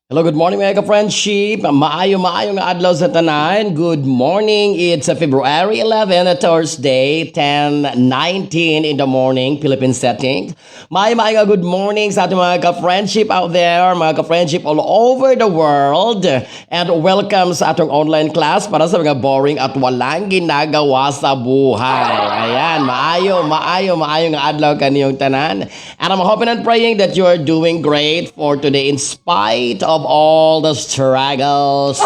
Hello, good morning, mga ka-friendship. Maayo, maayo nga adlaw sa tanan. Good morning. It's February 11, a Thursday, 10:19 in the morning, Philippine setting. Maayo, maayo nga good morning sa ating mga ka-friendship out there, mga ka-friendship all over the world. And welcome sa atong online class para sa mga boring at walang ginagawa sa buhay. Ayan, maayo, maayo, maayo nga adlaw kaniyong tanan. And I'm hoping and praying that you are doing great for today in spite of all the struggles.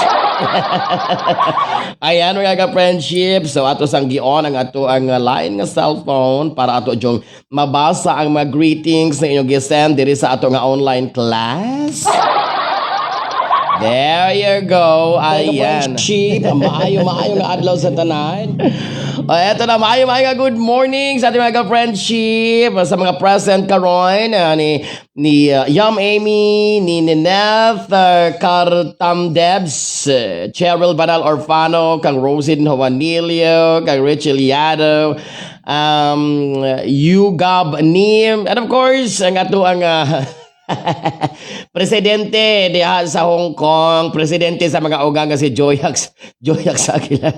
Ayan, mga ka-friendship. So ato sang gion ang ato ang line nga cellphone para ato jung mabasa ang mga greetings na inyong gisend diri sa ato nga online class. There you go. Ayan. Friendship. Maayo, maayo nga adlaw sa tanan. O, eto na, maayo, maayo nga good morning sa ating mga ka-friendship, sa mga present karon ni Yam Amy, ni Nineth Cartamdebs, Cheryl Banal Orfano, kang Rosin Juanilio, kang Rich Iliado, Yugab Nim, and of course, ang ato ang presidente diha sa Hong Kong, presidente sa mga uga nga si Joyax, Joyax Aguilar.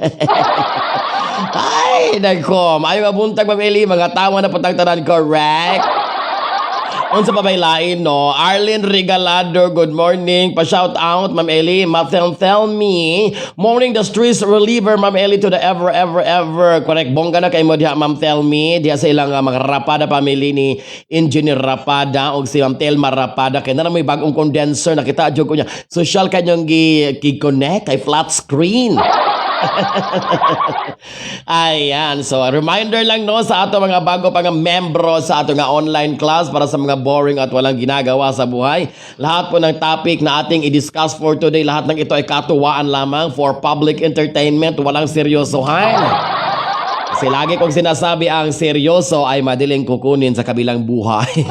Ay, nagko, maayo nga buntag, Ma'am Eli, mga tawa na putang tanan, correct? Unsa pa may lain, no? Arlene Regalado, good morning. Pa-shout out, Ma'am Eli. Mathel tell me. Morning, the stress reliever, Ma'am Eli, to the ever, ever, ever. Correct. Bongga na kay mo diha, Ma'am Tell me. Diha sa ilang mga Rapada family ni Engineer Rapada o si Ma'am Telma Rapada. Kaya na may bagong condenser. Nakita jud ko niya. Social kanyang gi-connect kay flat screen. Ayan. So, reminder lang, no, sa ato mga bago pa nga membro sa ato nga online class para sa mga boring at walang ginagawa sa buhay. Lahat po ng topic na ating i-discuss for today, lahat ng ito ay katuwaan lamang for public entertainment, walang seryosohan. Kasi lagi kong sinasabi, ang seryoso ay madaling kukunin sa kabilang buhay.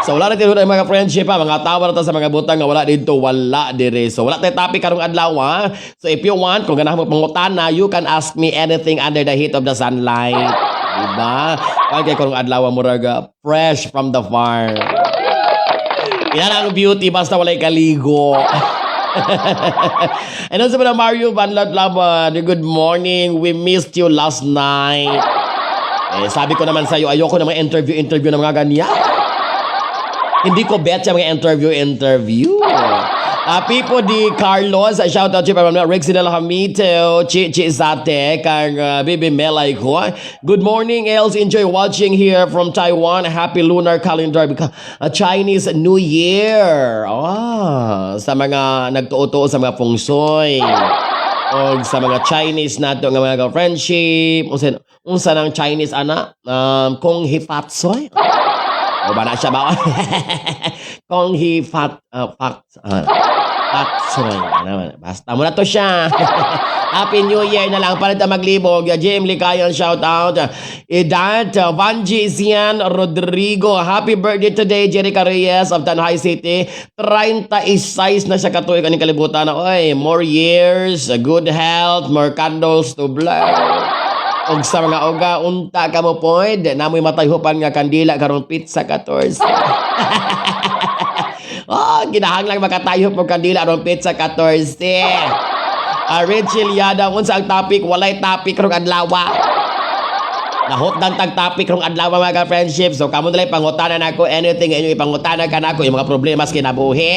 So wala na tinuod mga friendship ha, mga tawa na ta sa mga butang nga wala dito, wala dire. So wala tayo topic karong adlaw ha. So if you want, kung ganahan mo pangutana, you can ask me anything under the heat of the sunlight. Diba? Kaya karong adlaw, murag fresh from the farm. Yan ang beauty basta walay kaligo. And also pa Mario Banlat Laban, good morning. We missed you last night. Eh, sabi ko naman sa'yo, ayoko na mga interview-interview ng mga ganyan. Hindi ko bet sa mga interview-interview. Pipo Di Carlos, shout out to you, Rick Sinel Hamito, Chi Chi Zate, kang Bibi Melay ko. Good morning, Els. Enjoy watching here from Taiwan. Happy lunar calendar, Chinese New Year. Ah, sa mga nagtuo-tuo sa mga feng shui. O sa mga Chinese nato nga mga friendship, unsa nang Chinese ana? Kung hifatsoy. O ba na siya ba? Kung he fat, fat, fatsoy. Ano, basta mo na to siya. Happy New Year na lang. Palit na maglibog. Jim Likayon, shout out. Idat, Vanji Zian Rodrigo. Happy birthday today, Jerica Reyes of Tanjay City. 36 na siya katuig aning kalibutan. Oy, more years, good health, more candles to blow. Og sa mga uga, unta ka mo poid, namoy matayhupan nga kandila karong petsa 14. Oh, kinahanglan makatayhop og kandila aron petsa 14. Rachel Yada, unsa ang topic? Walay topic karong adlaw. Nahutdan tag topic karong adlaw, mga ka-friendship. So kamo nalay pangutana nako anything nga inyong ipangutana kanako, yung mga problema sa kinabuhi.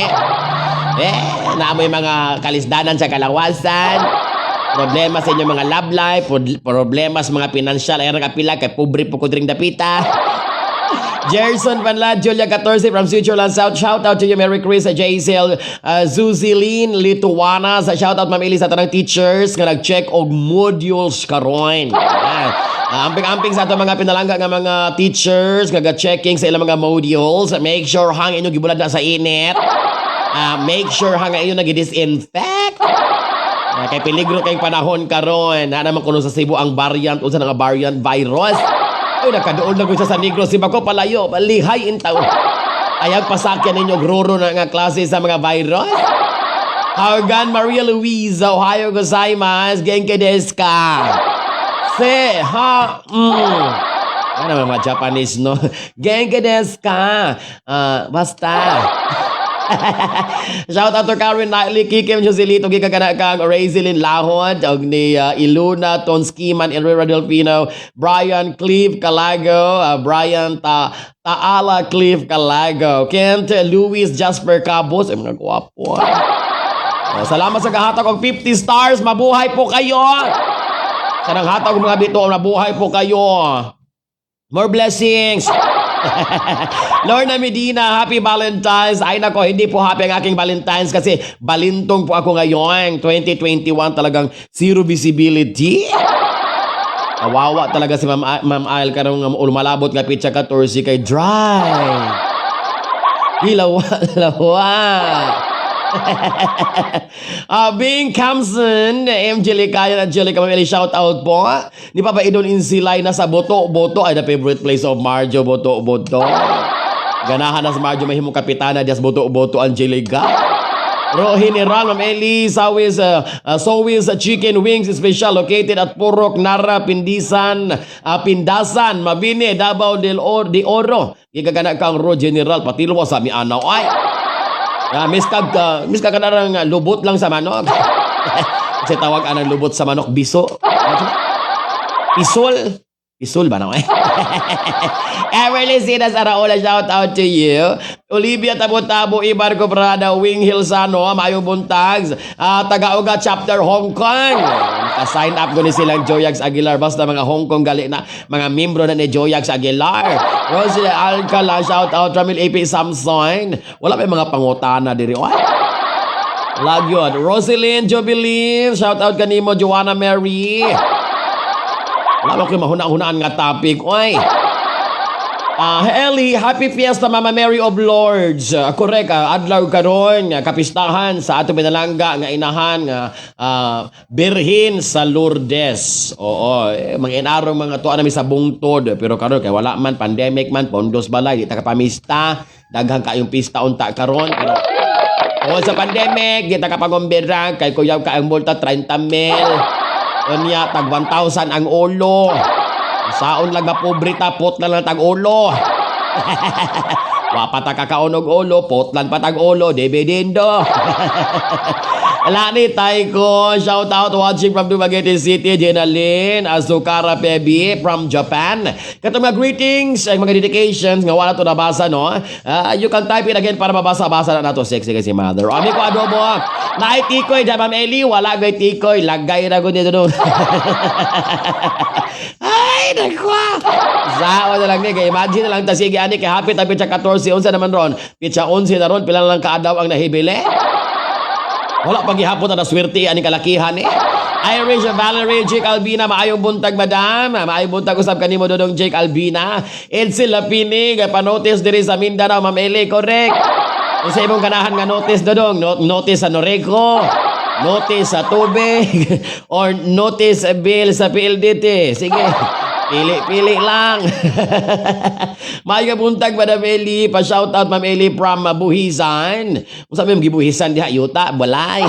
Eh, naamoy mga kalisdanan sa kalawasan. Problema sa inyong mga love life, problema sa mga pinansyal, ay kapila kay pobre po ko dring dapita. Gerson Vanla, Julia 14 from Switzerland South. Shout out to you, Merry Chris, Jaisel, Zuzilin, Lituana. Sa shout out, Ma'am Eli, sa tanang teachers nga nag-check og modules karon. Ayan. Amping-amping sa ato mga pinalangga nga mga teachers nga ga-checking sa ilang mga modules. Make sure hang inyong gibulad na sa init. Make sure hang inyo nag-disinfect. Kay peligro kay panahon karon. Na naman kuno sa Cebu ang variant, unsa na nga variant virus. Ay, nakaduol na ko siya sa Negros. Si Bako palayo, lihay in taon. Ayaw pasakyan ninyo groro na nga klase sa mga virus. Hagan Maria Luisa, ohayo gozaimasu, genki desu ka? Se, ha. Ano naman mga Japanese, no? Genki desu ka? Ah, basta. Shout out to Karen Knightley, Kikim Joselito, gikan kana kang Razelin Lahod, og ni Iluna Tonskiman, Herrera Delfino, Brian Cliff Calago, Brian Taala Cliff Calago, Kent Luis Jasper Cabos, ay mga gwapo. Oh, salamat sa kahatag og 50 stars. Mabuhay po kayo. Sa nanghatag og mga bito, mabuhay po kayo. More blessings. Lorna Medina, happy Valentine's. Ay nako, hindi po happy ang aking Valentine's kasi balintong po ako ngayon. 2021, talagang zero visibility. Kawawa talaga si Ma'am Isle karong lumalabot nga pitsa 14 kay dry. Hilawa, lawa. Bing Kamson, MJ Likayan, Angelica Mameli, shout out po. Ni Papa Idol Insilay na sa Boto Boto, ay the favorite place of Marjo, Boto Boto. Ganahan na sa Marjo mahimong kapitana dias Boto Boto, Angelica. Ro General, Ma'am Eli, Sawis, Sowis Chicken Wings Special located at Purok Nara, Pindisan, Pindasan, Mabini, Davao del Or, de Oro. Gigagana kang Ro General, patilwa sa mi anaw. Ay, miss ka kanarang lubot lang sa manok. Kasi tawag anang lubot sa manok, biso. Pisol. Pisol ba na eh? Everly Sinas Araola, shout out to you. Olivia Tabo-Tabo, Ibar Cobrada, Wing Hilsano, Mayo Buntags, Tagauga Chapter Hong Kong. Naka-sign up ko ni silang Joyax Aguilar. Basta mga Hong Kong gali na, mga membro na ni Joyax Aguilar. Rosie Alcala, shout out. Ramil AP Samson. Wala may mga pangutana diri. Oy. Lagyon. Roselyn Jubilee, shout out kanimo Joanna Mary. Wala ba ko mahuna-hunaan nga topic? Oy. Ellie, happy fiesta, Mama Mary of Lourdes. Correct, adlaw karon nga kapistahan sa ato pinalangga nga inahan nga Birhen sa Lourdes. Oo, eh, mga inarong mga tuwa nami sa bungtod, pero karon kay wala man, pandemic man, pondos balay, di ta kapamista, daghan kayong pista unta karon, pero tungod sa pandemic, di ta kapagumbira kay kuyaw ka ang multa 30 mil. Unya tag 1,000 ang ulo. Saon lang nga pobre ta, potlan lang tag ulo. Wa pa ta kakaon og ulo, potlan pa tag ulo, dividendo. Lani Taiko, shout out, watching from Dumaguete City, Jenalyn, Azukara Pebi from Japan. Katong mga greetings, ay mga dedications, nga wala to nabasa, no? You can type it again para mabasa-basa na nato. Sexy kasi mother. Ami ko adobo. Naay tikoy, Ma'am Eli, wala goy tikoy. Lagay na ko dito doon. Ay, nako. Sawa na lang ni. Kaya imagine na lang ta sige ani kay happy ta pitsa 14, unsa naman ron? Pitsa 11 na ron, pila na lang kaadlaw ang nahibili? Wala pag gihapon na naswerte ani kalakihan eh. Irish Valerie Jake Albina, maayong buntag, madam. Maayong buntag usab kanimo, Dodong Jake Albina. Edsel Lapinig, panotice diri sa Mindanao, Ma'am Eli, correct. Unsa imong ganahan nga notice, Dodong? Notice sa Noreco, notice sa tubig, or notice bill sa PLDT. Sige. Pili-pili lang. Maayong buntag, Madam Eli. Pa-shout out, Ma'am Eli from Buhisan. Unsa may gibuhisan diha yuta, balay.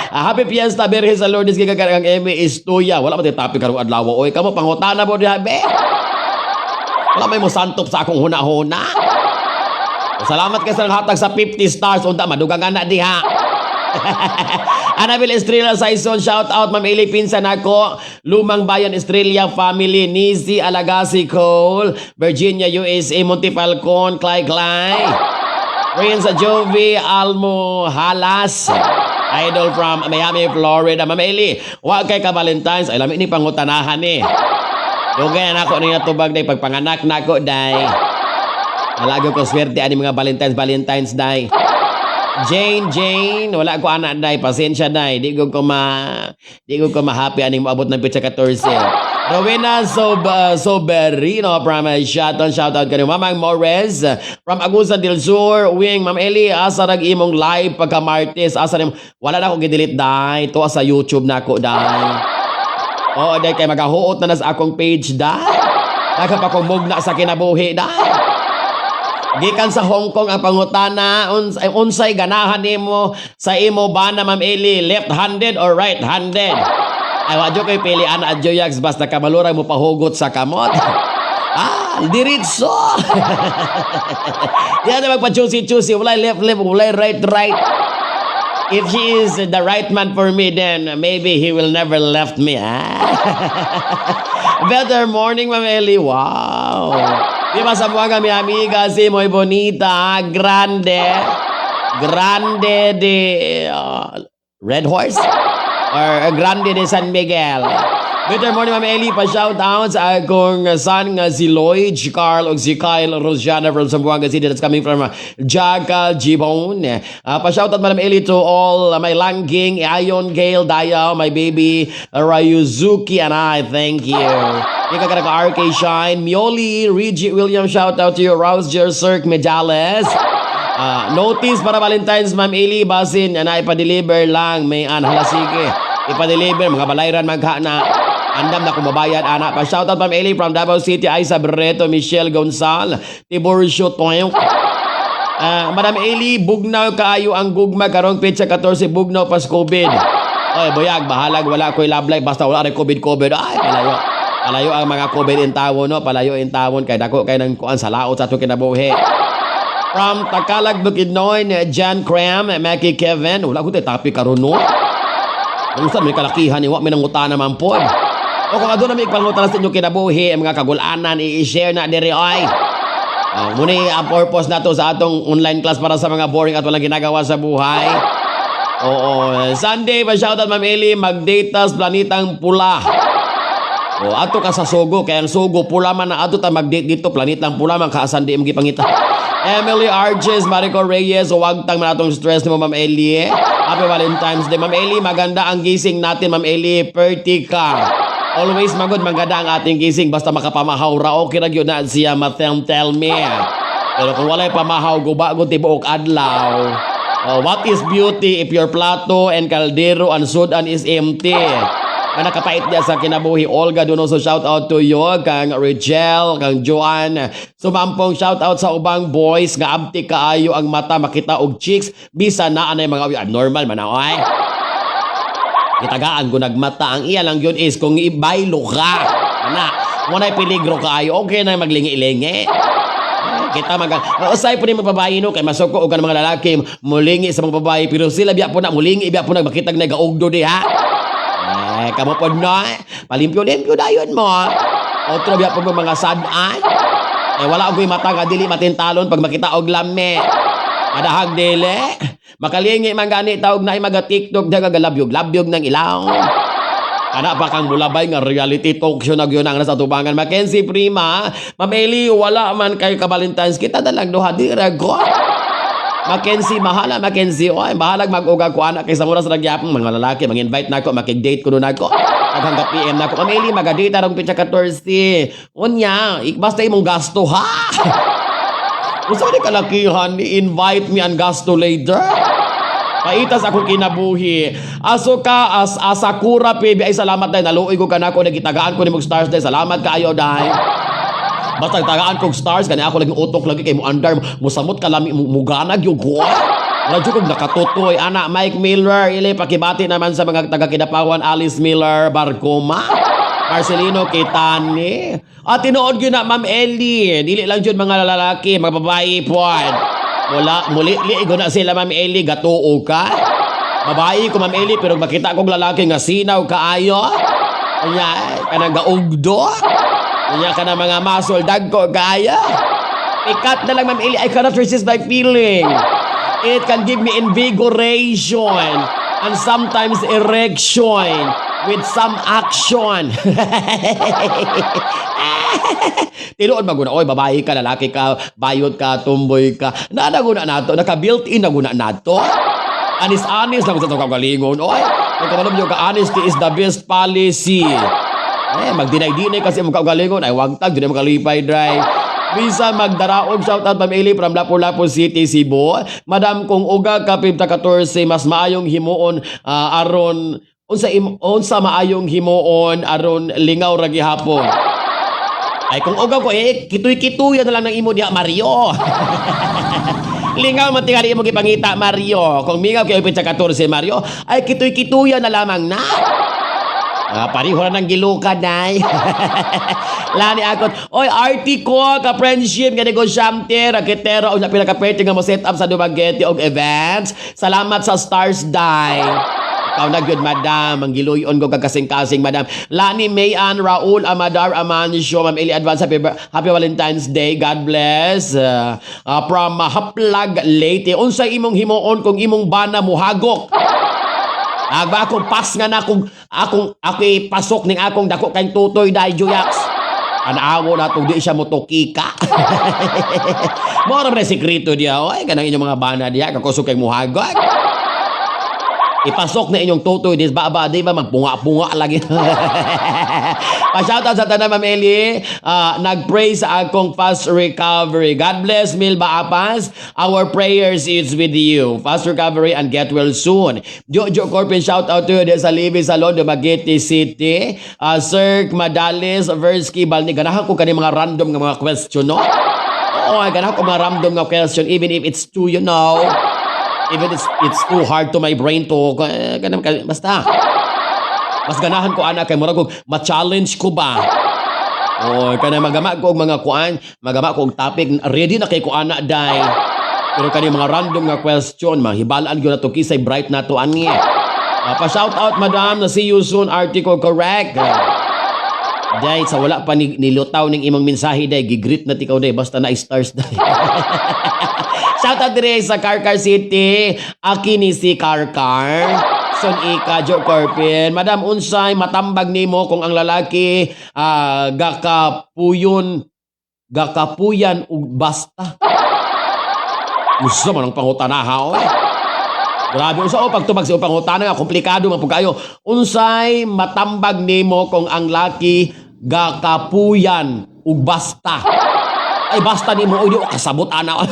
Happy Fiesta Birhen sa Lourdes gikan kang Emi Istuya. Wala man topic karong adlaw. Oy, kamo pangutana mo diha be. Wala may mo santop sa akong huna-huna. Salamat kay sa hatag sa 50 stars, unta madugangan na diha. Annabel Estrella Saison, shout out, Ma'am Eli Pinsan ako, Lumang Bayan Estrella Family, Nizi Alagasi Cole, Virginia, USA, Montefalcon, Clay Clay. Prince Jovi Almo Halas. Idol from Miami, Florida. Ma'am Eli, wa kay ka Valentine's? Ay, lami ni pangutanahan ni. Dugay na nako niya tubag day pagpanganak nako day. Alago ko swerte ani mga Valentine's Valentine's day. Jane, Jane, wala ko anak day, pasensya day. Di ko ma-happy aning moabot ng petsa 14. Rowena Soberino from Shaton, shout out kanyo. Mamang Morez from Agusan del Sur, Wing, Ma'am Eli, asa rag imong live pagka Martes? Asa nim, wala na akong gidelete day. To sa YouTube na ako day. Oo, day kay magahuot na sa akong page day. Nagpa mugna sa kinabuhi day. Gikan sa Hong Kong ang pangutana, unsay ganahan nimo sa imo bana, Ma'am Eli, left-handed or right-handed? Ay, wa jud koy pili ana, Joyax, basta kamalura mo pahugot sa kamot. Diretso. Di na magpa-choosy-choosy. Walay left-left, walay right-right. If he is the right man for me, then maybe he will never left me. Ah? Better morning, Ma'am Eli. Wow. Di ba sa buwaga, mi amiga, si muy bonita, grande, grande de Red Horse? Or Grande de San Miguel. Better morning, Ma'am Eli. Pa-shout out sa akong son nga si Lloyd, si Carl, ug si Kyle Rosiana from Zamboanga City. That's coming from Jackal Gibon. Pa-shout out, Madam Eli, to all my langging, Ayon, Gail, Dayaw, my baby, Ryuzuki, and I. Thank you. Ika ka naka RK Shine, Mioli, Reggie Williams, shout out to you, Rouse Cirque Medales. Ah, notice para Valentine's, Ma'am Eli, basin na ipa-deliver lang may an hala sige. Ipa-deliver mga balayran magha na. Andam na kumabayad ana. Pa shout out, Ma'am Eli, from Davao City, Isa Barreto, Michelle Gonzal, Tiburcio Toyok. Ah, Madam Eli, bugnaw kaayo ang gugma karong petsa 14, bugnaw pas COVID. Oy, buyag, bahalag wala ko'y love life basta wala rin COVID COVID. Ay, palayo. Palayo ang mga COVID in tawon, no? Palayo in tawon kay dako kay nang kuan sa laot sa atong kinabuhi. From Takalag, Bukidnon, John Cram, Mackie Kevin. Wala ko tayo topic karon, no? Kung saan may kalakihan, iwa may nangutana man po. O kung aduna may ipangutana sa inyong kinabuhi, ang mga kagulanan, i-share na diri ay. Muni ang purpose nato sa atong online class para sa mga boring at walang ginagawa sa buhay. Oo. Sunday, pa shoutout, Ma'am Eli, mag-date tas planetang pula. O ato ka sa Sugo, kaya ang Sugo pula man na ato ta mag-date dito, planetang pula man kaasan di imong gipangita. Emily Arches, Marico Reyes, wag tang man atong stress ni mo, Ma'am Eli. Happy Valentine's Day. Ma'am Eli, maganda ang gising natin, Ma'am Eli. Perti ka. Always magod maganda ang ating gising basta makapamahaw ra, okay ra gyud na siya matem tell me. Pero kung walay pamahaw, guba gud tibuok adlaw. Oh, what is beauty if your plato and kaldero and sudan is empty? Nga nakapait niya sa kinabuhi. Olga Donoso, shout out to you. Kang Richel, kang Joanne. Sumampong shout out sa ubang boys nga abtik kaayo ang mata makita og chicks bisa na anay mga abnormal man ay. Gitagaan ko nagmata. Ang iya lang yun is kung ibaylo ka. Ana, walay peligro kaayo. Okay na maglingi-lingi. Eh, kita mag usay po ni mga babae, no, kay masuko og mga lalaki mulingi sa mga babae, pero sila biya po na mulingi biya po na makitag na gaugdo diha. Eh, kamo po na palimpyo-limpyo dayon mo. Otro biya po mo mga sad-an. Eh, wala ko'y mata nga dili matintalon pag makita og lami. Madahag dili. Makalingi man gani tawag na maga TikTok daga galabyog-labyog ng ilaw. Kana pa kang mulabay nga reality talk show na gyud ang nasa tubangan. Mackenzie Prima, Ma'am Eli, wala man kay ka-Valentine's. Kita na lang duha di ra go. Mackenzie, mahala Mackenzie. Oy, bahalag mag-uga ko anak kay sa oras ra gyapon mga lalaki mang-invite nako, makig-date kuno nako. Daghang ka PM nako. Ma'am Eli, maga-date arong pitsa 14. Unya, basta imong gasto ha. Unsa man kalakihan ni invite me and gasto later? Paitas akong kinabuhi. Aso ka as asakura PB ay salamat dai, naluoy ko kanako, nagitagaan ko nimong stars dai. Salamat kaayo dai. Basta tagaan kog stars kani ako lagi utok lagi kay mo andar musamot kalami muganag yung ko. Radyo kog nakatutoy ana. Mike Miller ili pakibati naman sa mga taga Kidapawan, Alice Miller Barcoma. Marcelino Kitani. At tinuod gyud na, Ma'am Ellie. Dili lang jud mga lalaki, mga babae pod. Mula muli ligo na sila, Ma'am Ellie, gatuo ka. Babae ko, Ma'am Ellie, pero makita kong lalaki nga sinaw kaayo. Unya kanang gaugdo. Unya ka na mga muscle dagko kaya. Ikat na lang, Ma'am Ellie, I cannot resist my feeling. It can give me invigoration and sometimes erection with some action. Tinuod maguna, oy, babae ka, lalaki ka, bayot ka, tumboy ka. Naanaguna nato, naka built-in na guna nato. Anis-anis lang sa itong kagalingon. Oy, kung kamalom nyo ka, honesty is the best policy. Eh, magdinay-dinay kasi mong kagalingon, ay wag tag, di na makalipay dry. Bisa magdaraog, shout out, Ma'am Eli from Lapu-Lapu City, Cebu. Madam, kung uga ka 14, mas maayong himuon aron unsa unsa maayong himuon aron lingaw ra gihapon. Ay kung ugaw ko eh kituy-kituya na lang ng imo diha, Mario. Lingaw man tingali imo gipangita, Mario. Kung mingaw kay pitsa 14, Mario, ay kituy-kituya na lamang na. Ah, pareho na ng giluka, day. Lani akot. Oy, RT ko, ka-friendship, nga negosyante, raketero, o pinakaperte nga mo set up sa Dumaguete og events. Salamat sa Stars, day. Ikaw na gyud, madam. Ang giluyon ko kagkasing-kasing, madam. Lani Mayan, Raul Amadar Amancio, Ma'am Eli, advance happy, happy Valentine's Day. God bless. From Haplag, Leyte. Unsay imong himuon kung imong bana muhagok? Agba akong pas nga na kung akong ako ipasok ning akong dako kay tutoy, dai Juyax. Anawo na tong di siya motukika. Mao ra man sekreto diya. Oy, kanang inyong mga bana diya kakusog kay muhagok. Ipasok na inyong tutoy dis baba, di ba magpunga-punga lagi. Pa-shoutout sa tanan, Ma'am Eli. Nag-pray sa akong fast recovery. God bless, Milba Apas. Our prayers is with you. Fast recovery and get well soon. Jojo Corpin, shout out to you sa Libby Salon, Dumaguete City. Sir Madales, Versky, Balni. Ganahan ko kani mga random nga mga question, no? Oo, ganahan ko mga random nga question even if it's too, even it's too hard to my brain to ganun, basta mas ganahan ko ana kay murag og ma-challenge ko ba. Oh, kana magama ko og mga kuan, magama ko og topic, ready na kay ko ana, day. Pero kani mga random nga question, mahibalaan gyud nato kisay bright nato ani. Pa shout out, madam, na see you soon, article correct. Day, sa wala pa ni, nilutaw ning imong mensahe, day, gigreet na tikaw, day, basta na stars, day. Shout out dire sa Carcar City. Aki ni si Carcar. Son Ika, Jo Corpin. Madam, unsay matambag nimo kung ang lalaki gakapuyon gakapuyan ug basta? Usa man ang pangutanaha, oy. Grabe, unsa o pagtubag sa pangutana nga komplikado man pud kayo. Unsay matambag nimo kung ang laki gakapuyan ug basta? Ay, basta nimo, oy, di ko kasabot ana.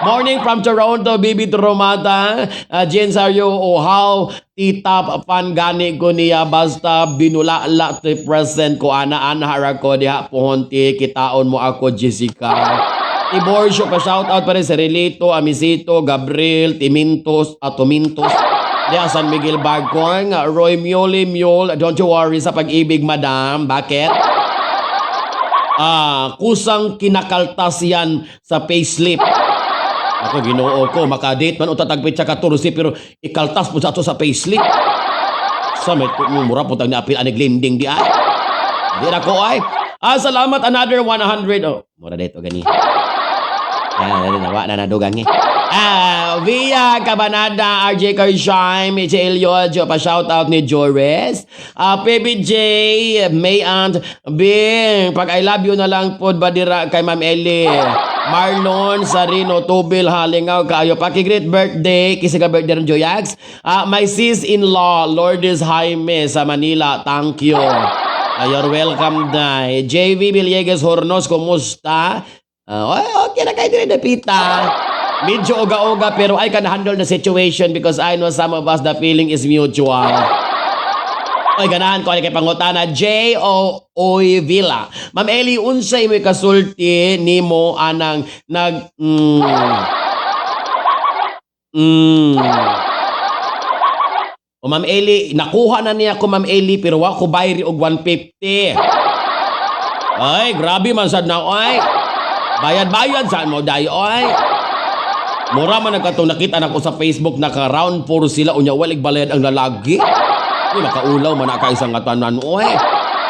Morning from Toronto, Bibi Tromata, Jen Sario, oh how tita fan gani ko niya basta binulala ti present ko ana ana hara ko diha pohonti kitaon mo ako, Jessica. Tiborcio, pa shout out pa rin sa Relito, Amisito, Gabriel, Timintos, Atomintos. Diha San Miguel Bagong, Roy Mule Mule, don't you worry sa pag-ibig, madam. Bakit? Ah, kusang kinakaltas yan sa payslip. Ako, Ginoo ko, makadate man uta tag petsa 14 pero ikaltas po sa ato sa payslip. Sa may mura po tag naapil anig lending di ay. Di na ko ay. Ah, salamat, another 100. Oh, mura dito gani. Ah, na na na nadugang eh. Ah, Via Cabanada, RJ Kershine, Michelle Yojo, pa shout out ni Jores. Ah, PBJ, May Aunt Bing, pag I love you na lang pod badira kay Ma'am Ellie. Marlon Sarino Tubil Halingaw kaayo, paki-great birthday kisi ka birthday ng Joyax. Ah, my sis-in-law Lourdes Jaime sa Manila. Thank you. Ah, you're welcome, day. JV Villegas Hornos, kumusta? Ah, okay na kayo din pita. Medyo uga-uga pero I can handle the situation because I know some of us, the feeling is mutual. Oy, ganahan ko kay pangutana J O Oy Villa. Ma'am Eli, unsay mo kasulti nimo anang nag O Ma'am Eli, nakuha na niya ko, Ma'am Eli, pero wa ko bayri og 150. Ay, grabe man sad na oy. Bayad-bayad saan mo dayo oy. Mura man nagkatong nakita nako sa Facebook, naka round 4 sila unya walig bayad ang lalaki. Uy, makaulaw man na ka isang katanan oy.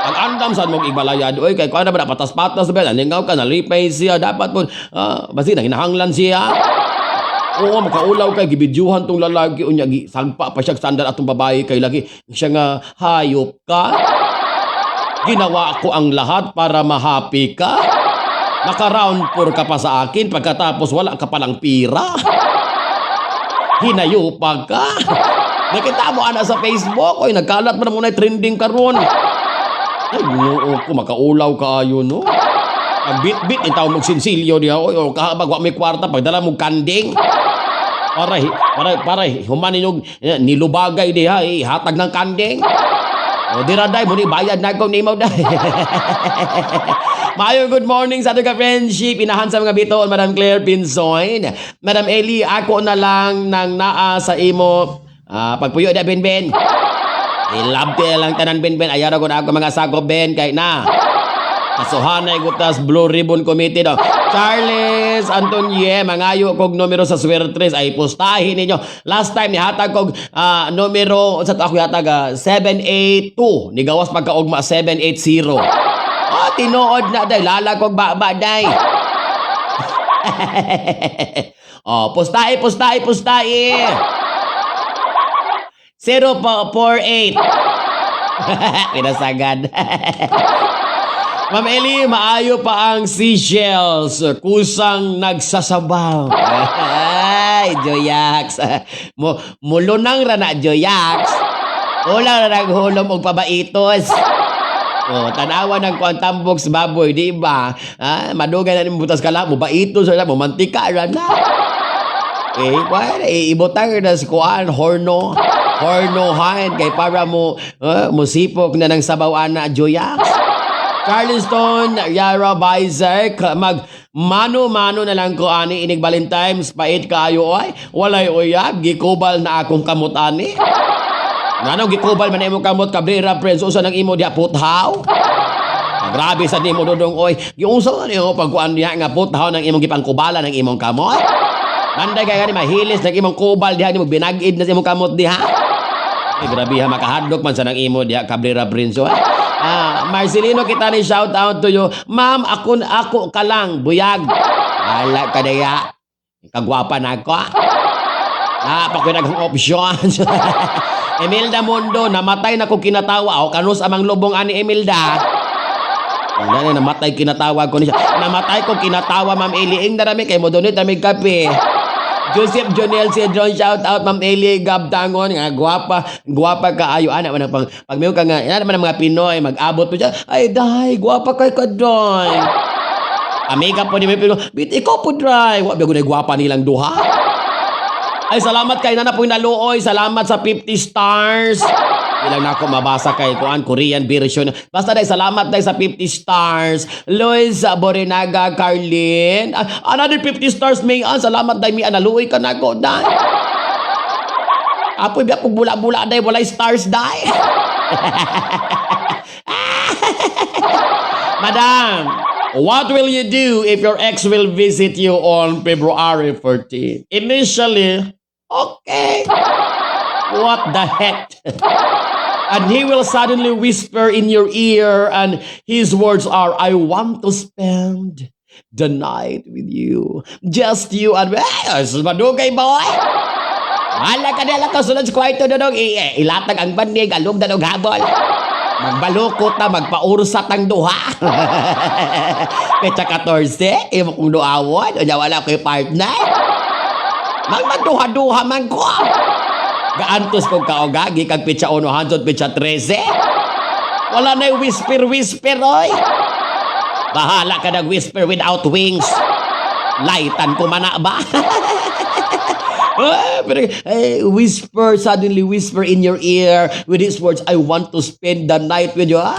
Ang andam saan mo ibalayad oy kay kuan na ba patas-patas ba nalingaw ka, nalipay siya, dapat po basi nahinahanglan siya. Oo, makaulaw kay gibidyuhan tong lalaki unya gi sagpa pa siya sandal atong babae kay lagi siya nga hayop ka. Ginawa ko ang lahat para ma-happy ka. Naka-round 4 ka pa sa akin pagkatapos wala ka palang pira. Hinayupag ka. Nakita mo ana sa Facebook, oy, nagkalat man mo na trending karon. Ay, Ginoo ko, makaulaw kaayo no. Pagbit-bit itaw mo sinsilyo diha oy, o kahabag wa may kwarta pagdala mo kanding. Para human ninyong nilubagay diha eh, hatag ng kanding. O dira day mo ni bayad na ko nimo day. Maayong good morning sa atong ka-friendship. Inahan sa mga bitoon, Madam Claire Pinsoin. Madam Eli, ako na lang nang naa sa imo. Ah, pagpuyo da, Ben Ben. Ilabti lang tanan, Ben Ben. Ayaw ko na ako mga sakop, Ben, kay na. Kasuhanay gutas Blue Ribbon Committee daw. Charles Antonie, mangayo kog numero sa Swertres ay pustahin ninyo. Last time nihatag kog numero sa ako hatag 782, nigawas pagkaugma 780. Ah, tinuod na day, lala kog baba day. Oh, pustahi, pustahi, pustahi. 048. Pinasagad. Ma'am Eli, maayo pa ang seashells. Kusang nagsasabaw. Ay, Joyax. Mo, mulunang ra na, Joyax. Wala ra naghulom og pabaitos. Oh, tanawa ng kuan tambok sa baboy, di ba? Ah, madugay na nimo butas kala mo baitos ra mo mantika ra na. Eh, kuan, eh, ibutang na sa kuan horno. Hornohan kay para mo musipok na ng sabaw ana, Joyax. Charleston, Yara Bizek, mag mano-mano na lang ko ani inig Valentine's, pait kaayo ay, walay uyab, gikubal na akong kamot ani. Ngano gikubal man imong kamot, Cabrera Prince? Usa nang imo diha, puthaw? Ah, grabe sa nimo, Dodong, oy. Giunsa man nimo pagkuan diha nga puthaw ng imong gipangkubala ng imong kamot? Manday kay gani mahilis ng imong kubal diha nimo binag-id na sa imong kamot diha. Ay, grabe ha, makahadlok man sa nang imo diha, Cabrera Prince, oy. Ah, Marcelino, kita ni shout out to you. Ma'am, ako ako ka lang, buyag. Ala ka daya. Kagwapa na ako. Ah, pa ko naghang options. Emilda Mundo, namatay na ko kinatawa. O kanus amang lubong ani Emilda. Wala na, namatay kinatawa ko niya. Namatay ko kinatawa, Ma'am Eli. Ing darami kay mo donate rami kape. Joseph Jonel Cedron, shout out, Ma'am Eli Gabdangon nga gwapa, gwapa kaayo ana man ang pang pag ka nga ana man ang mga Pinoy mag-abot po siya. Ay day, gwapa kay ka doy. Amiga po ni may Pinoy, bit ikaw po dry. Wa ba gwapa nilang duha? Ay, salamat kay nana po naluoy. Salamat sa 50 stars. Ilang na ako mabasa kay kuan Korean version. Basta dai, salamat dai sa 50 stars. Luis Borinaga Carlin. Ah, another 50 stars, May. Ah, salamat dai, May. Naluoy ka na ko dai. Apoy biya kog bula-bula dai, walay stars dai. Madam, what will you do if your ex will visit you on February 14? Initially, okay. What the heck? And he will suddenly whisper in your ear, and his words are, "I want to spend the night with you. Just you and" Eh, madugay ba, oy? Wala ka nila ka sulod sa kwarto, Dodong. Ilatag ang banig, alog na habol. Magbalukot na, magpaursat ang duha. Petsa 14, imo kong duawon, unya wala ko'y partner. Magmaduha-duha man ko. Gaantos kong kaoga, gikan petsa 1 hangtod petsa 13. Wala na whisper-whisper, oy. Bahala ka nag whisper without wings. Lightan ko mana ba? Ah, pero, eh, whisper, suddenly whisper in your ear with his words, "I want to spend the night with you." Ay,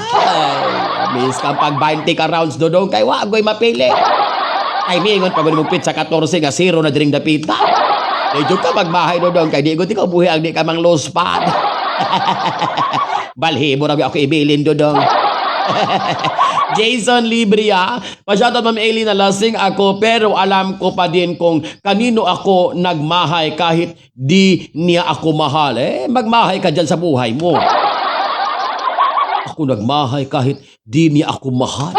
miss kang pag 20 ka rounds, Dodong, kay wa goy mapili. Ay, mingon pag mo petsa 14 nga zero na diring dapita. Medyo ka magmahay, Dodong, kay di ko ti ka buhi ang di ka mang low spot. Balhibo ra ako ibilin, Dodong. Jason Libria, pa-shoutout, Ma'am Eli, na lasing ako pero alam ko pa din kung kanino ako nagmahay kahit di niya ako mahal. Eh, magmahay ka dyan sa buhay mo. Ako nagmahay kahit di niya ako mahal.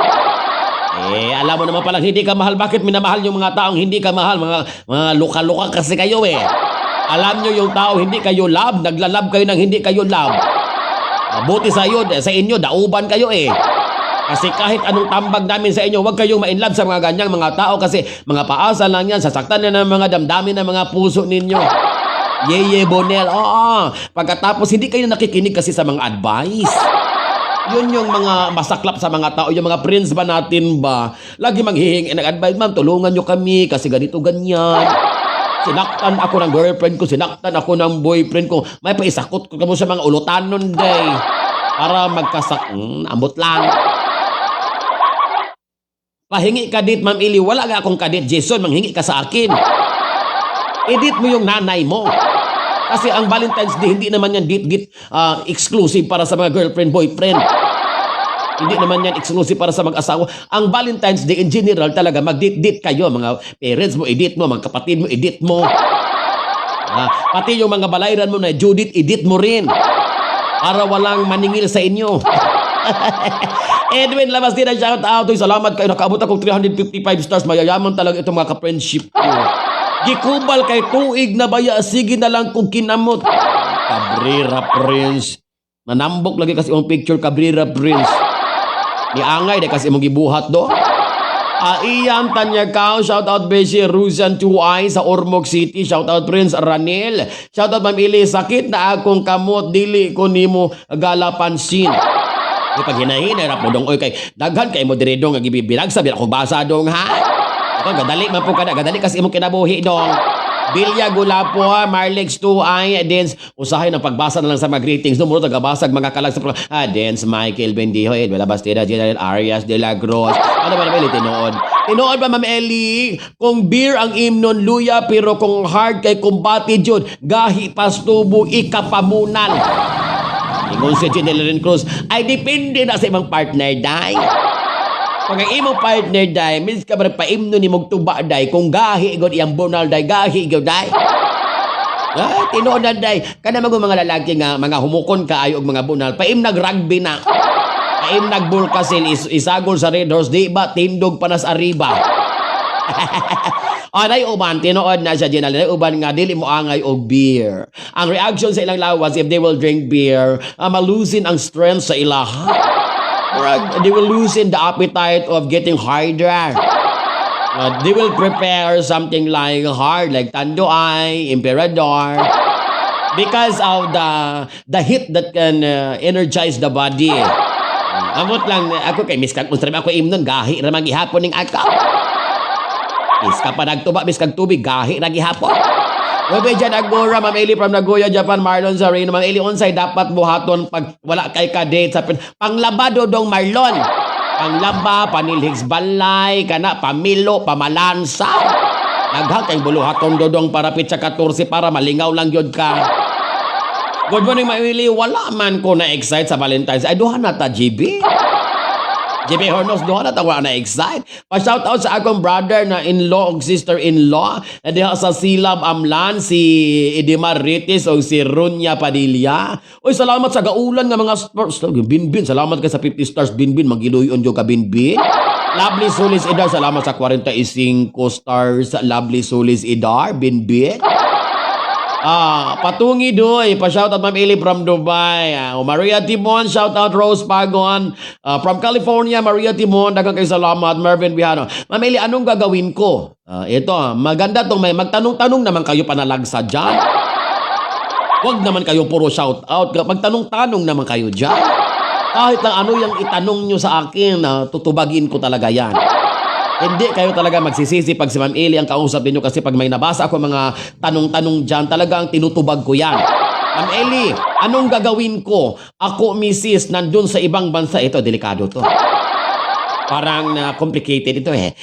Eh, alam mo naman palang hindi ka mahal. Bakit minamahal yung mga taong hindi ka mahal? Mga luka-luka kasi kayo eh. Alam nyo yung tao hindi kayo love, nagla-love kayo ng hindi kayo love. Mabuti sa iyo, sa inyo, dauban kayo eh. Kasi kahit anong tambag namin sa inyo, huwag kayong ma-inlove sa mga ganyang mga tao kasi mga paasa lang yan, sasaktan na ng mga damdamin ng mga puso ninyo. Yeye Bonel, oo. Pagkatapos, hindi kayo nakikinig kasi sa mga advice. Yun yung mga masaklap sa mga tao, yung mga friends ba natin ba, lagi manghihingi ng advice, "Ma'am, tulungan nyo kami kasi ganito, ganyan. Sinaktan ako ng girlfriend ko, sinaktan ako ng boyfriend ko." May paisakot ko kamo sa mga ulutanon day. Para magkasak, ambot lang. Pahingi ka dit, Ma'am Ili. Wala nga akong kadate, Jason. Manghingi ka sa akin. I-date mo yung nanay mo. Kasi ang Valentine's Day, hindi naman yan date-date exclusive para sa mga girlfriend, boyfriend. Hindi naman yan exclusive para sa mag-asawa. Ang Valentine's Day in general talaga, mag-date-date kayo. Mga parents mo, i-date mo. Mga kapatid mo, i-date mo. Pati yung mga balayran mo na Judith, i-date mo rin. Para walang maningil sa inyo. Edwin Labastida, shout out. Uy, salamat kayo. Nakaabot akong 355 stars. Mayayaman talaga itong mga ka-friendship ko. Gikubal kay tuig na baya. Sige na lang kung kinamot. Cabrera Prince. Nanambok lagi kasi imong picture, Cabrera Prince. Ni angay di kasi imong gibuhat do. Iyan Tanya Kao, shout out Beshi Rusian 2i sa Ormoc City, shout out Prince Ranil, shout out Ma'am Ili, sakit na akong kamot, dili ko nimo galapansin. Ay, pag hinahinay rap mo dong, oy, kay daghan kay mo diri dong nga gibibilag sa ako basa dong ha. Ito gadali man po kada, gadali kasi imong kinabuhi dong. Bilya Gulapo, Marlex 2i, Dance, usahay ng pagbasa na lang sa mga greetings. No, muro tagabasag mga kalag sa Dance, Michael Bendijo, Edwin Bastida, General Arias de la Cruz. Ano ba naman, Eli, tinuod? Tinuod ba, Ma'am Eli? Kung beer ang imnon luya, pero kung hard kay kumbati jud, gahi pastubo, ikapamunal. Ingon si General Cruz, ay depende na sa imong partner, day. Pag ang imong partner, day, means ka ba paimno ni mong tuba, day, kung gahi gud iyang bunal, day, gahi gud, day. Ay, tinuod na, day. Kana mga mga lalaki nga, mga humukon kaayo og mga bunal, paimnag rugby na. Paimnag bulkasil, isagol sa Red Horse, di ba, tindog pa nas ariba. Anay uban, tinuod na siya, General. Anay uban nga, dili mo angay og beer. Ang reaction sa ilang lawas, if they will drink beer, malusin ang strength sa ilaha. Murag, they will loosen the appetite of getting harder. They will prepare something like hard, like Tanduay, Emperador, because of the heat that can energize the body. Amot lang, ako kay miskag unsa ako imnon, gahi ra man gihapon ning ako. Miska pa nagtuba, miskag tubig, gahi ra gihapon. Robejan Agora, Ma'am Eli from Nagoya, Japan, Marlon Zarino, Ma'am Eli, unsay dapat buhaton pag wala kay ka-date sa panglaba dodong Marlon. Panglaba, panilhigs balay, kana pamilo, pamalansa. Daghan kay buluhaton dodong para pitsa 14 para malingaw lang gyud ka. Good morning, Ma'am Eli. Wala man ko na-excite sa Valentine's. Ay, duha na ta, GB. JP Hornos, duha na ta wala na-excite. Pa-shout out sa akong brother na in-law og sister-in-law. Na diha sa Silab Amlan, si Edimar Ritis o si Runya Padilla. Uy, salamat sa gaulan nga mga stars. Binbin, salamat kay sa 50 stars, Binbin. Magiluyon jo ka, Binbin. Lovely Sulis Idar, salamat sa 45 stars. Lovely Sulis Idar, Binbin. Patungi doy. Pa-shout out Ma'am Eli from Dubai. Maria Timon, shout out Rose Pagon. From California, Maria Timon, daghang kay salamat. Mervin Bihano. Ma'am Eli, anong gagawin ko? Ito, maganda tong may magtanong-tanong naman kayo panalagsa dyan. Huwag naman kayo puro shout out. Magtanong-tanong naman kayo dyan. Kahit lang ano yung itanong nyo sa akin, tutubagin ko talaga yan. Hindi kayo talaga magsisisi pag si Ma'am Eli ang kausap ninyo kasi pag may nabasa ako mga tanong-tanong dyan, talagang tinutubag ko yan. Ma'am Eli, anong gagawin ko? Ako, misis, nandun sa ibang bansa. Ito, delikado to. Parang na complicated ito eh.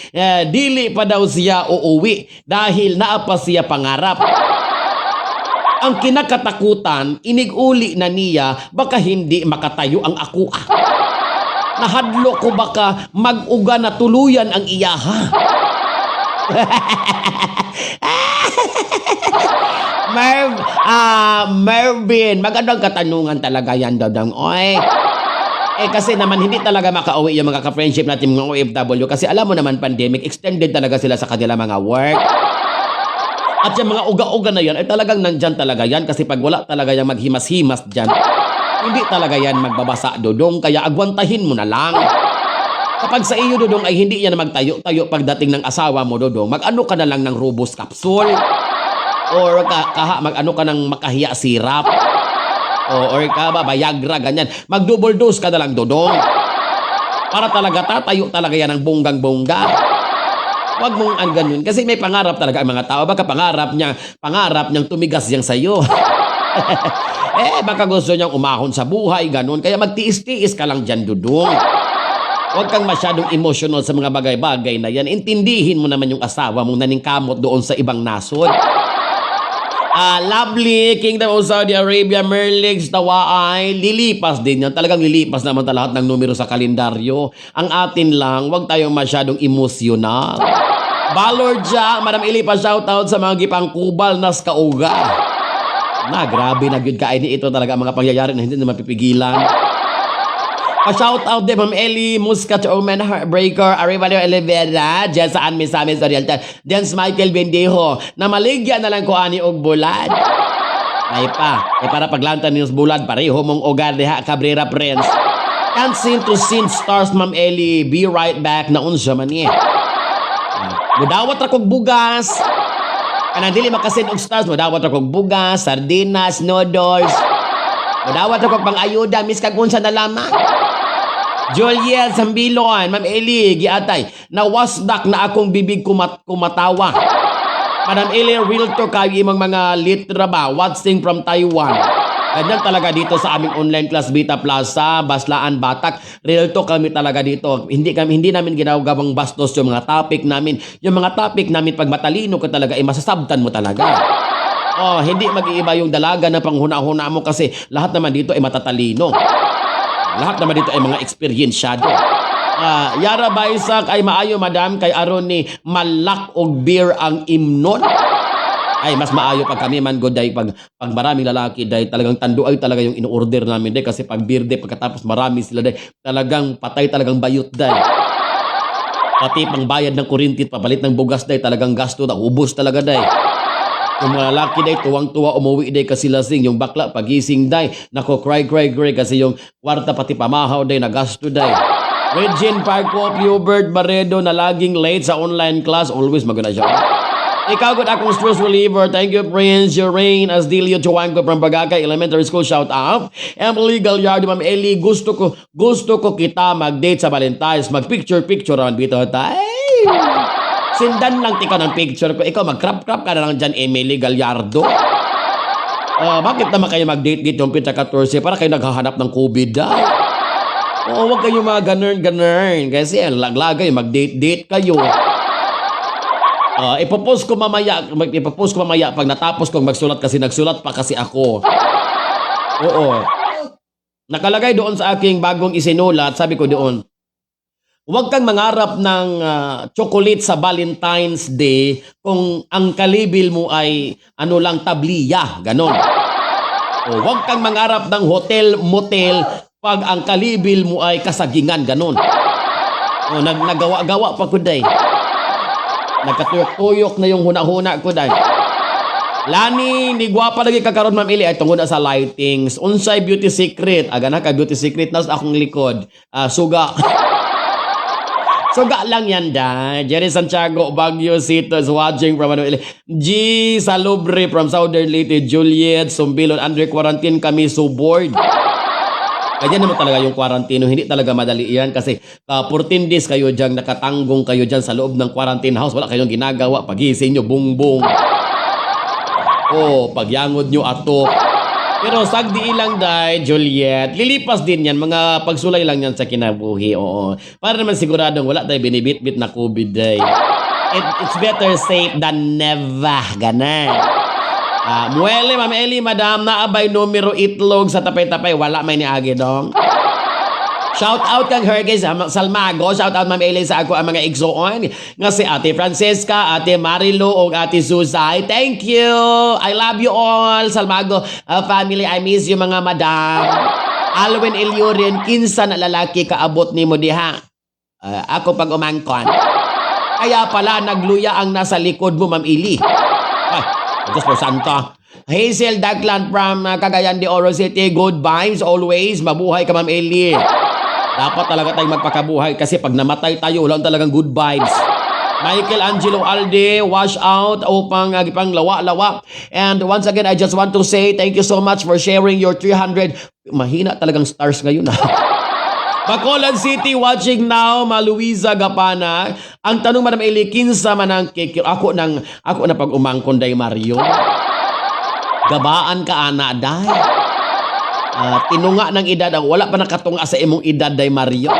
Dili pa daw siya uuwi dahil naa pa siya pangarap. Ang kinakatakutan, inig-uli na niya, baka hindi makatayo ang ako. Nahadlo ko baka mag-uga na tuluyan ang iyaha. Mervin, magandang katanungan talaga yan, Dodong. Oy. Eh kasi naman hindi talaga makauwi yung mga ka-friendship natin mga OFW kasi alam mo naman pandemic, extended talaga sila sa kanila mga work. At yung mga uga-uga na yan, ay talagang nandyan talaga yan kasi pag wala talaga yung maghimas-himas dyan, hindi talaga yan magbabasa, Dodong. Kaya agwantahin mo na lang. Kapag sa iyo, Dodong, ay hindi yan magtayo-tayo pagdating ng asawa mo, Dodong, mag-ano ka na lang ng Robos capsule. Or kaha, mag-ano ka ng makahiya syrup. O, or ka ba, Viagra, ganyan. Mag-double dose ka na lang, Dodong. Para talaga tatayo talaga yan ng bonggang-bongga. Huwag mong ang ganun. Kasi may pangarap talaga ang mga tao. Baka pangarap niyang tumigas yang sa'yo. Baka gusto niyang umahon sa buhay, ganun. Kaya magtiis-tiis ka lang dyan, Dudong. Huwag kang masyadong emotional sa mga bagay-bagay na yan. Intindihin mo naman yung asawa mong naningkamot doon sa ibang nasod. Ah, lovely Kingdom of Saudi Arabia, Merlix, Tawaay, lilipas din yan. Talagang lilipas naman lahat ng numero sa kalendaryo. Ang atin lang, wag tayong masyadong emosyonal. Valor Ja, Madam Eli, pa shoutout sa mga gipangkubal nas kauga. Na, grabe na gyud kain ito talaga ang mga pangyayari na hindi na mapipigilan. Pa-shout out din, Ma'am Ellie, Muscat Omen, Heartbreaker, Arevalo Olivera, dyan sa Anmi Samis Oriental, dyan sa Michael Bendejo, na maligya na lang ko ani og bulad. Ay pa, eh para paglantan niyo sa bulad, pareho mong ogar diha, Cabrera Prince. Can't seem to send stars, Ma'am Ellie. Be right back. Naunsa man niya. Mudawat ra kog bugas. Kanang dili makasend og stars, mudawat ra kog bugas, sardinas, noodles. Mudawat ra kog pang-ayuda, miskag unsa na lamang. Juliet Sambilon, Ma'am Eli, giatay. Nawasdak na akong bibig kumatawa. Madam Eli, realtor kayo imong mga litra ba? Watching from Taiwan. Ganyan talaga dito sa aming online class, Bita Plaza, Baslaan, Batac. Real talk kami talaga dito. Hindi namin ginagawang bastos yung mga topic namin. Yung mga topic namin, pag matalino ka talaga, eh, masasabtan mo talaga. Oh, hindi mag-iiba yung dalaga na panghuna-huna mo kasi lahat naman dito ay matatalino. Lahat naman dito ay mga eksperyensyado. Ah, Yara Baisak ay maayo, madam, kay aron ni malak og beer ang imnon. Ay, mas maayo pag kami man god day, pag maraming lalaki day, talagang tanduay talaga yung in-order namin day, kasi pag beer day, pagkatapos marami sila day, talagang patay talagang bayot day. Pati pangbayad ng kuryente, papalit ng bugas day, talagang gasto na ubos talaga day. Yung mga lalaki day, tuwang-tuwa umuwi day kasi lasing. Yung bakla, pagising day, nako, cry, cry, cry kasi yung kwarta pati pamahaw day, nagasto day. Regine Parco, Hubert Barredo na laging late sa online class, always maganda siya. Ikaw gud akong stress reliever. Thank you, Prince Jorain Asdilio Chuango from Bagaka Elementary School. Shout out. Emily Gallardo, Ma'am Eli, gusto ko kita mag-date sa Valentine's. Mag-picture-picture naman dito. Tay! Sindan lang tika ng picture ko. Ikaw, mag-crop-crop ka na lang dyan, Emily Gallardo. Ah, bakit naman kayo mag-date dito yung petsa 14 para kayo naghahanap ng COVID daw? Oo, wag kayo mga ganern-ganern. Kasi ang laglagay, mag-date-date kayo. Ah, ipopost ko mamaya pag natapos kong magsulat kasi nagsulat pa kasi ako. Oo. Nakalagay doon sa aking bagong isinulat, sabi ko doon, huwag kang mangarap ng chocolate sa Valentine's Day kung ang kalibil mo ay ano lang, tabliya, ganon. O, huwag kang mangarap ng hotel, motel pag ang kalibil mo ay kasagingan, ganon. O, nagawa-gawa pa ko day. Nagkatuyok-tuyok na yung huna-huna ko day. Lani, ni gwapa lagi kakaron, Ma'am Ili, ay tungod na sa lightings. Unsay beauty secret? Aga na ka beauty secret na sa akong likod. Ah, suga. Suga lang yan da. Jerry Santiago, Baguio City is watching from ano, G. Salubre from Southern Leyte, Juliet, Sumbilon, under quarantine kami, so bored. Ganyan naman talaga yung quarantine. Hindi talaga madali yan kasi 14 days kayo dyan, nakatanggong kayo dyan sa loob ng quarantine house. Wala kayong ginagawa. Pagising nyo, bungbong. Oh, pagyangod nyo ato. Pero sagdi lang day, Juliet. Lilipas din yan. Mga pagsulay lang yan sa kinabuhi. Oo. Para naman siguradong wala tayo binibit-bit na COVID day. It's better safe than never. Ganan. Ah, muele, Ma'am Eli, Madam, naabay numero itlog sa tapay-tapay. Wala may niagi dong. Shout out kang Herges Salmago. Shout out, Ma'am Eli, sa ako ang mga igsoon. Nga si Ate Francesca, Ate Marilo, o Ate Susay. Thank you. I love you all. Salmago family, I miss you, mga madam. Alwin Eliurin, kinsa na lalaki kaabot nimo diha? Ah, ako pag umangkon. Kaya pala nagluya ang nasa likod mo, Ma'am Ili. Ay, Diyos po Santa. Hazel Daglan from Cagayan de Oro City. Good vibes always. Mabuhay ka, Ma'am Eli. Dapat talaga tayong magpakabuhay kasi pag namatay tayo, wala talagang good vibes. Michael Angelo Alde, wash out upang pang lawa-lawa. And once again, I just want to say thank you so much for sharing your 300. Mahina talagang stars ngayon ah. Bacolod City watching now, Maluisa Gapana. Ang tanong, Madam Eli, kinsa man ang kikir? Ako na pag umangkon day, Mario. Gabaan ka ana day. Ah, tinunga ng edad ang wala pa nakatunga sa imong edad day, Mario.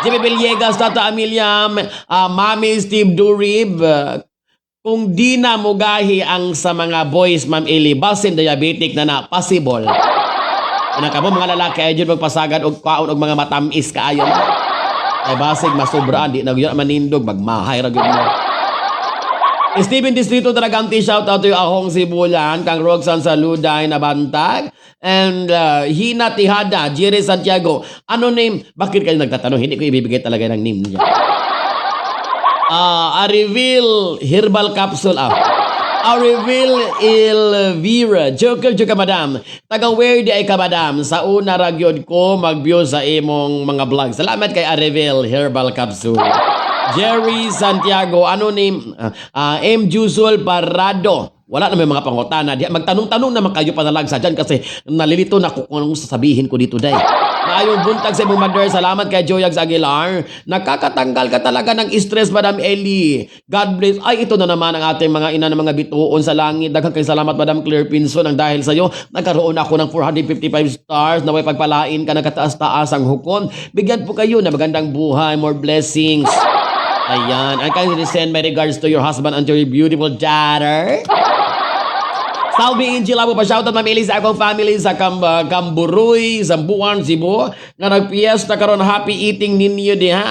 Jimmy Villegas, Tata Amelia, Mami Steve Durib, Kung di na mugahi ang sa mga boys, Ma'am Eli, basin diabetic na na, possible. Ano ka mo, mga lalaki ay dyan magpasagad og kaon og mga matamis kaayo. Ay basig masobraan, di na gyud manindog, magmahay ra gyud mo. Steven Distrito Draganti, shout out to you, Ahong Sibulan, kang Roxanne Saluday na Bantag, and Hina Tihada, Jerry Santiago. Ano name? Bakit kayo nagtatanong? Hindi ko ibibigay talaga ng name niya. Ah, Arivil Herbal Capsule. Ah. Arivil Elvira. Joker, joker, madam. Taga where di ay ka, madam? Sa una ra gyud ko mag-view sa imong mga vlog. Salamat kay Arivil Herbal Capsule. Jerry Santiago, ano name? M. Jusul Parado. Wala na may mga pangutana. Di, magtanong-tanong naman kayo panalagsa dyan kasi nalilito na ako kung anong sasabihin ko dito, day. Maayong buntag sa imong mother. Salamat kay Joyags Aguilar. Nakakatanggal ka talaga ng stress, Madam Ellie. God bless. Ay, ito na naman ang ating mga ina ng mga bituon sa langit. Daghang kay salamat, Madam Claire Pinson. Ang dahil sa iyo, nagkaroon ako ng 455 stars na may pagpalain ka ng kataas-taas ang hukon. Bigyan po kayo ng magandang buhay, more blessings. Ayan. I kindly send my regards to your husband and to your beautiful daughter. Salve Angel, amo pa shoutout, Ma'am Ellie, sa akong family sa Kamburuy, Zambuan, Cebu nga nagpiesta karon. Happy eating ninyo diha.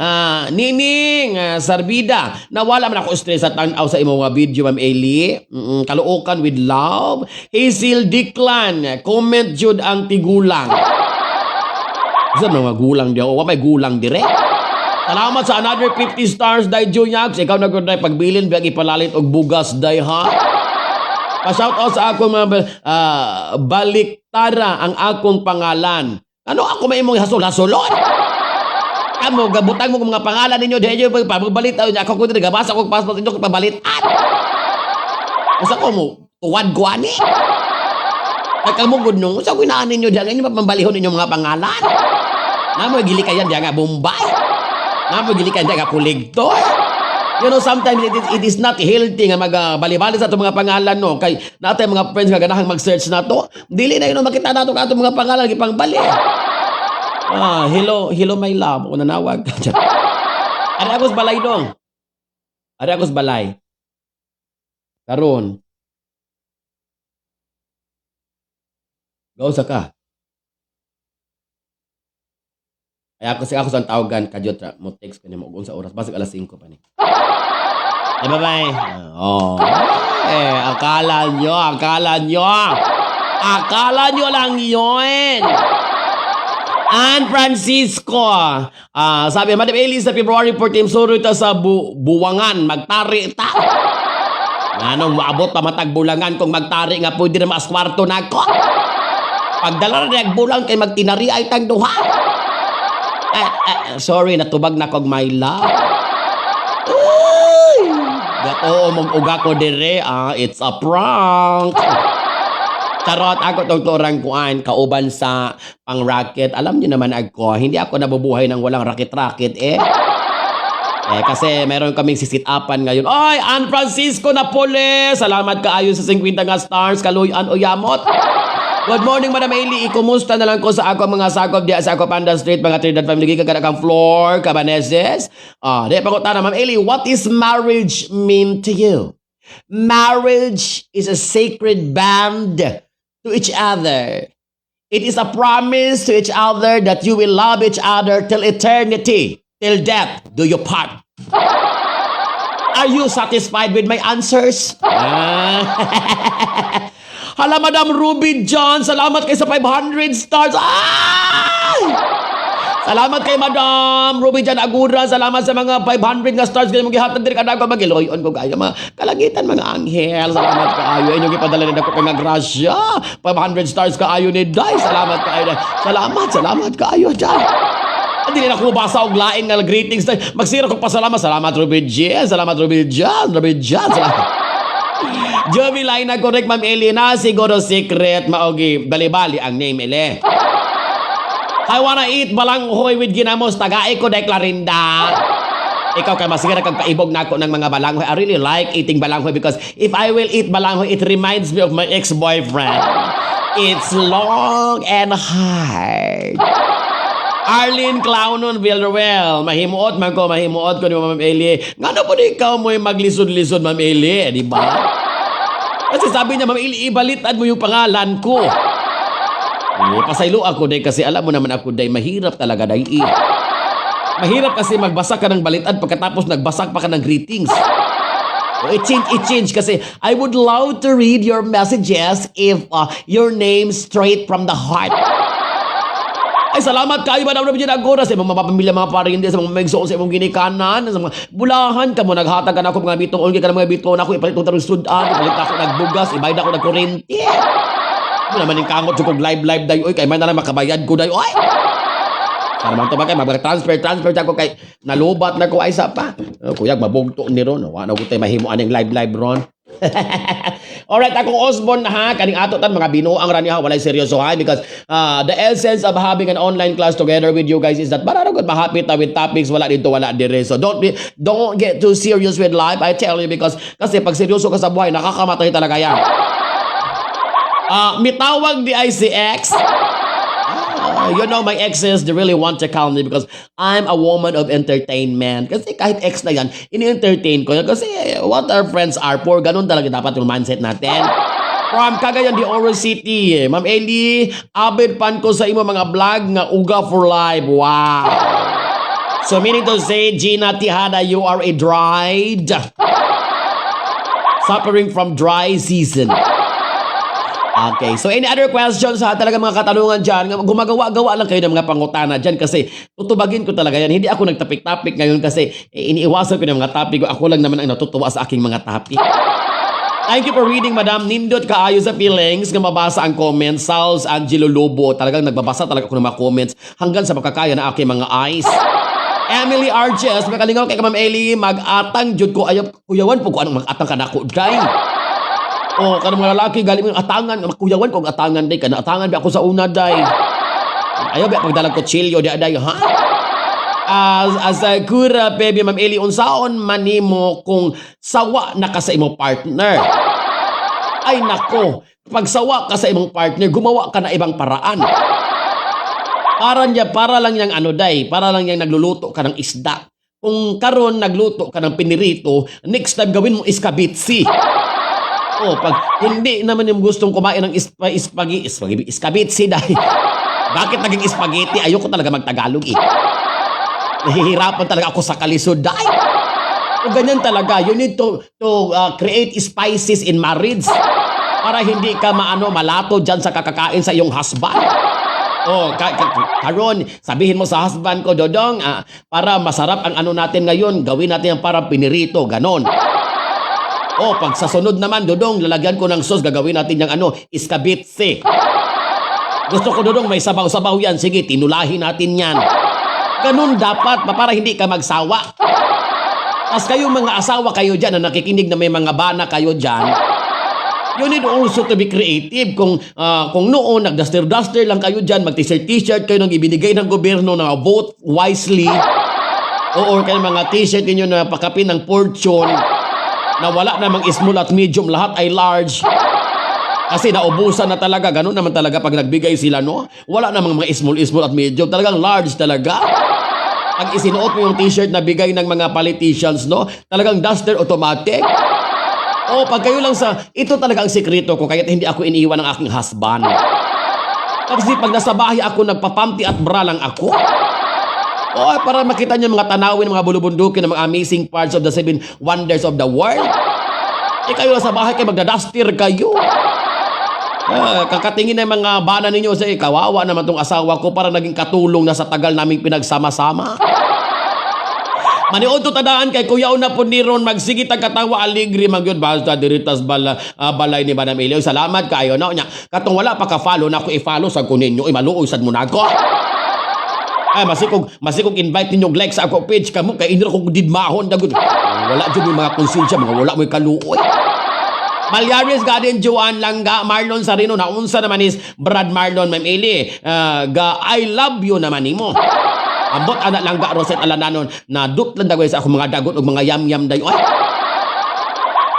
Ah, Nining Sarbida, nawala man ako stress sa tan-aw sa imong mga video, Ma'am Eli. Caloocan with love. Hazel Diklan, comment jud ang tigulang. Isa mga gulang diya, wa may gulang dire. Salamat sa another 50 stars, Day Junyax. Ikaw na gud, day, pagbilin biyag ipalalit og bugas, day, ha. Pa-shout out sa akong mga baliktara ang akong pangalan. Ano ako may imong hasol-hasolon? Kamo gabutang mo mga pangalan ninyo diha nyo pagbalit niya ako kun gabasa ko passport ninyo pabalitan. Usa ko mo tuwad ko ani. Kay kamo gud nung usa ko inaan ninyo diha inyo pambalihon ninyo mga pangalan. Namo gilikayan diha nga Bombay. Namo gilikayan diha nga kolektor. Sometimes it is not healthy nga mag bali-bali sa atong mga pangalan, no, kay natay mga friends nga ganahang mag-search na to. Dili na yun makita nato ka atong mga pangalan gipangbali. Ah, hello, hello, my love. Kung nanawag ka. Ari ako sa balay dong. Ari ako sa balay. Karon. Gausa ka. Ay ako si ako sa tawagan kadyot ra mo text ko nimo og unsa oras, basig alas 5 pa ni. Eh, bye-bye. Oh. Eh, akala nyo, akala nyo. Akala nyo lang yun. Ann Francisco, sabi, Madam Ellie, sa February 14, suro ito sa buwangan, magtari ta. Anong maabot pa matag bulangan kung magtari nga pwede na mas kwarto na ako. Pagdala na bulang kay magtinari ay tag duha. Eh, eh, sorry, natubag na kog my love. Uy! Gato mag-uga ko dire, ah, it's a prank. Charot, ako tong turang kuan, kauban sa pang racket. Alam niyo naman ako, hindi ako nabubuhay ng walang racket-racket eh. Eh, kasi meron kaming sisit-upan ngayon. Ay, Ann Francisco Napoles! Salamat kaayo sa 50 nga stars. Kaluyan o yamot. Good morning, Madam Ailey. Ikumusta na lang ko sa ako mga sakop diya sa ako Panda Street, mga Trinidad family, gikan kang Floor, Cabaneses. Ah, di pangutana, Ma'am Ailey, what is marriage mean to you? Marriage is a sacred bond to each other. It is a promise to each other that you will love each other till eternity, till death do you part. Are you satisfied with my answers? Ah. Hala, Madam Ruby John, salamat kay sa 500 stars. Ay! Salamat kay Madam Ruby John Agura. Salamat sa mga 500 nga stars kay mong gihatag diri kada magiloy-on ko kayo mga kalangitan, mga anghel. Salamat kaayo inyong gipadala ni dako nga grasya. 500 stars kaayo ni Day. Salamat kaayo. Salamat, salamat kaayo dyan. Hindi na ako mabasa og lain nga greetings. Day. Magsira ko pasalamat. Salamat, Ruby J. Salamat, Ruby John. Ruby John. Salamat. Joey Line correct, Ma'am Elena. Siguro secret maogi bali-bali ang name ele. I wanna eat balanghoy with ginamos. Tagae ko, Declarinda. Ikaw kay masira kag paibog nako ng mga balanghoy. I really like eating balanghoy because if I will eat balanghoy, it reminds me of my ex-boyfriend. It's long and hard. Arlene Clownon Villarreal. Mahimuot man ko, mahimuot ko ni Ma'am Eli. Ngano po ikaw mo'y maglisod-lisod, Ma'am Eli, di ba? Kasi sabi niya, "Ma'am Eli, ibaliktad mo yung pangalan ko." Eh, pasaylo ako day kasi alam mo naman ako day, mahirap talaga day eh. Mahirap kasi magbasa ka ng baliktad pagkatapos nagbasa pa ka ng greetings. O, i-change, i-change kasi I would love to read your messages if your name straight from the heart. Ay, salamat kayo ba naman dyan agora sa imong mga pamilya, mga parente, sa mga megsoon, sa imong ginikanan, sa mga bulahan ka mo, naghatag ka na ako mga bitong, ka na mga bitong ako, ipalit ko tarong sudan, ipalit ako nagbugas, ibayad ako nagkurente. Mo naman yung kangot kog live live day, oy, kay man na lang makabayad ko day, oy. Para man to ba kay mag-transfer transfer ako kay nalubat na ko ay sa pa. Oh, kuyag mabugto ni ron. Wa na gud mahimo aning live live ron. Alright, akong Osborne ha, kaning ato tan mga binuang ra niya, walay seryoso ha, because the essence of having an online class together with you guys is that para ra gud mahapit ta with topics, wala dito wala dire. So don't get too serious with life, I tell you, because kasi pag seryoso ka sa buhay, nakakamatay talaga yan. Mitawag di ICX. My exes, they really want to call me because I'm a woman of entertainment. Kasi kahit ex na yan, ini-entertain ko yan. Kasi what our friends are for, ganun talaga dapat yung mindset natin. From Cagayan de Oro City, Ma'am Eli, avid fan ko sa imo mga vlog nga uga for life. Wow. So meaning to say, Gina Tihada, you are a dried, suffering from dry season. Okay, so any other questions ha? Talaga mga katanungan dyan. Gumagawa-gawa lang kayo ng mga pangutana dyan kasi tutubagin ko talaga yan. Hindi ako nagtapik-topic ngayon kasi eh, iniiwasan ko ng mga topic. Ako lang naman ang natutuwa sa aking mga topic. Thank you for reading, Madam. Nindot kaayo sa feelings nga mabasa ang comments. Sals Angelo Lobo. Talagang nagbabasa talaga ako ng mga comments hanggang sa makakaya na aking mga eyes. Emily Arches, makalingaw kay ka, Ma'am Eli, mag-atang jud ko ayaw kuyawan po ko anong mag-atang ka nako day. Oh, kanang mga lalaki galing mo atangan, makuyawan ko ang atangan day, kana atangan ba ako sa una day. Ayaw ba pagdalag kutsilyo di aday, ha? As a kura, baby, Ma'am Eli, unsaon manimo kung sawa na ka sa imong partner? Ay nako, pag sawa ka sa imong partner, gumawa ka na ibang paraan. Para niya, para lang yang ano day, para lang yang nagluluto ka ng isda. Kung karon nagluto ka ng pinirito, next time gawin mo iskabitsi. Oh, pag hindi naman yung gustong kumain ng ispagi, iskabitsi dahil. Bakit naging spaghetti? Ayoko talaga magtagalog eh. Nahihirapan talaga ako sa kalisod dahil. O ganyan talaga, you need to create spices in marriage para hindi ka maano malato diyan sa kakakain sa iyong husband. Oh, karon sabihin mo sa husband ko, "Dodong, para masarap ang ano natin ngayon, gawin natin ang parang pinirito," ganon. Oh, pag sa sunod naman, "Dodong, lalagyan ko ng sauce, gagawin natin yung ano, iskabitse. Gusto ko, Dodong, may sabaw-sabaw yan. Sige, tinulahin natin yan." Ganun dapat, para hindi ka magsawa. Tapos kayong mga asawa kayo dyan na nakikinig na may mga bana kayo dyan, you need also to be creative. Kung noon, nag-duster-duster lang kayo dyan, mag-t-shirt t-shirt kayo nang ibinigay ng gobyerno na vote wisely, o or kayo mga t-shirt ninyo na pakapin ng fortune, na wala namang small at medium, lahat ay large. Kasi naubusan na talaga. Ganun naman talaga pag nagbigay sila, no? Wala namang mga small, small at medium. Talagang large talaga. Pag isinuot mo yung t-shirt na bigay ng mga politicians, no? Talagang duster automatic. O, pag kayo lang sa... Ito talaga ang sikreto ko, kaya't hindi ako iniiwan ng aking husband. Kasi pag nasa bahay ako, nagpapanty at bra lang ako. O, para makita niyo mga tanawin, mga bulubundukin, mga amazing parts of the seven wonders of the world. Eh kayo lang sa bahay kayo, magdadaster kayo. Ah, kakatingin ng mga bana ninyo sa eh, kawawa naman tong asawa ko, para naging katulong na sa tagal naming pinagsama-sama. Maniod to tadaan kay kuya una po ni Ron magsige tag katawa, aligre man gyud basta diritas bala balay ni Madam Elio. Salamat kayo no nya. Katong wala pa ka follow nako, i-follow sa ko ninyo, ay maluoy sad mo nako. Ay masikog masikog invite ninyo like sa ako page kamo kay inira ko didmahon dagud. Wala jud yung mga konsensya, mga wala mo'y kaluoy. Malyaris Garden Joan Langga, Marlon Sarino, naunsa naman is Brad Marlon, Ma'am Eli, ga I love you naman nimo. Ambot ana Langga Roset Alananon na dutlan dagoy sa akong mga dagot ug mga yam-yam dayo. Ay.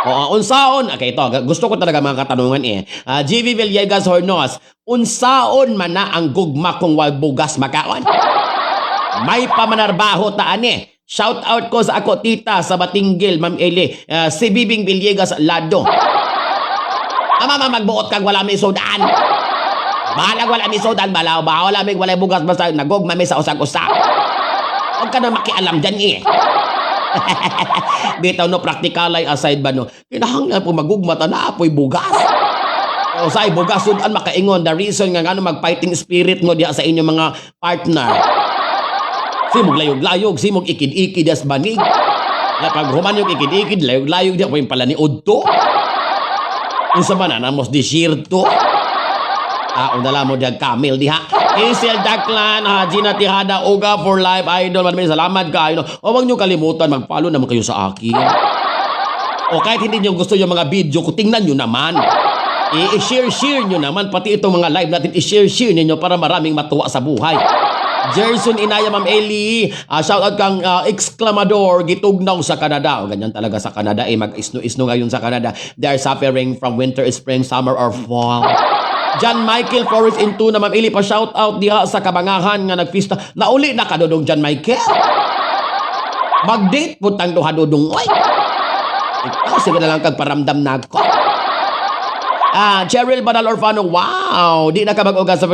Oo, unsaon? Okay, ito. Gusto ko talaga mga katanungan eh. GV Villegas Hornos, unsaon man na ang gugma kung wal bugas makaon? May pamanarbaho ta ani. Shout out ko sa ako tita sa Batinggil, Ma'am Eli. Si Bibing Villegas Lado. Ama ma magbuot kag wala may sudan. Bahalag wala may sudan, balaw ba wala may walay bugas, basta nagugma mi sa usag-usa. Huwag ka na makialam dyan eh. Bitaw no, praktikalay aside ba no. Kinahanglan po magugma ta na apoy bugas. O sa bugas sudan makaingon the reason nga ngano mag-fighting spirit mo diha sa inyong mga partner. Simog layog-layog, simog ikid-ikid as banig. Nga pag human yung ikid-ikid, layog-layog diha po yung pala ni Udto. Unsa man na namos disyerto. Ah, una mo diag camel diha. Hazel Daklan, Gina Tihada, Uga for life, idol. Maraming salamat kayo. O wag niyo kalimutan, mag-follow naman kayo sa akin. O kahit hindi niyo gusto yung mga video ko, tingnan niyo naman. I-share-share nyo naman, pati itong mga live natin, i-share-share ninyo para maraming matuwa sa buhay. Gerson Inaya, Ma'am Eli, shout out kang exclamador, gitugnaw sa Canada. O, ganyan talaga sa Canada, eh, mag-isno-isno ngayon sa Canada. They are suffering from winter, spring, summer, or fall. John Michael Flores into na, Ma'am Eli, pa shout out diha sa Kabangahan nga nagpista. Nauli na kadudong John Michael. Mag-date po tang duha, dudong oy. Ikaw, sige na lang kag paramdam na ako. Cheryl Banal Orfano, wow! Di na ka mag-ugas sa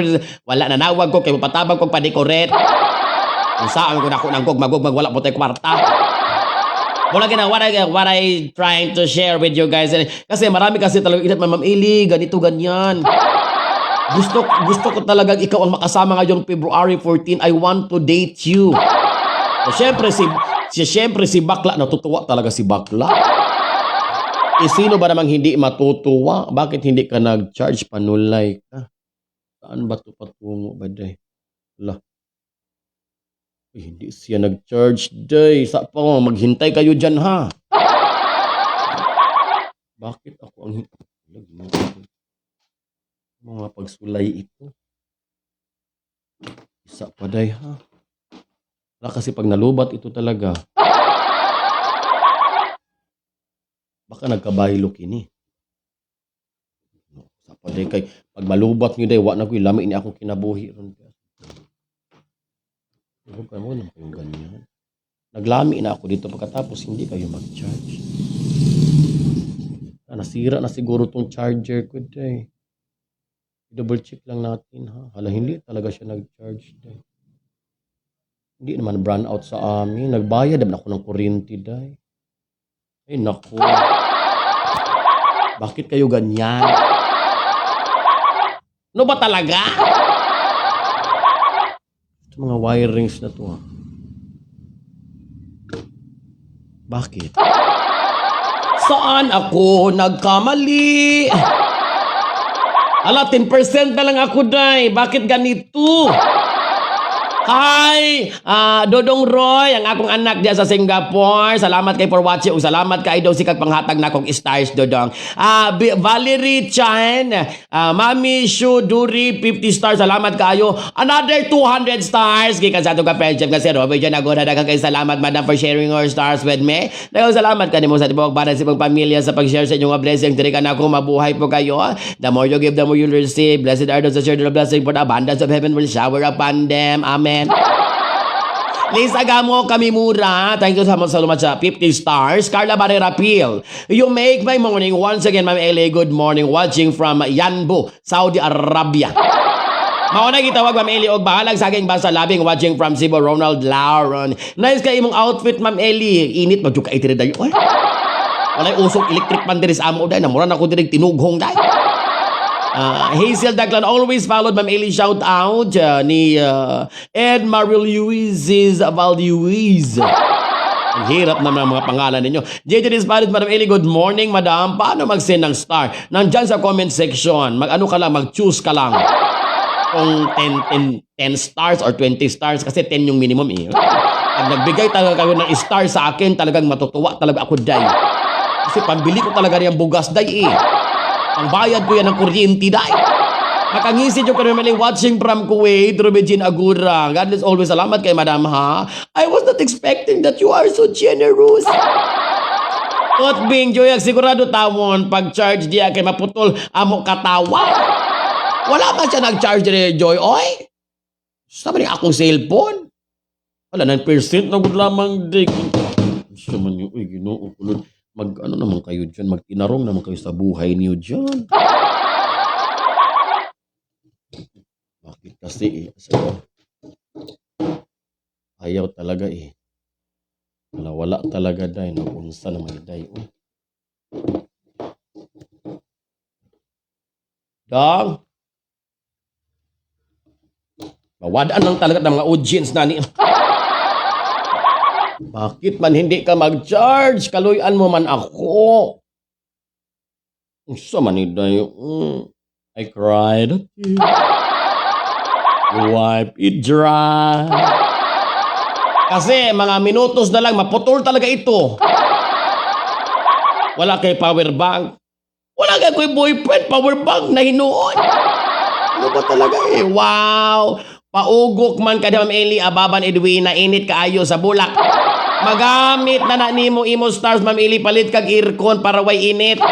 Wala na nawag ko, kay patabang kong pa-decorate. Ang saan ko na ako nang gugmag wala po tayo kwarta. Wala gina, what I trying to share with you guys. Kasi marami kasi talaga, inat, Ma'am Eli, ganito, ganyan. Gusto ko talagang ikaw ang makasama ngayong February 14. I want to date you. So, siyempre si Bakla, natutuwa talaga si Bakla. Eh, sino ba namang hindi matutuwa? Bakit hindi ka nag-charge? Panulay ka. Saan ba ito patungo ba, day? Ala. Eh, hindi siya nag-charge, day. Sa pa, oh, maghintay kayo dyan, ha? Bakit ako ang Ala, ginoo ko. Mga pagsulay ito. Isa pa, day, ha? Wala kasi pag nalubat ito talaga. Baka nagkabaylo kini. No, sa pa day kay pag malubat niyo day wa na ko'y lami ni akong kinabuhi ron. Huwag ka mo naman kayong ganyan. Naglami na ako dito pagkatapos hindi kayo mag-charge. Ah, nasira na siguro tong charger ko day. Double check lang natin ha. Hala, hindi talaga siya nag-charge day. Hindi naman brown out sa amin. Nagbayad naman ako ng kuryente day. Ay naku. Bakit kayo ganyan? Ano ba talaga? Ito mga wirings na to ha. Bakit? Saan ako nagkamali? Ala, 10% na lang ako, day. Bakit ganito? Hi! Dodong Roy, ang akong anak diya sa Singapore. Salamat kay for watching. Ug salamat kay daw sikag panghatag na akong stars, Dodong. Valerie Chan, Mami Shu Duri, 50 stars. Salamat kayo. Another 200 stars. Gikan sa atong ka-friendship nga si Robert John Agora. Daghang kay salamat, madam, for sharing your stars with me. Daghang salamat kanimo sa tibuok banan sa imong pamilya sa pag-share sa inyong mga blessing. Diri ka na ako, mabuhay po kayo. The more you give, the more you'll receive. Blessed are those who share the blessing, for the abundance of heaven will shower upon them. Amen. Lisa Gamo Kamimura, thank you so much, so much sa 50 stars. Carla Barrera Pil, you make my morning once again, Ma'am Eli. Good morning. Watching from Yanbu, Saudi Arabia. Mao na gitawag, Ma'am Eli, og bahalag saging basta labing watching from Cebu, Ronald Lauron. Nice kay imong outfit, Ma'am Eli. Init man jud kay diri dayo. Oy. Walay usok electric man diri sa amo day. Namura na ko diri tinughong day. Hazel Daglan always followed Ma'am Eli, shout out ni Ed Mariel Luiz Valduiz. Ang hirap naman ang mga pangalan ninyo. JJ Disparit, Madam Eli, good morning, Madam. Paano mag-send ng star? Nandyan sa comment section. Mag-ano ka lang, mag-choose ka lang. Kung 10, 10, 10 stars or 20 stars, kasi 10 yung minimum eh. Pag nagbigay talaga kayo ng star sa akin, talagang matutuwa talaga ako, day. Kasi pambili ko talaga yung bugas, day eh. Ang bayad ko yan ng kuryente, day. Makangisid yung kami watching from Kuwait, Ruby Agura. God bless always. Salamat kay Madam ha. I was not expecting that you are so generous. Tot Bing Joyag, sigurado tawon pag-charge diya kay maputol amo katawa. Wala man siya nag-charge rin, Joy. Oy, sabi ni akong cellphone. Wala, 9% na gud lamang, day. Siya man yun, uy, Ginoo ko, Lord. Mag, ano naman kayo dyan, magtinarong naman kayo sa buhay niyo dyan. Bakit kasi eh? So, ayaw talaga eh. Wala, wala talaga, day. Nagunsa naman, day. Oh. Dong! Mawadaan lang talaga ng mga audience na ni. Bakit man hindi ka mag-charge? Kaluyan mo man ako. Unsa man ni, day? I cried at you. Wipe it dry. Kasi mga minutos na lang, maputol talaga ito. Wala kay power bank. Wala kay ko'y boyfriend, power bank na hinuon. Ano ba talaga eh? Wow! Paugok man ka, Ma'am Eli, Ababan Edwina, init kaayo sa bulak. Magamit na na nimo imo stars, Ma'am Eli, palit kag aircon para way init.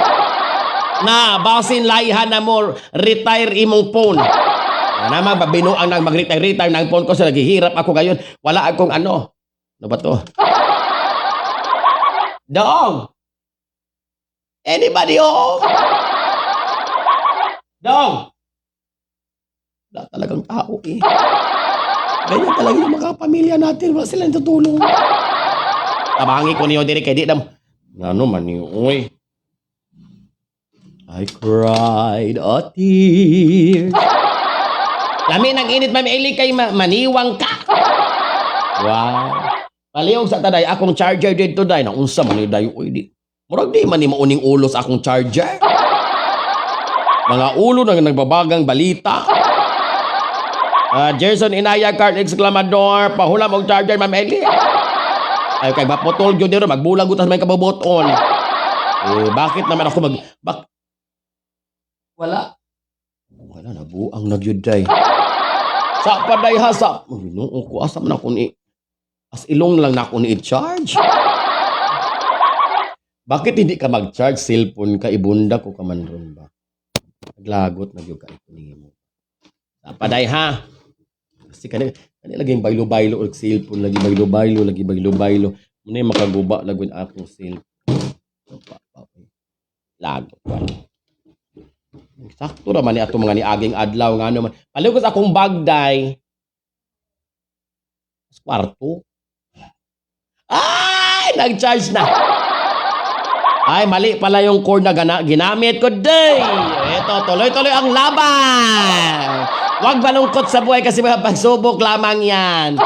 Na, basin layhan na mo, retire imong phone. Na naman, babinuang nang mag-retire-retire ng phone ko sa naghihirap ako ngayon. Wala akong ano. Ano ba to? Dong! Anybody home? Dong! Wala talagang tao eh. Ganyan talaga yung mga pamilya natin. Wala silang tutulong. Tabangi ko niyo diri kay di dam. Ano man ni, uy. I cried a tear. Lami ng init, Ma'am Eli, kay maniwang ka. Wow. Palihog sa ta, day, akong charger dito, day. Naunsa man ni, day, uy, di. Murag di man ni mauning ulo sa akong charger. Mga ulo nang nagbabagang balita. Ah, Jason Inaya Card Exclamador, pahulam og charger, Ma'am Eli. Ay kay maputol gyud dito, magbulag utas may kabubuton. Eh, bakit naman ako mag bak Wala. Wala na buang na gyud, day. Sa paday ha sa. Uy, Ginoo ko, asa man ako ni as ilong lang na ako ni i-charge. Bakit hindi ka mag-charge cellphone ka, ibunda ko ka man ron ba? Naglagot na gyud ka ito nimo. Sa paday ha. Kasi kani kani lagi baylo-baylo og cellphone, lagi baylo-baylo, lagi baylo-baylo. Muna yung makaguba lagi akong cellphone. Pa, pa, pa. Lagot pa. Sakto naman ni ato mga niaging adlaw nga naman. Palihog sa akong bag, day. Sa kwarto. Ay, nag-charge na. Ay, mali pala yung cord na ginamit ko, day. Ito, tuloy-tuloy ang laban. Huwag malungkot sa buhay kasi mga pagsubok lamang yan.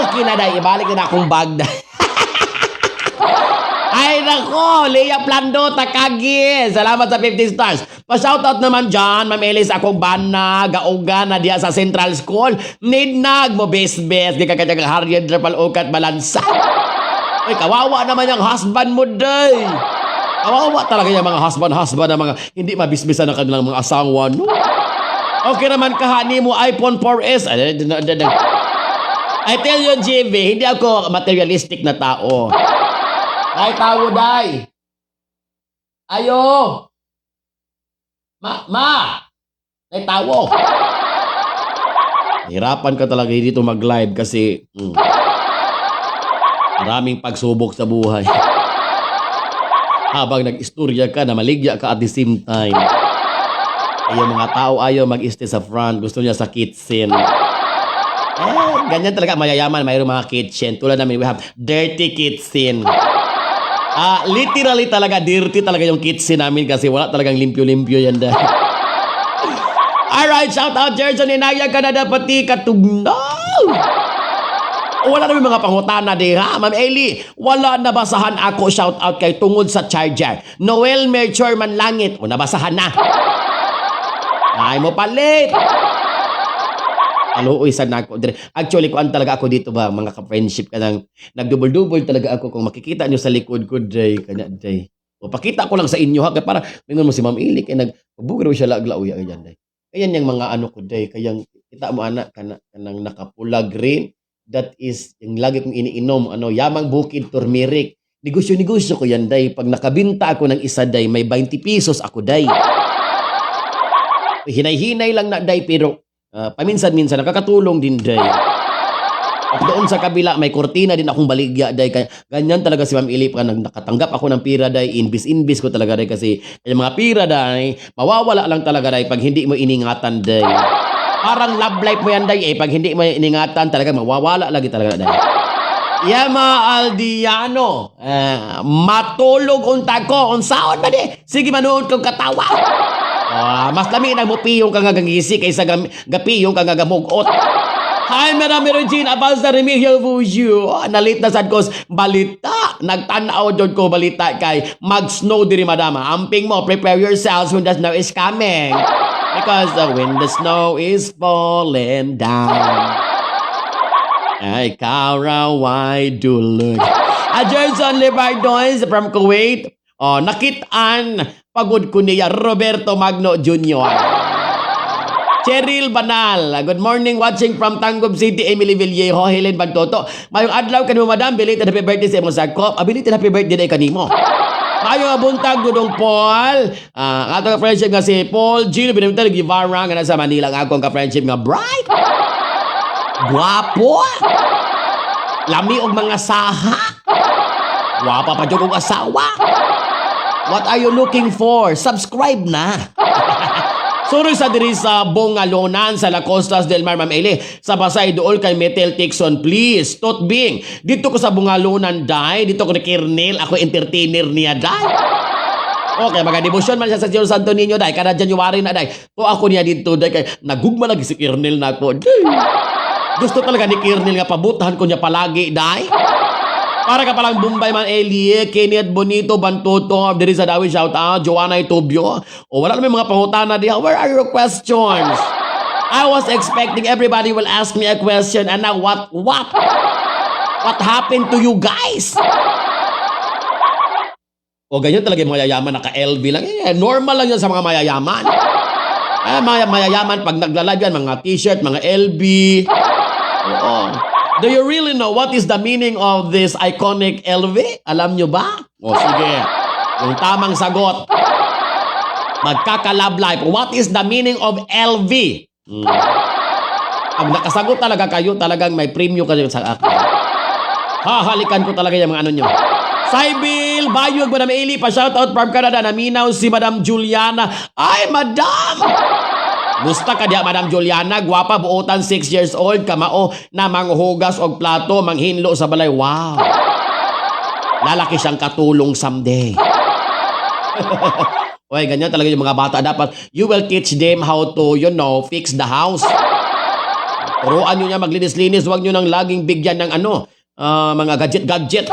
Okay na, day. Ibalik na akong bag, day. Ay, nako! Lea Plando, Takagi! Salamat sa 50 stars. Pa-shoutout naman dyan, Ma'am Elis, akong bana, gauga na diya sa Central School. Nidnag mo, best-best. Di ka kanyang Harriet Drapal Ukat Balansa. Ay, kawawa naman yung husband mo, day. Kawawa talaga yung mga husband-husband na mga hindi mabisbisan ng kanilang mga asawa, no? Okay naman kahani mo iPhone 4S. Ay, ay, ay, ay. I tell you, JV, hindi ako materialistic na tao. Ay, tawo, day. Ayo. Ma, ma. Ay, tawo. Hirapan ka talaga dito mag-live kasi maraming pagsubok sa buhay. Habang nag-istorya ka na maligya ka at the same time. Kaya mga tao ayaw mag-stay sa front. Gusto niya sa kitchen. Eh, ganyan talaga mayayaman. Mayroong mga kitchen. Tulad namin, we have dirty kitchen. Ah, literally talaga, dirty talaga yung kitchen namin kasi wala talagang limpyo-limpyo yan dahil. Alright, shout out Jerson Inaya, Canada, pati katugnaw. Wala na may mga pangutana di ha, Ma'am Eli. Wala nabasahan ako, shout out kay tungod sa charger. Noel Melchor Manlangit. O, nabasahan na. Ay mo palit. Aluoy sa nako dire. Actually, kuan talaga ako dito ba, mga ka-friendship, ka nang nagdubol-dubol talaga ako kung makikita nyo sa likod ko, day, kanya, day. O, pakita ko lang sa inyo ha kay para mingon mo si Ma'am Eli kay nag bugro siya lagla uya ganyan, day. Kayan yung mga ano ko, day, kayang kita mo ana kana kanang nakapula green, that is yung lagi kong iniinom, ano, Yamang Bukid Turmeric. Negosyo-negosyo ko yan, day. Pag nakabinta ako ng isa, day, may 20 pesos ako, day. Hinay-hinay lang na, day, pero paminsan-minsan nakakatulong din, day. At doon sa kabila, may kurtina din akong baligya, day. Kaya, ganyan talaga si Ma'am Ili. Pag nakatanggap ako ng pira, day, invis-invis ko talaga, day. Kasi yung mga pira, day, mawawala lang talaga, day, pag hindi mo iningatan, day. Parang love life mo yan, day, eh. Pag hindi mo iningatan, talaga mawawala lagi talaga, day. Yama Aldiano. Matulog unta ko. Unsaon ba di? Sige, manood kong katawa. Ah, mas lami na mo piyong ka nga gangisi kaysa gapiyong ka nga gamugot. Hi, Madam Regine Abalza Remigio Buju. Nalit na sad ko balita. Nagtanaw jud ko balita kay mag-snow diri, madama. Amping mo, prepare yourselves when the snow is coming. Because when the snow is falling down. Ay, karaway dulog. A Gerson Libardois from Kuwait. Oh, nakitaan pagod ko niya Roberto Magno Jr. Cheryl Banal. Good morning, watching from Tangub City, Emily Villejo, Helen Bantoto. Mayong adlaw kanimo, madam, belated happy birthday sa imong sakop. Belated happy birthday day kanimo. Mayong buntag, Dudong Paul. Ah, ato ka friendship nga si Paul Gino Benavente Guevara nga nasa Manila, ang akong ka-friendship nga bright. Guwapo. Lami og mga saha. Gwapa pa jud og asawa. What are you looking for? Subscribe na. Sorry sa diri sa Bongalonan sa La Costas del Mar, Ma'am Eli. Sa Pasay Dool kay Metel Tixon, please. Tot Bing. Dito ko sa Bungalonan, day. Dito ko ni Kirnel. Ako entertainer niya, day. Okay, mga debosyon man siya sa Diyos Santo Niño, day. Kada January na, day. To ako niya dito, day. Kay nagugma lagi si Kirnel na ako. Day. Gusto talaga ni Kirnel nga pabutahan ko niya palagi, day. Para ka palang Bombay man, Elie, Kenneth Bonito, Bantoto, diri sa Dawi, shout out, Joanna Itubio. O wala naman mga pangutana diha. Where are your questions? I was expecting everybody will ask me a question and now what, what? What happened to you guys? O ganyan talaga yung mayayaman, naka-LV lang. Eh, normal lang yan sa mga mayayaman. Eh, mga mayayaman, pag nagla-live yan, mga T-shirt, mga LV. Oo. Do you really know what is the meaning of this iconic LV? Alam nyo ba? O sige. Yung tamang sagot. Magkaka-love life. What is the meaning of LV? Pag nakasagot talaga kayo, talagang may premyo kayo sa akin. Hahalikan ko talaga yung mga ano nyo. Sybil, Bayog, Madam Eli, pa shoutout from Canada, naminaw si Madam Juliana. Ay, Madam! Musta ka diya, Madam Juliana? Gwapa, buotan, 6 years old, kamao na manghugas og plato, manghinlo sa balay. Wow! Lalaki siyang katulong someday. Oy, ganyan talaga yung mga bata. Dapat you will teach them how to fix the house. Turuan nyo niya maglinis-linis. Huwag nyo nang laging bigyan ng ano, mga gadget-gadget.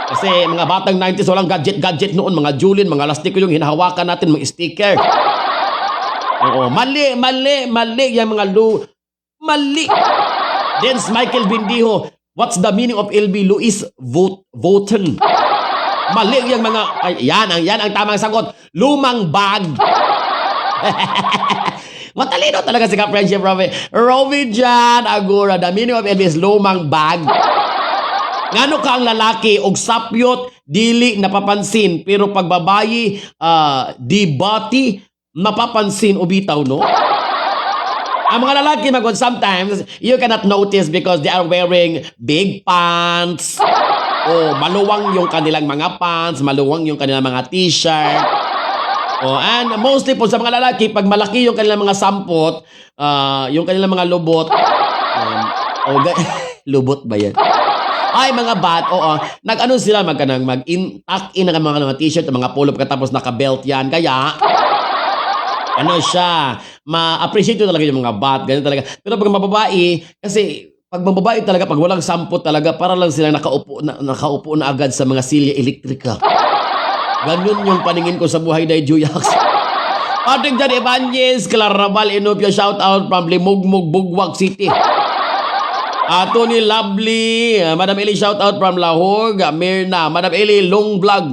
Kasi mga batang 90s, walang gadget-gadget noon. Mga Julin, mga lastiko yung hinahawakan natin, mga sticker. Oo, mali, mali, mali. Yung mga mali. Dance Michael Bendijo, what's the meaning of LB Louis Voten? Mali yung mga, ay, yan ang tamang sagot. Lumang bag. Matalino talaga si ka-friendship Robbie. Robbie Jan Agura, the meaning of LB is lumang bag. Ngano ka ang lalaki og sapyot dili napapansin, pero pag babayi di bati napapansin o bitaw, no? Ang mga lalaki magod sometimes you cannot notice because they are wearing big pants. O maluwang yung kanilang mga pants, maluwang yung kanilang mga T-shirt. Oh, and mostly po sa mga lalaki, pag malaki yung kanilang mga sampot, yung kanilang mga lubot, oh, lubot ba yan? Ay, mga bat, oo. Nag-ano sila, mag, kanang, mag-in, tuck in ang mga T-shirt, mga polo, pagkatapos naka-belt yan. Kaya, ano siya, ma-appreciate ko talaga yung mga bat, ganyan talaga. Pero pag mababae, kasi pag mababae talaga, pag walang sampot talaga, para lang silang nakaupo na agad sa mga silya elektrika. Ganun yung paningin ko sa buhay na Juyax. Patrick John Ibanez, Clarabal Inopio, shout out from Limugmug, Bugwak City. Tony Lovely, Madam Eli, shout out from Lahog, Mirna, Madam Eli, long vlog.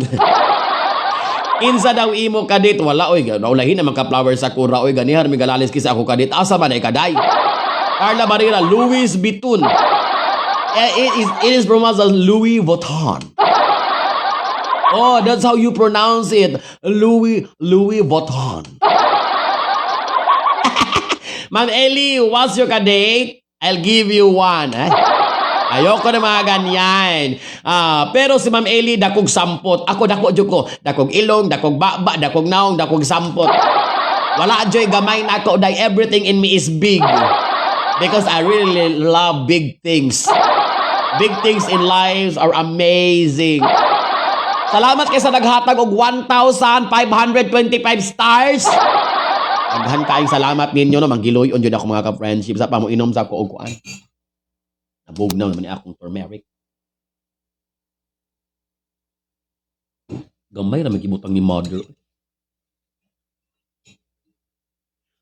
Insa daw imo kadate? Wala oy, naulahin naman ka flower sa kura oy, ganihan mi galalis kisa ako kadate. Asa man ay kaday? Carla Barrera, Louis Vuitton. Eh, it is pronounced as Louis Vuitton. Oh, that's how you pronounce it. Louis Vuitton. Ma'am Ellie, what's your kadate? I'll give you one. Eh? Ayoko na mga ganyan. Ah, pero si Ma'am Eli dakog sampot. Ako dako jud ko. Dakog ilong, dakog baba, dakog naong, dakog sampot. Wala joy gamay na ako dahil everything in me is big. Because I really love big things. Big things in lives are amazing. Salamat kay sa naghatag og 1,525 stars. Daghan kaayong salamat ninyo, no, manggiloy-on jud ako, mga ka-friendship, sa pamoinom sa ko og kuan. Nabugnaw naman ni akong turmeric. Gamay ra magibutang ni mother.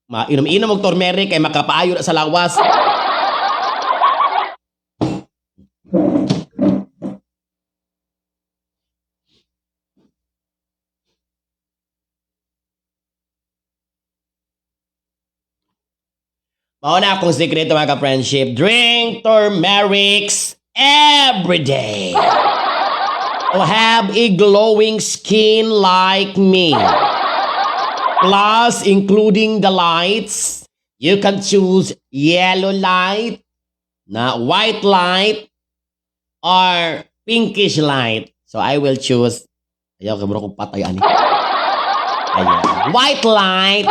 Mainom-inom og turmeric kay makapaayo na sa lawas. Mao na akong sekreto, mga ka-friendship. Drink turmerics every day to have a glowing skin like me. Plus, including the lights, you can choose yellow light, na white light, or pinkish light. So I will choose, ayaw, kay mura kong patay ani. Ayan. White light.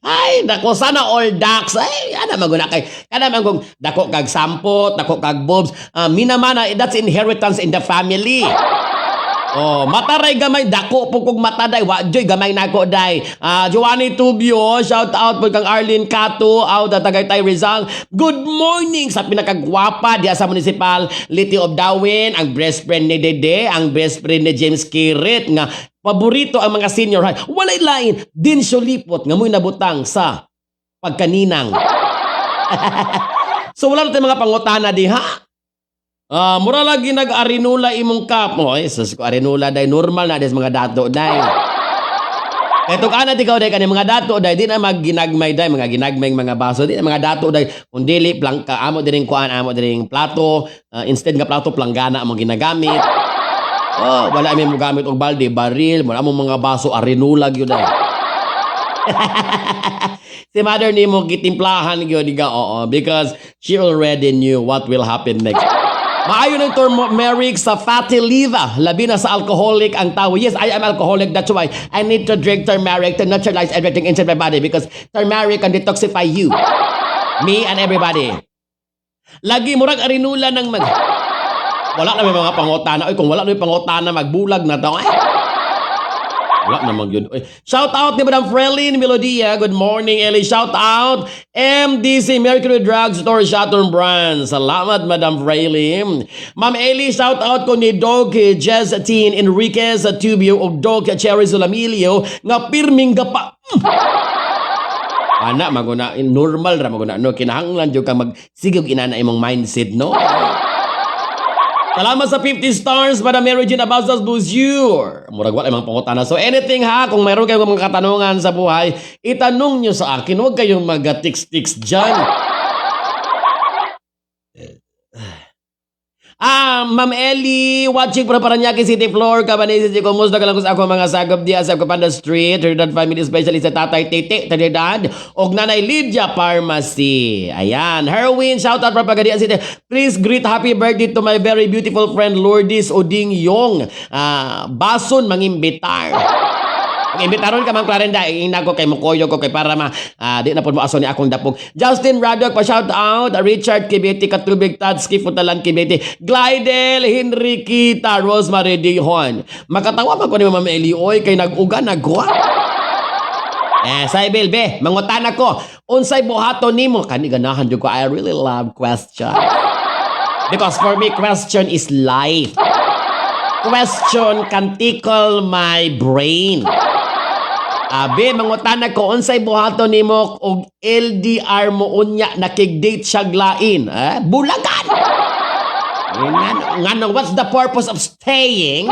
Ay, nako, sana all ducks. Ay, ana maguna kay kana man kung dako kag sampot, dako kag boobs. Minamana, that's inheritance in the family. Oh, mataray gamay, dako po kog mata day, wa joy gamay nako day. Ah, Giovanni Tubio, shout out po kang Arlene Cato out at Tagaytay, Rizal. Good morning sa pinakagwapa diya sa Municipal Liti of Dauin, ang best friend ni Dede, ang best friend ni James Kirit nga paborito ang mga senior high. Walay lain din lipot nga mo'y nabutang sa pagkaninang. So wala na tayong mga pangutana diha. Ah, mura lagi nag-arinula imong cup mo. Ay, sus ko, arinula day, normal na des mga dato day. Kay tug-ana ikaw day, kani mga dato day di na magginagmay day, mga ginagmay mga baso di na mga dato day, kung dili plangka amo diring kuan, amo diring plato, instead nga plato, planggana among ginagamit. Oh, wala mi mo gamit og balde, baril, wala mo mga baso, arinula gyud day. Si mother nimo gitimplahan gyud ga, oo, because she already knew what will happen next. Maayo ng turmeric sa fatty liver, labi na sa alcoholic ang tao. Yes, I am alcoholic. That's why I need to drink turmeric to neutralize everything inside my body because turmeric can detoxify you. Me and everybody. Lagi murag arinula ng mag. Wala na may mga pangutana. Oy, kung wala na may pangutana, magbulag na to. Ay. Wala namang yun. Oy. Shout out ni Madam Frelin Melodia. Good morning, Ellie. Shout out MDC Mercury Drug Store Shaton Brand. Salamat, Madam Frelin. Ma'am Ellie, shout out ko ni Dog Jess Teen Enriquez Tubio ug Dog Cherry Solamilio nga pirming gapa. Ana maguna, normal ra maguna, no, kinahanglan jud ka magsigog inana imong mindset, no. Salamat sa 50 stars, Madam Mary Jean Abasas Buzure. Murag wala mga pangutana. So anything ha, kung mayroon kayong mga katanungan sa buhay, itanong nyo sa akin. Huwag kayong mag-text-text dyan. Ah, Ma'am Ellie, watching from Paranaque City Floor, Cabanese City, kumusta ka lang sa ako mga sagop diya sa Kupanda Street, Trinidad Family, especially sa Tatay Tete, Trinidad, og Nanay Lydia Pharmacy. Ayan, Herwin, shout out from Pagadian City. Please greet happy birthday to my very beautiful friend Lourdes Oding Yong. Ah, bason mangimbitar. Ang imbitaron ka, Ma'am Clarenda, ingna ko kay mukoyo ko kay para ma di na po mo aso ni akong dapog. Justin Radok pa shout out, Richard Kibeti Katubig Tadski Futalan Kibeti, Glidel Henriquita Rosemary Dihon. Makatawa man ko ni Ma'am Eli oy kay nag-uga nagwa. Eh, Saibel, be, mangutana ko. Unsay buhaton nimo? Kani ganahan jud ko. I really love question. Because for me, question is life. Question can tickle my brain. Abe, mangutana ko, unsay buhaton nimo og LDR mo unya nakig-date siya lain? Eh, bulagan! Ngano, what's the purpose of staying?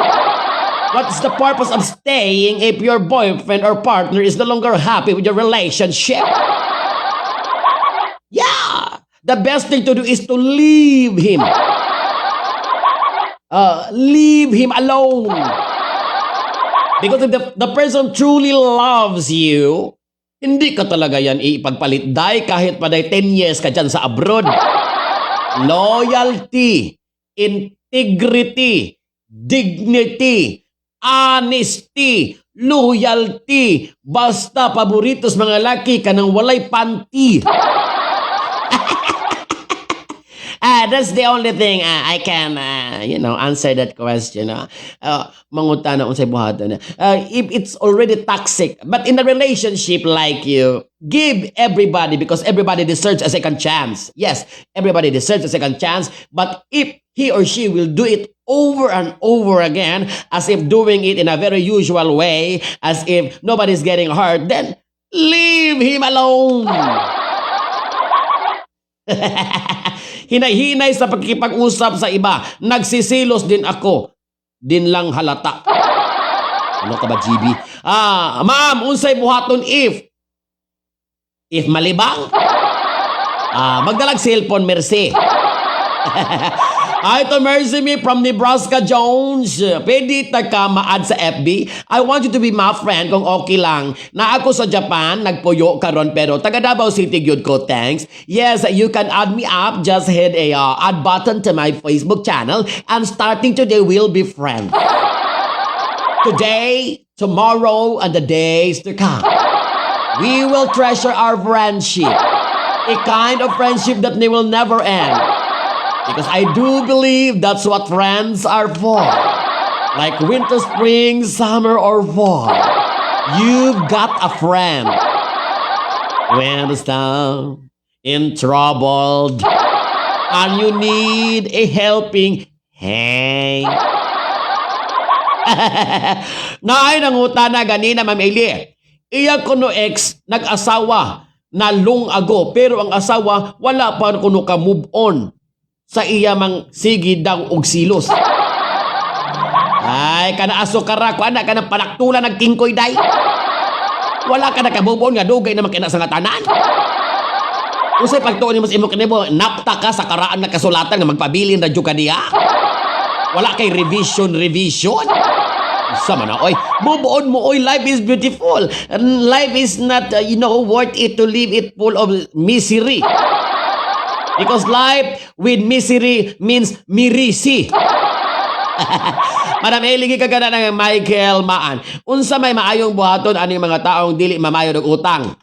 What's the purpose of staying if your boyfriend or partner is no longer happy with your relationship? Yeah! The best thing to do is to leave him. Leave him alone. Because if the person truly loves you, Hindi ka talaga yan ipagpalit, day, kahit pa day 10 years ka dyan sa abroad. Loyalty, integrity, dignity, honesty, loyalty. Basta paboritos mga laki kanang walay panty. Ah, that's the only thing I can answer that question. Mangutana unsay buhaton. If it's already toxic, but in a relationship like you, give everybody because everybody deserves a second chance. Yes, everybody deserves a second chance, but if he or she will do it over and over again, as if doing it in a very usual way, as if nobody's getting hurt, then leave him alone. Hinay-hinay sa pagkikipag-usap sa iba. Nagsisilos din ako. Din lang halata. Ano ka ba, GB? Ah, ma'am, unsay buhaton if? If malibang? Ah, magdalag cellphone, Mercy. Ay, to Mercy me from Nebraska Jones. Pwede ta ka ma-add sa FB? I want you to be my friend kung okay lang. Na ako sa Japan, nagpuyo karon pero taga Davao City gyud ko, thanks. Yes, you can add me up. Just hit a add button to my Facebook channel and starting today we'll be friends. Today, tomorrow, and the days to come. We will treasure our friendship. A kind of friendship that they will never end. Because I do believe that's what friends are for. Like winter, spring, summer, or fall. You've got a friend. When it's down in trouble and you need a helping hand. Naay nangutana ganina, Ma'am Eli. Iya kuno ex nag-asawa na long ago pero ang asawa wala pa kuno ka move on sa iya mang sige daw og silos. Ay, kana aso kara ko ana kana panaktulan nagkingkoy day. Wala ka naka-move on nga dugay naman kina sa nga tanan. Unsay pagtuon nimo sa imo kanibo, napta ka sa karaan nga kasulatan nga magpabilin ra jud ka diha. Wala kay revision revision. Sama na, oy. Move on mo, oy. Life is beautiful. And life is not worth it to live it full of misery. Because life with misery means mirisi. Madam Eli, gikan ka na ng Michael Maan. Unsa may maayong buhaton aning mga taong dili mamayod og utang?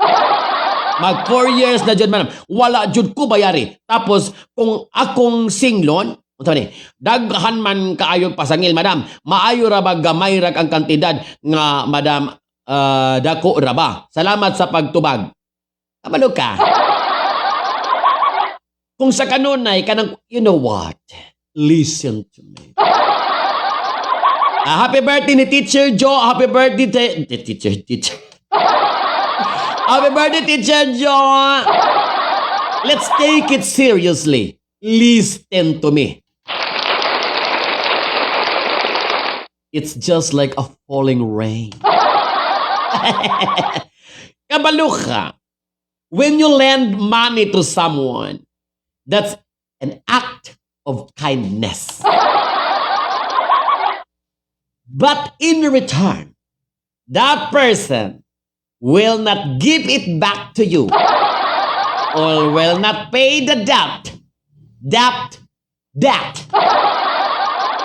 Mag 4 years na jud, madam. Wala jud ko bayari. Tapos kung akong singlon, unsa man ni? Daghan man kaayog pasangil, madam. Maayo ra ba gamay ra ang kantidad nga, madam, dako ra ba? Salamat sa pagtubag. Kabalo ka. Kung sa kanunay kanang, you know what? Listen to me. Ah, happy birthday ni Teacher Joe. Happy birthday, teacher, teacher. Happy birthday, Teacher Joe. Let's take it seriously. Listen to me. It's just like a falling rain. Kabalo ka. When you lend money to someone, that's an act of kindness. But in return, that person will not give it back to you or will not pay the debt. Debt, debt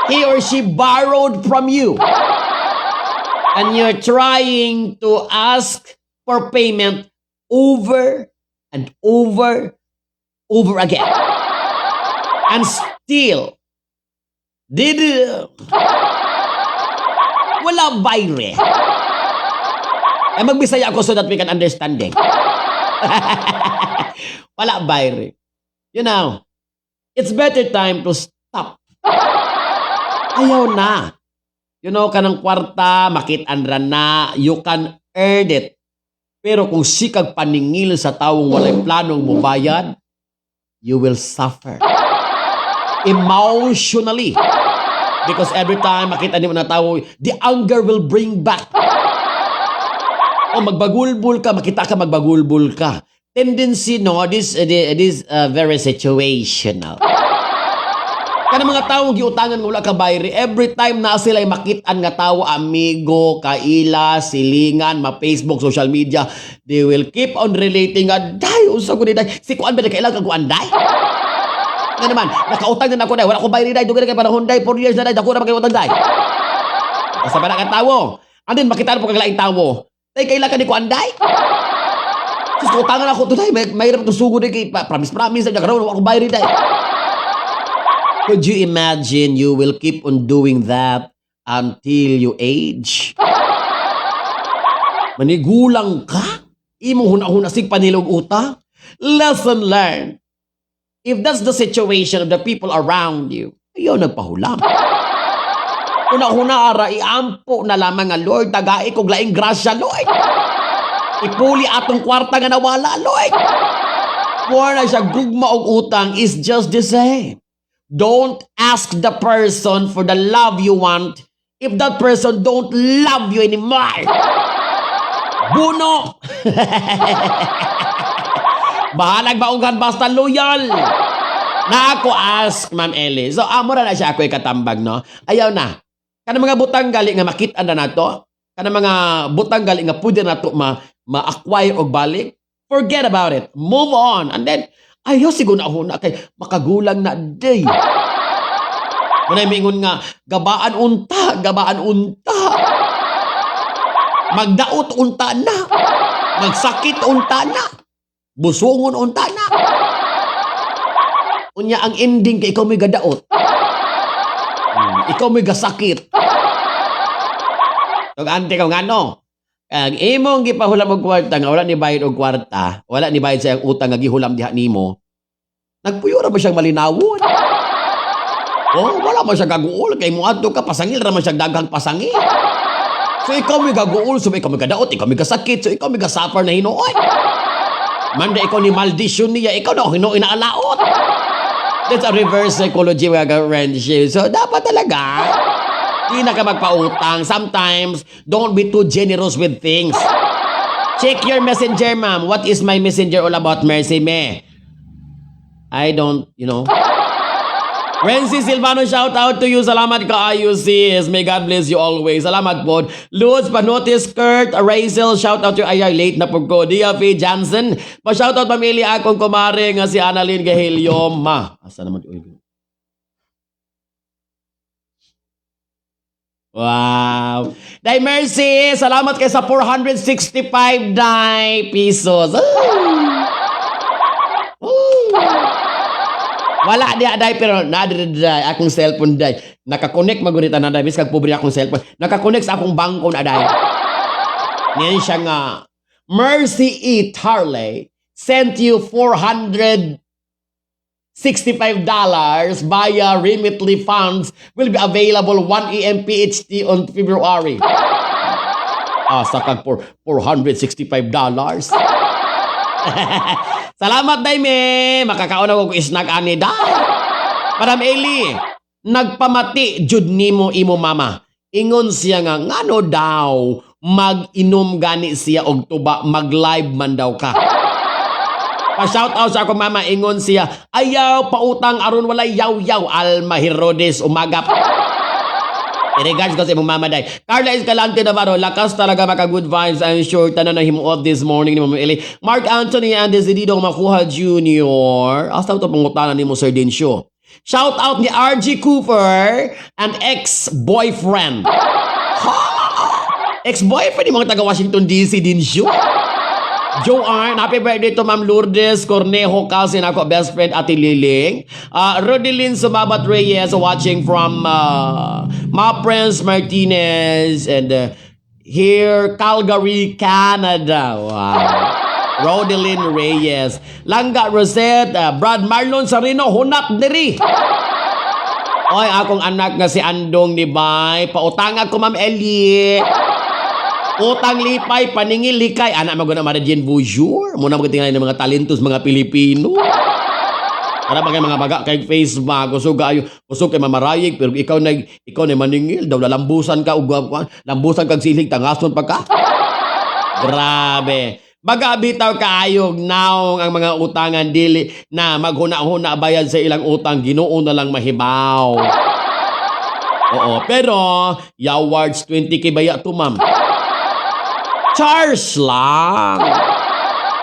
he or she borrowed from you. And you're trying to ask for payment over and over, over again. And still, did wala bayre. Eh, magbisaya ako so that we can understanding. Wala bayre. It's better time to stop. Ayaw na. Kanang kwarta, makit-an ra na, you can earn it. Pero kung sikag paningil sa tawong walay planong mubayad, you will suffer. Emotionally. Because every time makita nimo na tao, the anger will bring back. O magbagulbul ka, makita ka magbagulbul ka. Tendency, no, this very situational. Kana mga tawo giutangan nga wala ka bayri, every time na sila makitaan nga tawo, amigo, kaila, silingan, ma Facebook, social media, they will keep on relating nga, "Day, unsa ko ni, day? Si kuan ba, kailangan kag kuan, day? Nga naman, nakautang na nako, day, wala ko bayri, day, dugay na kay panahon, day, 4 years na, day, dako na kay utang, day." Basta ba na ka tawo? And then makita po kag laing tawo. "Day, kailangan ka ni kuan, day? Sus, utangan ako to, day. Mahirap to sugod, day, kay promise promise, day, karon wala ko bayri, day." Could you imagine you will keep on doing that until you age? Manigulang ka? Imong huna-huna sig panilog utang? Lesson learned. If that's the situation of the people around you, ayaw nagpahulam. Una-una ara, iampo na lamang nga, "Lord, tagai kog laing grasya, Lord. Ipuli atong kwarta nga nawala, Lord." More na siya, gugma og utang is just the same. Don't ask the person for the love you want if that person don't love you anymore. Buno! Bahalag maunggan basta loyal. Na ako ask Ma'am Ellie. So amo ra na siya ako ikatambag, no. Ayaw na. Kana mga butang gali nga makit-an na nato, kana mga butang gali nga pwede nato ma ma-acquire og balik. Forget about it. Move on. And then ayaw siguro na huna kay makagulang na, day. Munay mingon nga gabaan unta, gabaan unta. Magdaot unta na. Magsakit unta na. Busungon unta na. Unya ang ending kay ikaw may gadaot. Ikaw may gasakit. Ug ante ka ngano? Ang imong gipahulam og kwarta nga wala ni bayad og kwarta, wala ni bayad sa iyang utang nga gihulam diha nimo. Nagpuyo ra ba siyang malinawon? Oh, wala man siya gaguol kay moadto ka, pasangil ra man siya, daghang pasangil. So ikaw may gaguol, so ikaw may gadaot, ikaw may gasakit, so ikaw may gasuffer na hinuon. Manda ikaw ni maldition niya, ikaw na hinuon na alaot. That's a reverse psychology, mga friendship. So dapat talaga, di na ka magpautang. Sometimes, don't be too generous with things. Check your Messenger, ma'am. What is my Messenger all about, Mercy Me? I don't. Renzi Silvano, shout out to you. Salamat kaayo, sis. May God bless you always. Salamat po. Lourdes Panotis, Kurt, Razel, shout out to you. Ay, ay, late na po ko. Dia P. Johnson. Pa-shout out pamilya akong kumare nga si Annalyn Gahilio. Ma. Asa naman? Uy. Wow. Day Mercy, salamat kay sa 465, day, pesos. Ay. Ooh. Wala di day, pero na day akong cellphone, day. Naka-connect magurita na, day, biskag pobre akong cellphone. Naka-connect sa akong bangko na, day. Niyan siya nga Mercy E. Tarley sent you $465 via Remitly. Funds will be available 1 a.m. PHT on February. Ah, sa kag for $465. Salamat, day me. Makakaon ako og snack ani, day. Madam Eli, nagpamati jud nimo imo mama. Ingon siya nga ngano daw mag-inom gani siya og tuba, mag-live man daw ka. Pa-shout out sa akong mama, ingon siya, ayaw pautang aron walay yaw-yaw. Alma Herodes umagap. In regards ko sa imong mama, day. Carla Escalante Navarro, lakas talaga maka good vibes. I'm sure tanan na himuot this morning ni Mama Eli. Mark Anthony and Decidido Makuha Jr. Asa to pangutana nimo, Sir Densyo? Shout out ni RG Cooper and ex-boyfriend. Ha? Ex-boyfriend ni mga taga Washington DC din siya. Joanne, happy birthday to Ma'am Lourdes Cornejo, cousin ako, best friend Ate Liling. Rodelin Sumabat Reyes watching from Ma Prince Martinez and here, Calgary, Canada. Wow. Rodelin Reyes. Langga Rosette, Brad Marlon Sarino, hunap diri. Oy, akong anak nga si Andong ni Bay. Pautang ako, Ma'am Ellie. Utang lipay, paningil likay. Anak mo na Marijin Bonjour. Muna mo tingnan ng mga talentos mga Pilipino. Para ba kay mga baga kay Facebook, kusog ayo, kusog kay mamarayig, pero ikaw na maningil daw, lalambusan ka og lambusan kag silig, tangason pa ka. Grabe. Baga bitaw kaayog naong ang mga utangan, dili na maghuna-huna bayad sa ilang utang, Ginoo na lang mahibaw. Oo, pero yawards 20K baya to, ma'am. Charge lang.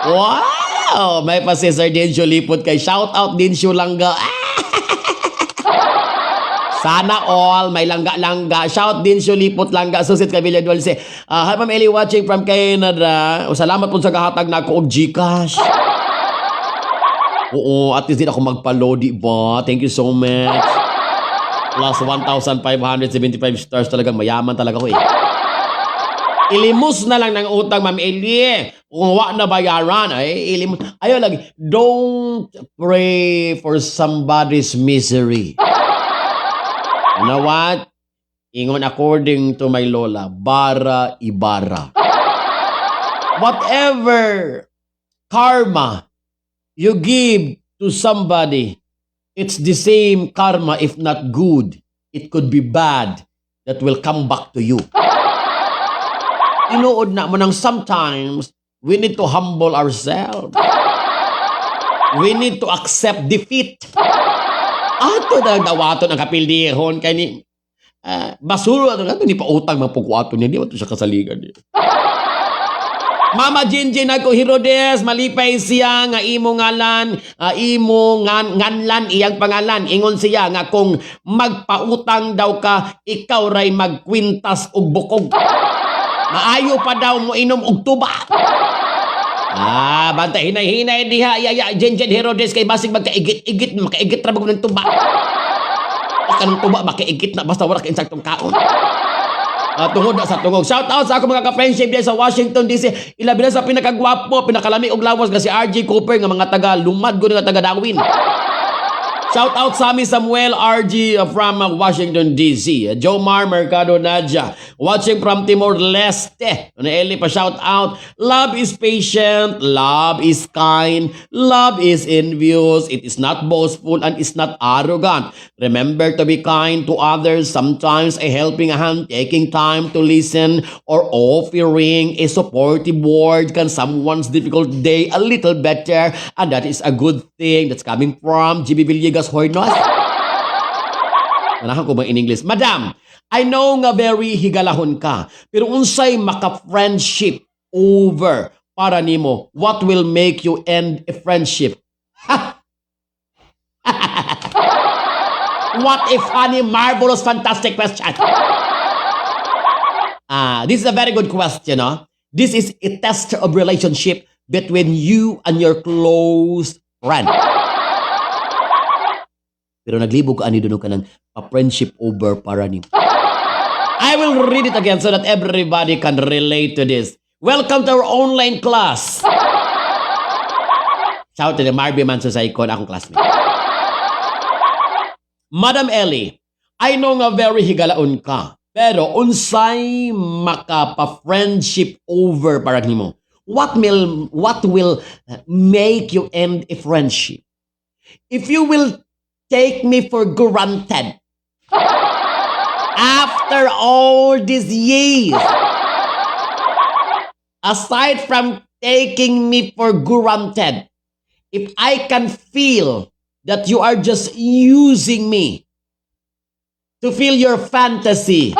Wow! May pa si Sir Dinsyo Lipot kay shout out Dinsyo Langga. Ah! Sana all may langga-langga. Shout Dinsyo Lipot Langga Susit Kabila Dulce. Hi, Ma'am Ellie, watching from Canada. O, salamat po sa kahatag na ako og GCash. Oo, at least di ako magpa-lodi ba. Thank you so much. Plus 1,575 stars, talagang mayaman talaga ko eh. Ilimos na lang ng utang, Ma'am Ellie. Kung wa na bayaran, ay ilimos. Ayaw lagi. Don't pray for somebody's misery. You know what? Ingon, according to my lola, bara ibara. Whatever karma you give to somebody, it's the same karma, if not good, it could be bad that will come back to you. Tinuod na mo nang sometimes we need to humble ourselves. We need to accept defeat. Ato na dawaton ang kapildihon kay ni basura ato ni pautang mga pugwato niya, di ba to siya kasaligan niya. Mama Jinjin ako Herodes, malipay siya nga imo ngalan, imo nganlan iyang pangalan. Ingon siya nga kung magpautang daw ka, ikaw ray magkwintas og bukog. Maayo pa daw mo inom og tuba. Ah, bantay hinay-hinay diha ya ya Jinjin Herodes kay basig magkaigit-igit, makaigit ra ng tuba. O kanang tuba makaigit na basta wala ka insaktong kaon. Tungod na sa tungog. Shout out sa ako mga ka-friendship diyan sa Washington DC. Ilabi na sa pinakagwapo, pinakalami og lawas nga si RJ Cooper nga mga taga Lumad gud nga taga Dawin. Shout out Sammy Samuel RG from Washington DC. Jomar Mercado Nadja watching from Timor Leste. Ano Eli pa shout out. Love is patient, love is kind, love is envious, it is not boastful and is not arrogant. Remember to be kind to others. Sometimes a helping hand, taking time to listen, or offering a supportive word can someone's difficult day a little better. And that is a good thing. That's coming from GB Villegas Hornos. Manahan ko ba in English? Madam, I know nga very higalahon ka, pero unsay maka-friendship over para nimo? What will make you end a friendship? Ha! What a funny, marvelous, fantastic question. Ah, this is a very good question, no? This is a test of relationship between you and your close friend. Pero naglibog ka ani doon ka ng pa-friendship over para nimo. I will read it again so that everybody can relate to this. Welcome to our online class. Shout to the Marby Man sa Saikon, akong classmate. Madam Ellie, I know nga very higalaon ka. Pero unsay makapa-friendship over para nimo? What will make you end a friendship? If you will take me for granted after all these years, aside from taking me for granted, if I can feel that you are just using me to feel your fantasy,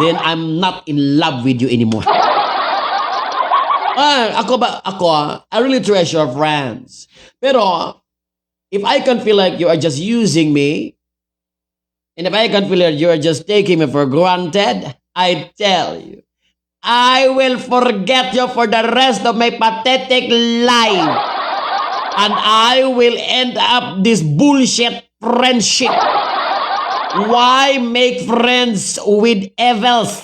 then I'm not in love with you anymore. Ah, ako ba, ako, I really treasure friends. Pero, if I can feel like you are just using me, and if I can feel like you are just taking me for granted, I tell you, I will forget you for the rest of my pathetic life. And I will end up this bullshit friendship. Why make friends with evils?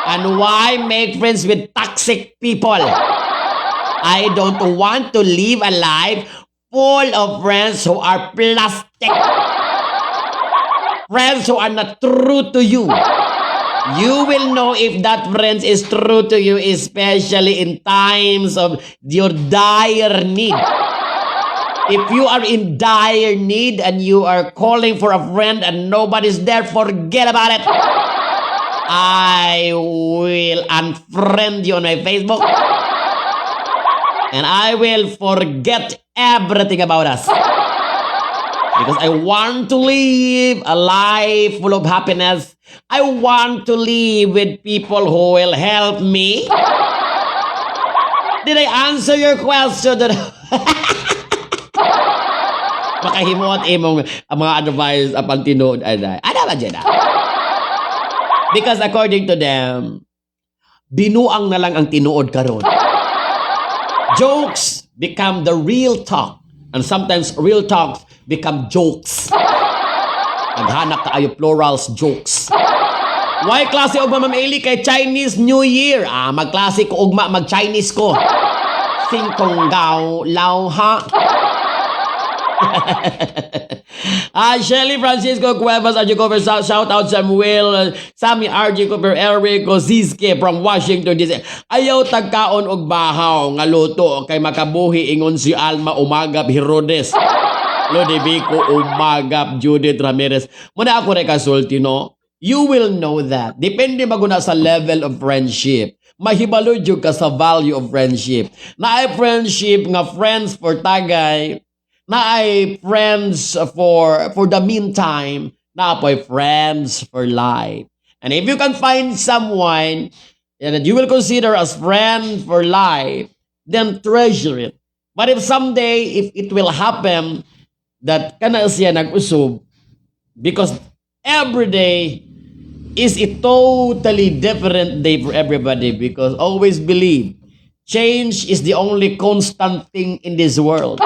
And why make friends with toxic people? I don't want to live a life full of friends who are plastic. Friends who are not true to you. You will know if that friend is true to you, especially in times of your dire need. If you are in dire need and you are calling for a friend and nobody's there, forget about it. I will unfriend you on my Facebook. And I will forget everything about us. Because I want to live a life full of happiness. I want to live with people who will help me. Did I answer your question? Makahimot imong ang mga advice apan tinuod ay. Ano ba dyan, ah? Because according to them, binuang na lang ang tinuod karon. Jokes become the real talk. And sometimes real talks become jokes. Naghanak kaayo plurals jokes. Why klase ugma, Ma'am Eli, kay Chinese New Year? Ah, magklase ko ugma, mag-Chinese ko. Singkong gao lao ha. Ah, Shelly Francisco Cuevas, RG Cooper, shout out Samuel, Sammy RG Cooper, Eric Oziske from Washington DC. Ayaw tagkaon og bahaw nga luto kay makabuhi, ingon si Alma Umagap Herodes. Lodivico Umagap Judith Ramirez. Muna ako rin kasulti, no? You will know that. Depende maguna sa level of friendship. Mahibalo jud ka sa value of friendship. Naay friendship nga friends for tagay, naay friends for the meantime, naapoy friends for life. And if you can find someone that you will consider as friend for life, then treasure it. But if someday, if it will happen that kana siya nag-usob, because every day is a totally different day for everybody, because always believe change is the only constant thing in this world.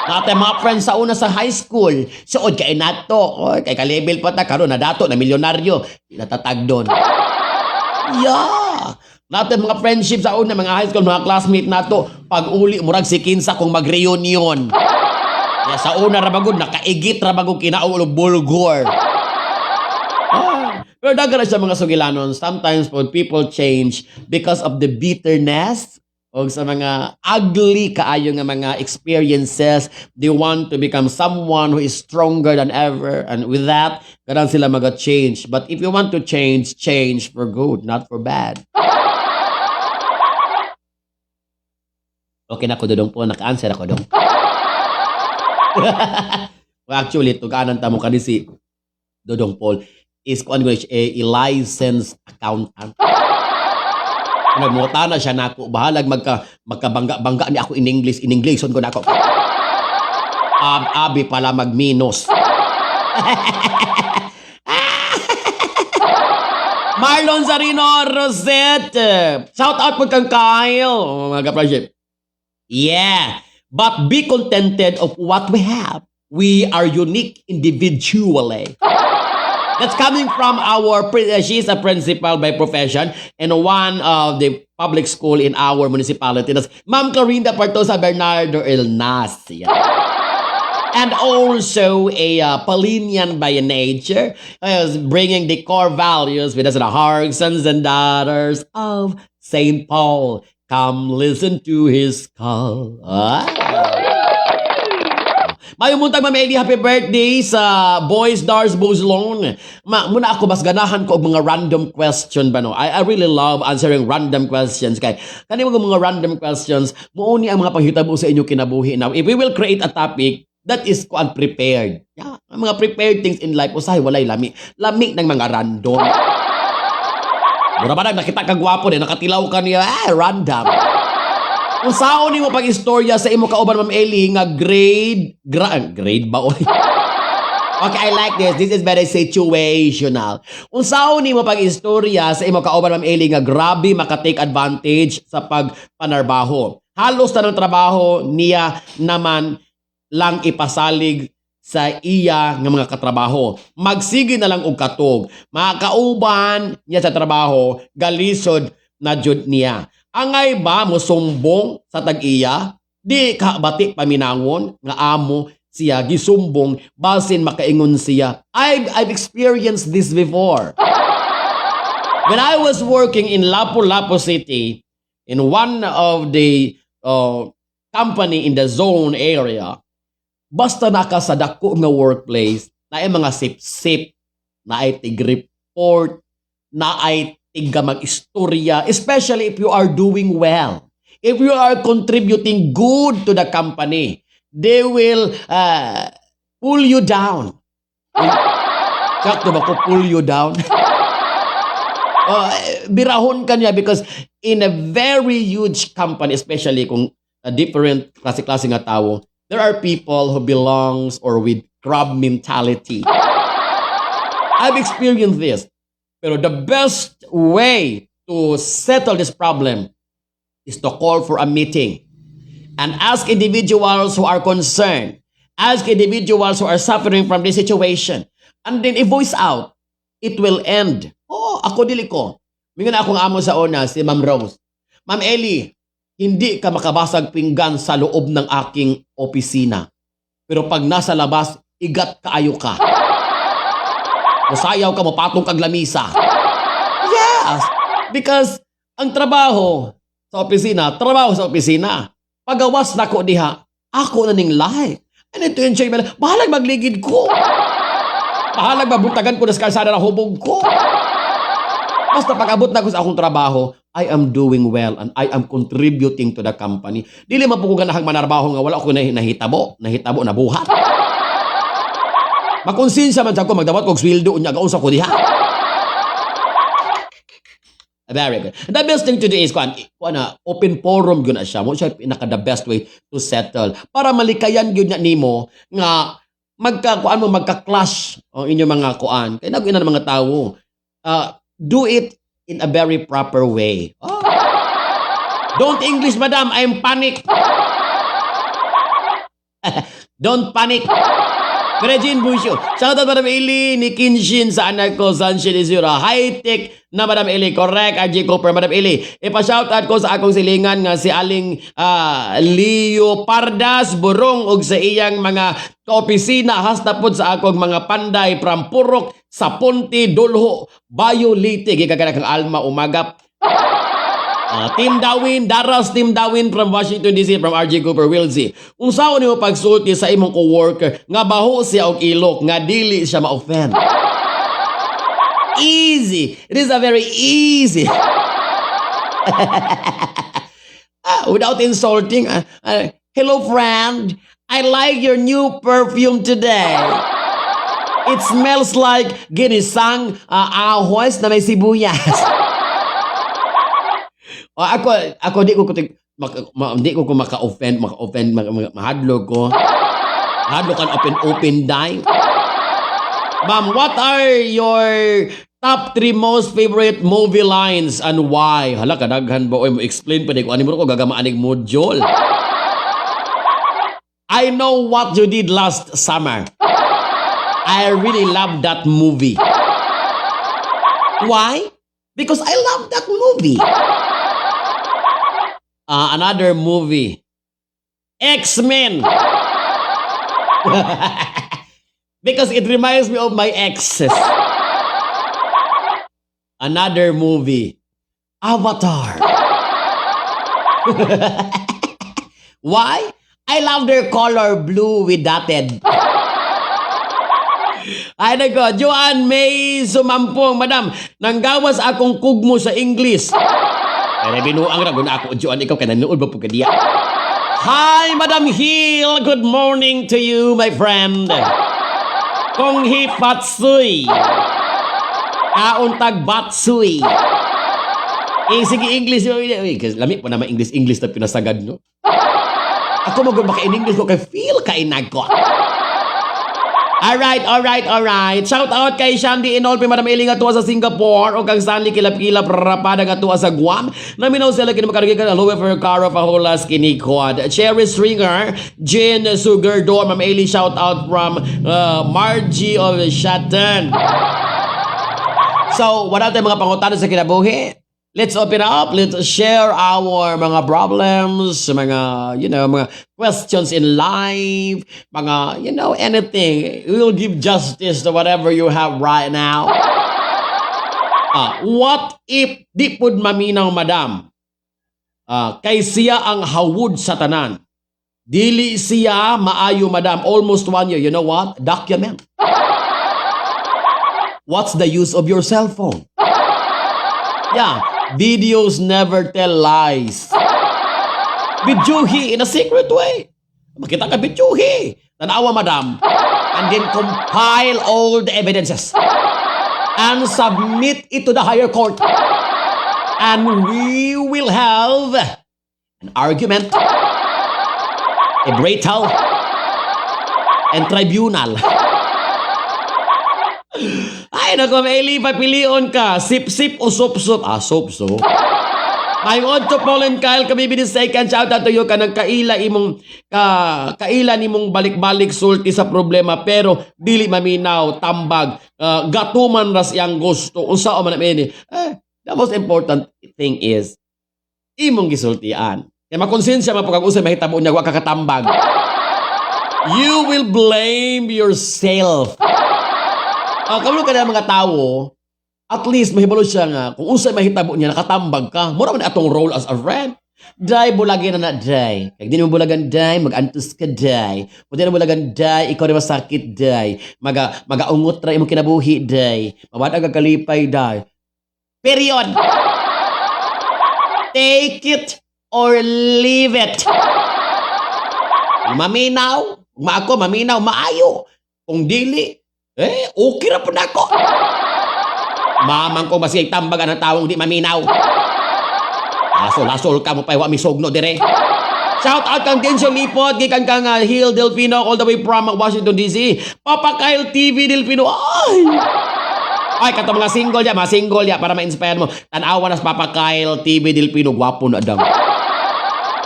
Nate mga friends sa una sa high school. Suod kay nato. Oy, kay ka-level pa ta karon na dato na milyonaryo. Di natatag doon. Yeah. Nate mga friendship sa una mga high school, mga classmate nato, pag uli murag si kinsa kung mag-reunion. Yeah, sa una ra bagod nakaigit ra bagod kinaulo bulgor. Ah. Pero daghan na siya, mga sugilanon. Sometimes po people change because of the bitterness o sa mga ugly kaayo nga mga experiences. They want to become someone who is stronger than ever. And with that, ganun sila maga-change. But if you want to change, change for good, not for bad. Okay na ko, Dodong po. Naka-answer ako dong. Well, actually, tuganan ta mo kani si Dodong Paul is kuan ko siya, eh, a licensed accountant. Nagmuta na siya nako, bahalag magkabangga-bangga ni ako in English ko nako. Abi pala magminus. Marlon Sarino Rosette. Shout out po kang Kyle. Oh, mga ka-project. Yeah. But be contented of what we have. We are unique individually. That's coming from our, she's a principal by profession and one of the public school in our municipality. That's Ma'am Clorinda Partosa Bernardo Elnas. Yeah. And also a Paulinian by nature, bringing the core values with us, the hearts, sons and daughters of St. Paul. Come listen to his call. Ah. Mayo muntag, Ma'am Eli, happy birthday sa Boys Stars Buzlon. Ma, muna ako mas ganahan ko og mga random question ba, no. I really love answering random questions kay kani mga random questions mo ni ang mga panghitabo sa inyong kinabuhi. Now, if we will create a topic that is kuan prepared. Yeah, ang mga prepared things in life usahay walay lami. Lami ng mga random. Mura ba nag nakita ka gwapo ni nakatilaw ka niya, ah, random. Unsaon nimo pag-istorya sa imo kauban, Ma'am Eli, nga grade ba oy? Okay, I like this. This is very situational. Unsaon nimo pag-istorya sa imo kauban, Ma'am Eli, nga grabe maka-take advantage sa pagpanarbaho? Halos tanang trabaho niya naman lang ipasalig sa iya nga mga katrabaho. Magsige na lang og katog. Mga kauban niya sa trabaho, galisod na jud niya. Angay ba mo sumbong sa tag-iya? Di ka bati paminawon nga amo siya gisumbong, basin makaingon siya. I've experienced this before. When I was working in Lapu-Lapu City, in one of the company in the zone area, basta naka sa dako nga workplace, naay mga sip-sip, naay tig-report, Naay tiga mag-istorya, especially if you are doing well. If you are contributing good to the company, they will pull you down. Sakto ba ko, "pull you down"? Oh, eh, birahon ka niya because in a very huge company, especially kung different klase-klase nga tao, there are people who belongs or with crab mentality. I've experienced this. Pero the best way to settle this problem is to call for a meeting and ask individuals who are concerned, ask individuals who are suffering from this situation, and then i-voice out. It will end. Oh, ako dili ko. Mingon akong amo sa una, si Ma'am Rose. "Ma'am Ellie, hindi ka makabasag pinggan sa loob ng aking opisina. Pero pag nasa labas, igat kaayo ka. Musayaw ka, mapatong kag lamisa." Yes! Because ang trabaho sa opisina, trabaho sa opisina. Pagawas na ko diha, ako na ning life. I need to enjoy my life. Bahalag magligid ko. Bahalag mabuntagan ko na sa kalsada na hubog ko. Basta pag-abot na ko sa akong trabaho, I am doing well and I am contributing to the company. Dili man po ko ganahang manarbaho nga wala ko nahitabo, nabuhat. Makonsensya man sa ko, magdawat kog sweldo unya gaunsa ko diha. Very good. The best thing to do is kuan na open forum gyud na siya. Mo siya pinaka the best way to settle para malikayan gyud na nimo nga magka kuan mo, magka-clash ang inyong mga kuan. Kay nag ng mga tawo. Do it in a very proper way. Oh. Don't English, madam. I'm panic. Don't panic. Regine Busio. Shoutout, Madam Eli, ni Kinshin sa anak ko, Sunshine Isura. High-tech na, Madam Eli. Correct, RJ Cooper, Madam Eli. Ipa-shoutout ko sa akong silingan nga si Aling Leo Pardas Burong ug sa iyang mga kaopisina hasta pod sa akong mga panday from Purok sa Ponte Dolho, Bayo, Leyte. Gikan kang Alma Umagap. Team Dawin, Daras Team Dawin from Washington DC, from RJ Cooper Wilsey. Unsaon nimo pagsulti sa imong coworker nga baho siya og ilok nga dili siya ma-offend? Easy. It is a very easy. Without insulting, "Hello friend, I like your new perfume today. It smells like ginisang ahos na may sibuyas." O, ako di ko di ko maka-offend, mahadlok ko. Mahadlok kan open open die. Ma'am, what are your top three most favorite movie lines and why? Hala, kadaghan ba? Oy, mo explain pa di ko. Ano mo ko gagamaan module? "I Know What You Did Last Summer." I really love that movie. Why? Because I love that movie. Another movie. X-Men. Because it reminds me of my exes. Another movie. Avatar. Why? I love their color blue with dotted. Ay nako, Joanne May Sumampong, "Madam, nanggawas akong kugmo sa English." Ay, binuang ra gud ako, Joanne, ikaw kay nanood ba po ka diya? Hi, Madam Hill. Good morning to you, my friend. Kung hipatsui. Kauntag batsuy. Eh, sige, English. Uy, kasi lami po naman English, English na pinasagad, no? Ako mag maka in English ko kay feel kay nako. Alright. Shout out kay Shandy Inolpe, Madam Eli nga tuwa sa Singapore, o kang Stanley Kilap-Kilap Rapada nga tuwa sa Guam. Naminaw sila kini makarigi ka Louis Fercaro Pahulas kini Quad. Cherry Stringer, Jane Sugardo, Ma'am Eli, shout out from Margie of Shatton. So, wala tayong mga pangutana sa kinabuhi. Let's open up. Let's share our mga problems, mga questions in life, mga anything. We will give justice to whatever you have right now. What if di pud maminaw, madam? Kay siya ang hawod sa tanan. Dili siya maayo, madam. Almost one year. You know what? Document. What's the use of your cell phone? Yeah, videos never tell lies. Videohi in a secret way. Makita ka, videohi. Tanawa, madam. And then compile all the evidences. And submit it to the higher court. And we will have an argument, a battle, and tribunal. Ay, naku, Maili, papilion ka. Sip-sip o sup-sup? Ah, sup-sup. May Otto Paul and Kyle kami the second, shout out to you. Kanang kaila imong ka kaila nimong balik-balik sulti sa problema pero dili maminaw tambag, gatuman ras iyang gusto, unsa man ini? Eh, the most important thing is imong gisultian kay makonsensya man pag usay mahitabo niya wa ka katambag, you will blame yourself. Ah, kabalo ka na mga tawo, at least mahibalo siya nga kung unsay mahitabo niya nakatambag ka. Mura man atong role as a friend. Day, bulagin na na, day. Kag di mo bulagan, day, mag-antos ka, day. Kung di mo bulagan, day, ikaw rin masakit, day. Magaungot ra imong kinabuhi, day. Mawad ka kalipay, day. Period. Take it or leave it. Maminaw, maako maminaw maayo. Kung dili, eh, okay ra pud nako. Mamang ko masigay tambag ang tawong di maminaw. Asol-asol ka mo pa wa mi sugno dire. Shout out kang Dencio Lipot, gikan kang Hill Delfino all the way from Washington DC. Papa Kyle TV Delfino. Ay! Ay, kato mga single ya para ma-inspire mo. Tan-awa na sa Papa Kyle TV Delfino, gwapo na dang.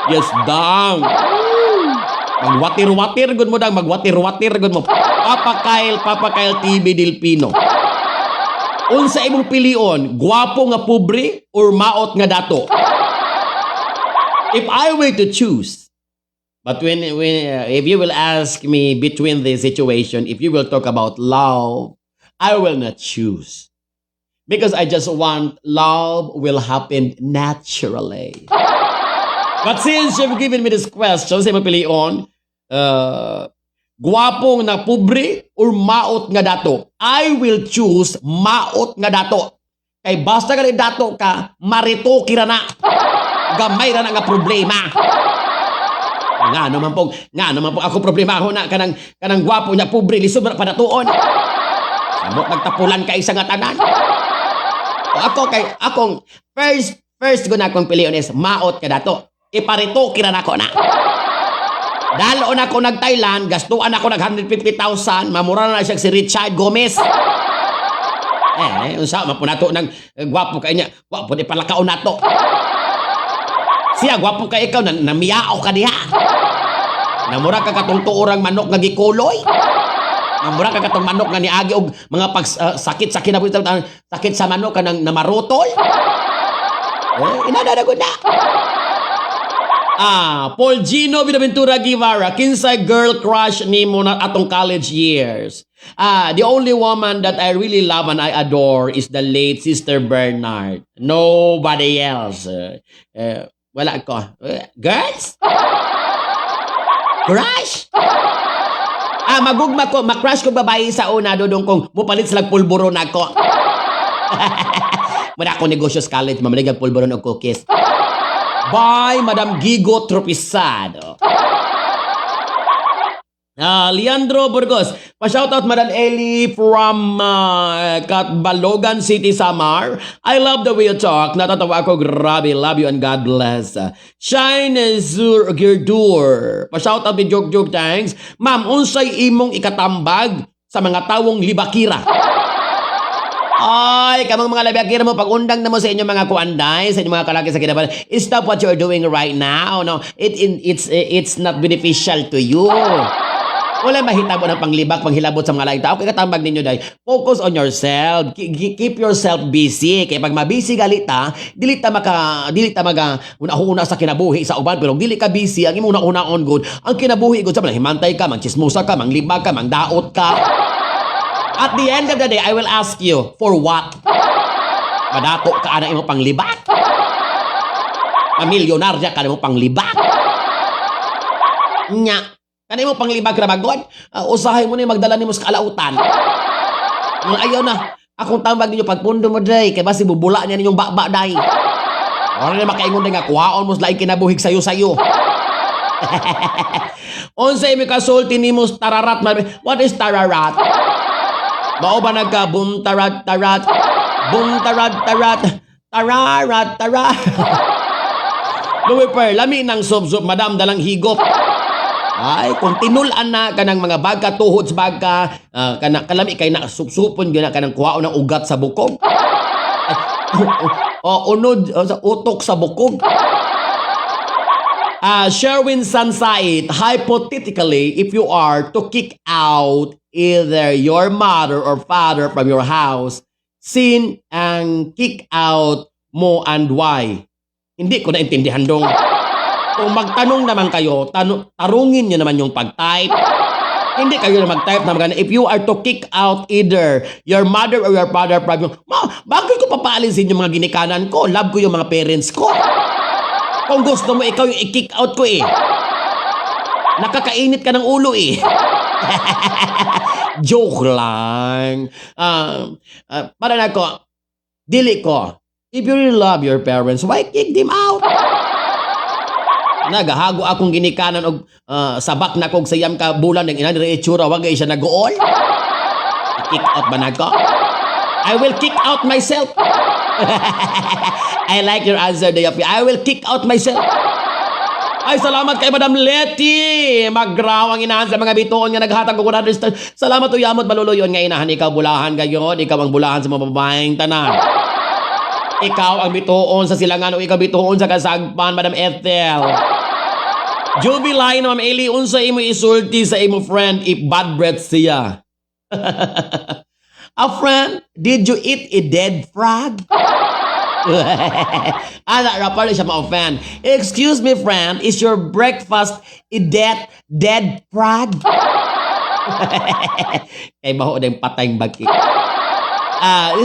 Yes, dang. Magwatir-watir gud mo dang, magwatir-watir gud mo. Papa Kyle, Papa Kyle TV Delfino. Unsa imong pilion, gwapo nga pobre or maot nga dato? If I were to choose, but when if you will ask me between the situation, if you will talk about love, I will not choose. Because I just want love will happen naturally. But since you've given me this question, sa imong pilion, gwapong na pobre or maot nga dato, I will choose maot nga dato. Kay basta ka dato ka, marito kira na. Gamay ra na nga problema. Nga naman po ako problema ako na kanang gwapo niya pobre, lisod man padatuon. Samot nagtapulan ka isa nga tanan. O ako kay akong first first ko na akong pilion is maot ka dato. Iparito kira nako na. Dalon ako nag Thailand, gastuan ako nag 150,000, mamura na siya si Richard Gomez. Eh, unsa man po nato nang gwapo kay niya, wa po di palakaon nato. Siya gwapo kay ikaw na namiyao ka diha. Namura ka katong tuorang manok nga gikuloy. Namura ka katong manok nga niagi og mga pag sakit sa kinabuhi, sakit sa manok kanang namarutol. Eh, inada na na. Ah, Paul Gino Binaventura Guevara, kinsay girl crush nimo na atong college years? Ah, the only woman that I really love and I adore is the late Sister Bernard. Nobody else. Eh, wala ko. Eh, girls? Crush? Ah, magugma ko, makrush ko babae sa una, dodong kong mupalit sila pulburon ako. Muna ako negosyo sa college, mamalig ang pulburon og cookies. By Madam Gigo Tropisado. Ah, Leandro Burgos. Pa-shoutout, Madam Ellie from Catbalogan City, Samar. I love the way you talk. Natatawa ako. Grabe. Love you and God bless. Shine Zur Girdur. Pa-shoutout ni Joke Joke. Thanks. Ma'am, unsay imong ikatambag sa mga tawong libakira? Ay, kamang mga libakira mo, pag-undang na mo sa inyong mga kuanday, sa inyong mga kalaki sa kinabuhi, stop what you're doing right now. No, it's not beneficial to you. Wala mahitabo ng panglibak, panghilabot sa mga laing tao. Kaya katambag ninyo dahil focus on yourself. Keep yourself busy. Kaya pag mabusy galita, dili ta maga una-una sa kinabuhi sa uban, pero kung dili ka busy, ang imong una-una on good, ang kinabuhi gud sa mga himantay ka, mangchismosa ka, manglibak ka, mangdaot ka. At the end of the day, I will ask you, for what? Madato ka na imong panglibak? Mamilyonarya ka na imong panglibak? Nya. Kana imong panglibak ra bagod? Usahay mo ni magdala nimo sa kalautan. Nga ayaw na. Akong tambag ninyo pagpundo mo day kay basi bubula niya ninyong baba day. Ora na makaingon day nga kuhaon mo sa laing kinabuhig sayo-sayo. Unsay mi kasulti nimo tararat man? What is tararat? Mao ba nagka boom tarat tarat boom tarat tarat tararat tara? Luwiper, lami ng sup-sup, madam, dalang higop. Ay, kung tinul-an na kanang mga bagka, tuhod sa bagka, kana, kalami kay na supsupon gyud na kanang kuhaon ng ugat sa bukog. Ay, o unod o, sa utok sa bukog. Sherwin Sansait, hypothetically, if you are to kick out either your mother or father from your house, sin ang kick out mo and why? Hindi ko naintindihan dong. Kung magtanong naman kayo, tarungin nyo naman yung pag-type. Hindi kayo na mag-type na magana. If you are to kick out either your mother or your father from your... Ma, bakit ko papaalisin yung mga ginikanan ko? Love ko yung mga parents ko. Kung gusto mo, ikaw yung i-kick out ko eh. Nakakainit ka ng ulo eh. Joke lang. Para na ko, dili ko. If you really love your parents, why kick them out? Nagahago akong ginikanan og sabak na kog 9 ka bulan ng ina diri itsura, wa gay siya nag-uol. I-kick out ba nako? I will kick out myself. I like your answer, Dayapi. I will kick out myself. Ay, salamat kay Madam Letty. Magraw ang inahan sa mga bituon nga naghatag og 100 stars. Salamat uyamot maluluyon nga inahan. Ikaw bulahan gayon. Ikaw ang bulahan sa mga babaeng tanan. Ikaw ang bituon sa silangan o ikaw bituon sa kasagpan, Madam Ethel. Jubilay na Ma'am Eli, unsa imo isulti sa imo friend if bad breath siya? A friend, did you eat a dead frog? Ana, ra pala siya ma-offend. Excuse me, friend, is your breakfast a dead, dead frog? Kay baho din patayng baki.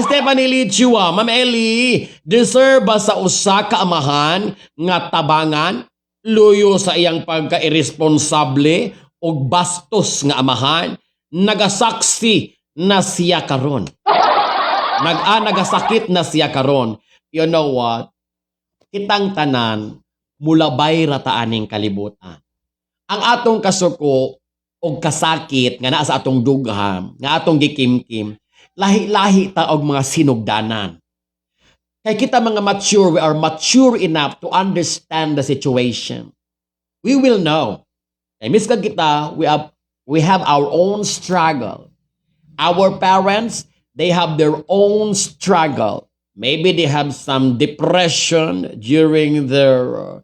Stephanie Lee Chua, Ma'am Ellie, deserve ba sa usa ka amahan nga tabangan, luyo sa iyang pagka-irresponsable og bastos nga amahan, nagasaksi na siya karon? Nag-a nagasakit na siya karon. You know what? Kitang tanan mulabay ra ta aning kalibutan. Ang atong kasuko og kasakit nga naa sa atong dughan, nga atong gikimkim, lahi-lahi ta og mga sinugdanan. Kay kita mga mature, we are mature enough to understand the situation. We will know. Kay miskag kita, we have our own struggle. Our parents, they have their own struggle. Maybe they have some depression during their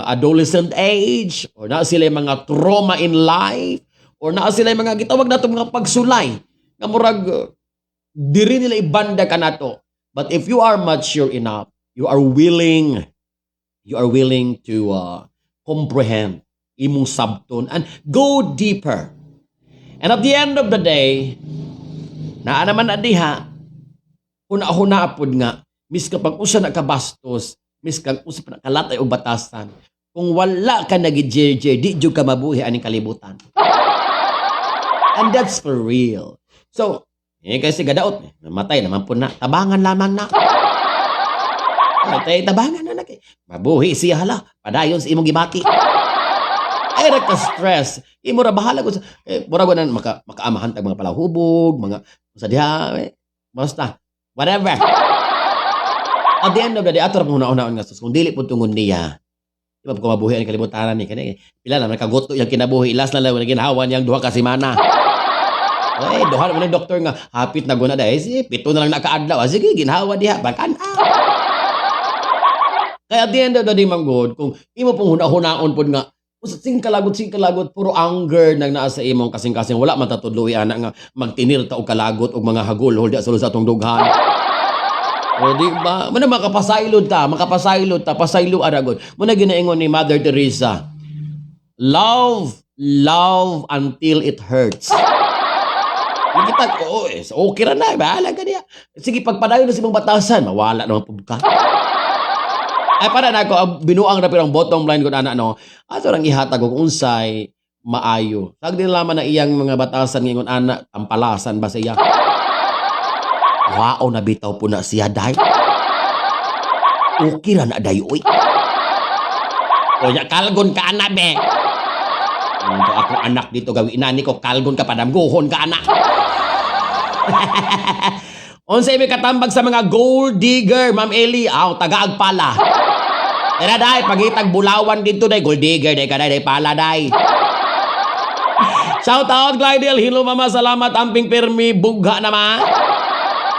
adolescent age, or naa sila yung mga trauma in life, or naa sila yung mga gitawag nato mga pagsulay. Nga murag, diri nila ibanda ka nato. But if you are mature enough, you are willing to comprehend imong sabton and go deeper. And at the end of the day, naa naman na diha, huna-huna pod nga, miski pag usa na kabastos, miski usa pa na kalatay og batasan, kung wala ka nag-JJ, di jud ka mabuhi aning kalibutan. And that's for real. So, kasi gadaot, namatay naman po na, tabangan lamang na. Ay, tabangan na na kay. Mabuhi siya hala, padayon sa imong gibati. Ay, ra ka stress. Imo ra bahala ko sa murag na makaamahan tag mga palahubog, mga sa diha, basta whatever. At the end of the day, ato ra pong huna-hunaon nga sus, kung dili pud tungod niya, di ba ko mabuhi ang kalibutan ni kani pila na nakaguto yang kinabuhi, ilas na lang ginhawa niyang 2 ka semana. Ay, duha naman ng doktor nga hapit na guna dahil si 7 na lang nakaadlaw. Ah, sige, ginhawa diha, bakan ah. Kaya at the end of the day, man god, kung imo pong huna-hunaon pod nga sing kalagot, sing kalagot, puro anger nang naa sa imong kasing-kasing, wala man tatudloy ana nga magtinir ta og kalagot og mga hagulhol di sa sa atong dughan. O di ba? Muna makapasaylo ta, pasaylo aragod. Muna ginaingon ni Mother Teresa, "Love, love until it hurts." Yung kita, oo, eh, okay ra na, bahala ka niya. Sige, pagpadayon na sa imong batasan, mawala naman pud ka. Ay, para na ako, ang binuang na pero ang bottom line ko na no, ato rang ihatag og unsay maayo. Sag din lamang na iyang mga batasan ngingon ana, tampalasan ba siya? Wow, nabitaw po na siya, day. Okay ra na, day, uy. O ya, kalgon ka, anak, be. Ito ako anak dito gawin nani ko, kalgon ka, padamguhon ka, anak. Unsay may katambag sa mga gold digger, Ma'am Eli? Aw, tagaag pala. Era day, pagitag bulawan dito day, gold digger day ka day, day pala day. Shout out Glidel, hello mama, salamat amping permi bugha naman.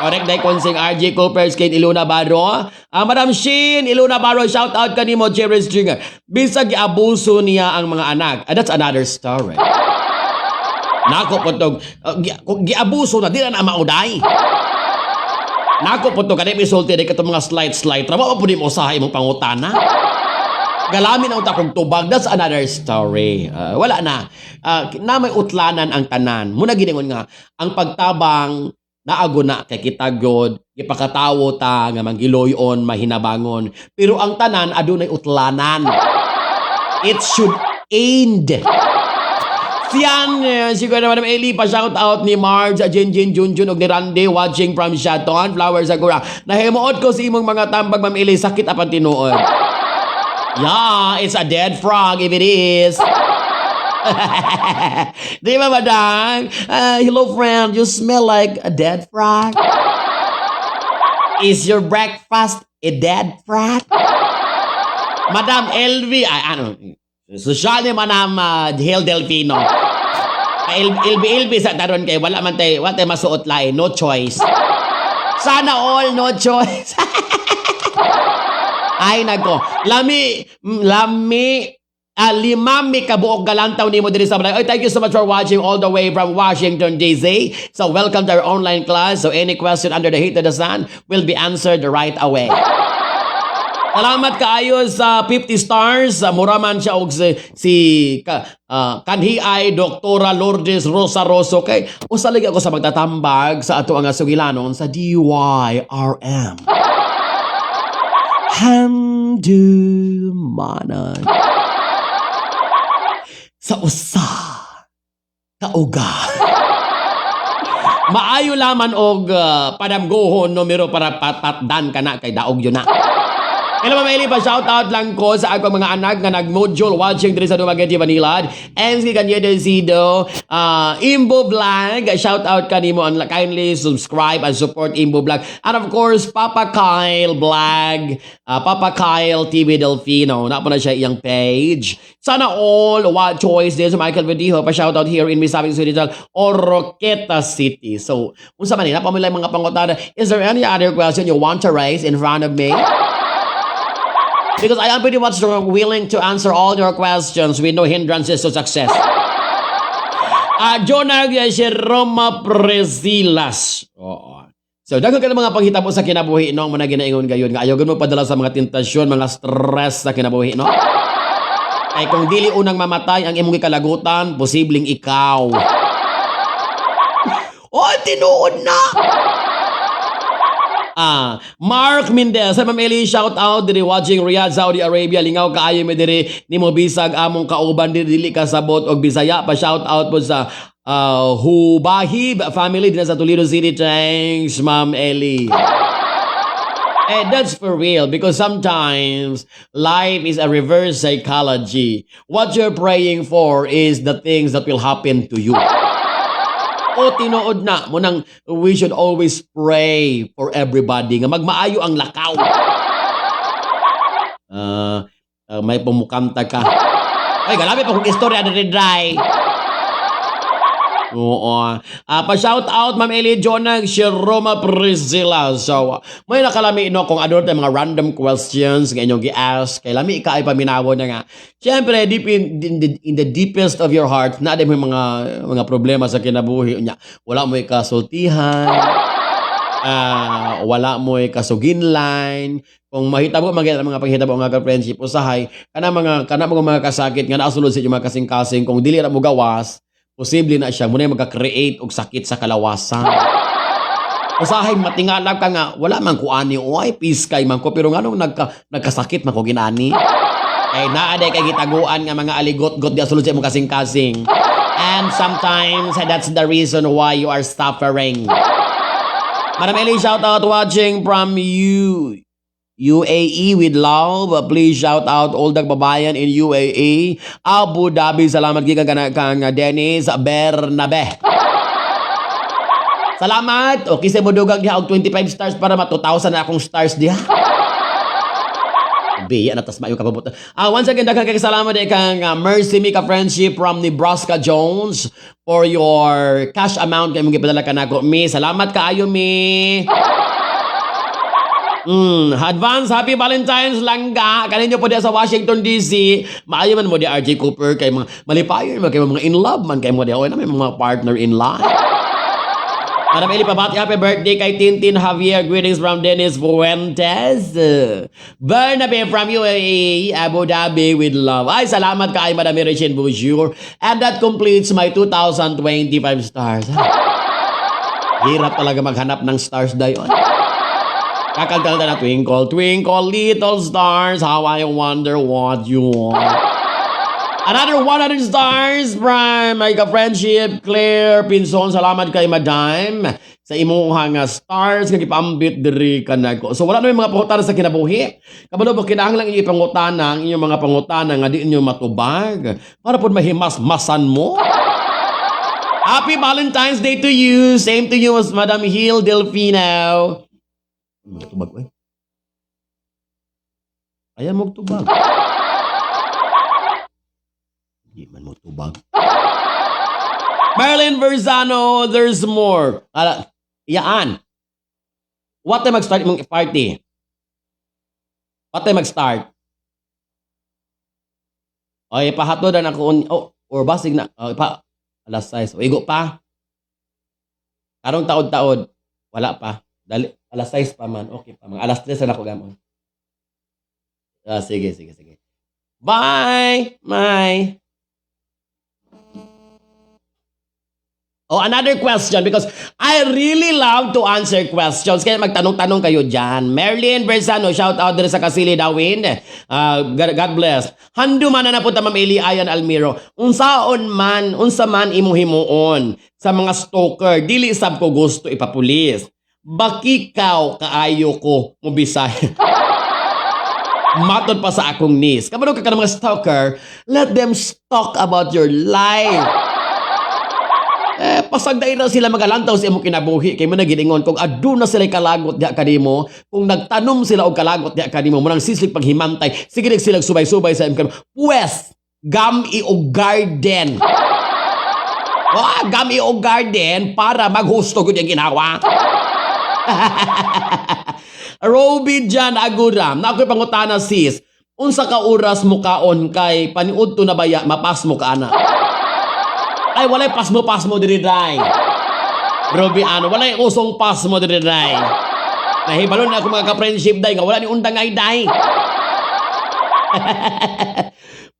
Correct day konsing RJ Cooper, Kate Iluna Baro. Ah, Madam Shin, Iluna Baro, shout out kanimo, Jerry Stringer. Bisag giabuso niya ang mga anak. Ah, that's another story. Nako po tog, kung giabuso na, di na na mauday. Nako po to, kanay misulti di katong mga slight slight. Wa po di mo usahay imong pangutana. Galami na unta kong tubag, that's another story. Ah, wala na. Ah, na may utlanan ang tanan. Muna giningon nga, ang pagtabang naago na kay kita god, gipakatawo ta nga manggiloyon, mahinabangon. Pero ang tanan adunay utlanan. It should end. Siyan, siguro naman Eli, pa shout out ni Marge, Jin Jin Jun Jun, ug ni Randy, watching from Shaton, Flowers Agura. Nahimuot ko sa imong mga tambag, Ma'am Eli, sakit apan tinuod. Yeah, it's a dead frog if it is. Di ba, madam? Hello, friend. You smell like a dead frog. Is your breakfast a dead frog? Madam LV, ay ano, social ni Madam Hill Delfino. Ay, LB LB sa taron kay wala man tay, wala tay masuot lain, no choice. Sana all no choice. Ay nako, lami lami limami kabuok galantaw nimo diri sa balay. Oy, thank you so much for watching all the way from Washington DC. So welcome to our online class. So any question under the heat of the sun will be answered right away. Salamat kaayo sa 50 stars. Mura man siya og si kanhi ay Doktora Lourdes Rosa Rosso kay usa lagi ako sa magtatambag sa ato ang sugilanon sa DYRM. Handumanan sa usa kauga. Maayo laman og padamgohon numero para patatdan ka na kay daog yun na. Hello, Ma'am Eli, pa shout out lang ko sa akong mga anak nga nag-module watching diri sa Dumaguete, Manila. Enski Kanyede Zido, Imbo Vlog, shout out kanimo and kindly subscribe and support Imbo Vlog. And of course, Papa Kyle Vlog, Papa Kyle TV Delfino, na po na siya iyang page. Sana all what choice din sa Michael Bendijo, pa shout out here in Misamis Oriental, Oroqueta City. So, unsa man ni, napamilay mga pangutana. Is there any other question you want to raise in front of me? Because I am pretty much willing to answer all your questions with no hindrances to success. Jonah si Roma Presilas. Oo. So, daghan ka ng mga panghitabo sa kinabuhi, no? Ang mga ginaingon gayon nga ayaw mo padala sa mga tentasyon, mga stress sa kinabuhi, no? Ay kung dili unang mamatay ang imong gikalagutan, posibleng ikaw. Oh, tinuod na! Ah, Mark Mendez, sa Ma'am Eli, shout out diri watching Riyadh, Saudi Arabia. Lingaw kaayo mi diri nimo bisag among kauban diri dili ka sabot og Bisaya. Pa shout out po sa Hubahib family din sa Toledo City. Thanks, Ma'am Eli. Eh, that's for real because sometimes life is a reverse psychology. What you're praying for is the things that will happen to you. O tinuod na mo nang we should always pray for everybody nga magmaayo ang lakaw. May pumukanta ka. Ay, galami pa kong istorya diri dry. Oo. Pa-shout out, Ma'am Eli Jonag, si Roma Priscilla. So, may nakalami no kung ano tayo mga random questions nga inyong gi-ask. Kay lami ka ay paminawo na nga. Siyempre, deep in the deepest of your heart, na mo mga problema sa kinabuhi nya. Wala mo kasultihan. Wala mo kasuginlan. Kung mahitabo man gyud ang mga panghitabo nga ka-friendship usahay kana mga kasakit nga naasulod sa inyong mga kasing-kasing, kung dili ra mo gawas, posible na siya muna magka-create og sakit sa kalawasan. Usahay matingalab ka nga wala man ko ani oy, peace kay man ko, pero nganong nagkasakit man ko ginani kay naa day kay gitaguan nga mga aligot-got di asulod sa imong kasing-kasing, and sometimes that's the reason why you are suffering. Madam Ellie, shout out, watching from you UAE with love. Please shout out all the kababayan in UAE, Abu Dhabi. Salamat gikan kana kang Dennis Bernabe. Salamat. Okay sa mo dugang diha og 25 stars para ma 2,000 na akong stars diha. Biya na tas maayo kababot. Ah, once again, daghang kay salamat eh kang Mercy Mika Friendship from Nebraska Jones for your cash amount kay mong gipadala kanako. Mi, salamat kaayo, mi. Advance Happy Valentine's, langga. Kaninyo po diya sa Washington DC. Maayo man mo di RJ Cooper kay mga malipayon man kay mga in love man kay mo di. Oy na may mga partner in life. Madam Eli, pabati happy birthday kay Tintin Javier. Greetings from Dennis Fuentes. Bernabe from UAE, Abu Dhabi with love. Ay, salamat kay Madam Regine Bonjour. And that completes my 2025 stars. Hirap talaga maghanap ng stars dayon. Kakanta na, "Twinkle, twinkle, little stars, how I wonder what you are." Another 100 stars from my ka-friendship, Claire Pinson. Salamat kay Madam sa imuhang nga stars nga gipaambit diri kanako. So wala na may mga pangutana sa kinabuhi. Kabalo mo kinahanglan inyo ipangutana ang inyong mga pangutana nga di inyo matubag para pod mahimas-masan mo. Happy Valentine's Day to you. Same to you as Madam Hill Delfino. Tubag oy. Ayaw mo tubag. Di man mo tubag. Marilyn Verzano, there's more. Ala, iyaan. What time mag-start imong party? What time mag-start? Oy, pahatod na ako oh, or basig na oh, pa alas 6. O, igo pa. Karong taod-taod wala pa. Dali alas 6 pa man. Okay pa. Mga alas 3 na ako gamon. Ah, sige, sige, sige. Bye! Bye! Oh, another question because I really love to answer questions. Kaya magtanong-tanong kayo dyan. Marilyn Bersano, shout out din sa Kasili Dawin. God, God bless. Handuman na na po ta, Ma'am Eli Ayan Almiro. Unsaon man, unsa man imong himuon sa mga stalker, dili sab ko gusto ipapulis. Bakikaw kaayo ko mo Bisaya. Matod pa sa akong niece. Kabalo ka ng mga stalker, let them stalk about your life. Eh, pasagdain na sila magalantaw sa imong kinabuhi kay mo na giningon kung aduna sila kalagot diha kanimo, kung nagtanom sila og kalagot diha kanimo mo nang sislig paghimantay, sige sila subay-subay sa imong pues gam-i og garden. Wa gam-i og garden para maghusto gud ang ginawa. Roby Jan Aguram, na ako'y pangutana, sis. Unsa ka oras mo kaon kay paniudto na baya mapasmo ka ana? Ay, walay pasmo-pasmo diri day. Roby ano, walay usong pasmo diri day. Nahibalo na ako mga ka-friendship day nga wala ni undang ay day.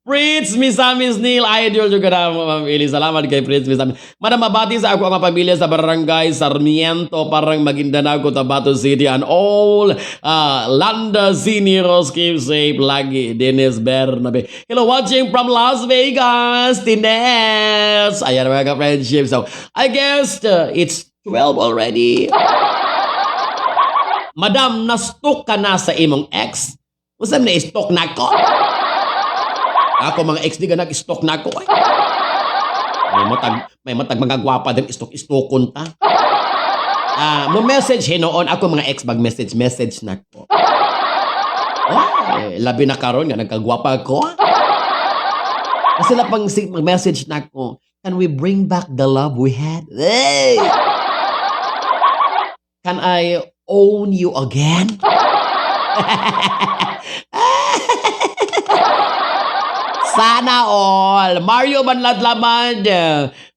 Prince Misamis Neil, idol juga na, Ma'am Eli. Salamat kay Prince Misamis. Madam, mabati sa ako ang mga pamilya sa Barangay Sarmiento, parang Maguindanao, Cotabato City, and all Landa Seniors. Keep safe lagi. Dennis Bernabe. Hello, watching from Las Vegas, Tines. Ayan mga ka-friendship. So, I guess it's 12 already. Madam, na-stalk ka na sa imong ex? Unsa man na-stalk na ko? Ako mga ex di ka nag-stalk na ako ay. May matag mga gwapa din stalk-stalkon ta. Ah, mo message hinuon ako mga ex, mag message message na ko. Oh, eh, labi na karon nga nagkagwapa ko. Kasi sila pang mag-message na ko, "Can we bring back the love we had? Hey! Can I own you again?" Sana all. Mario Banladlaman.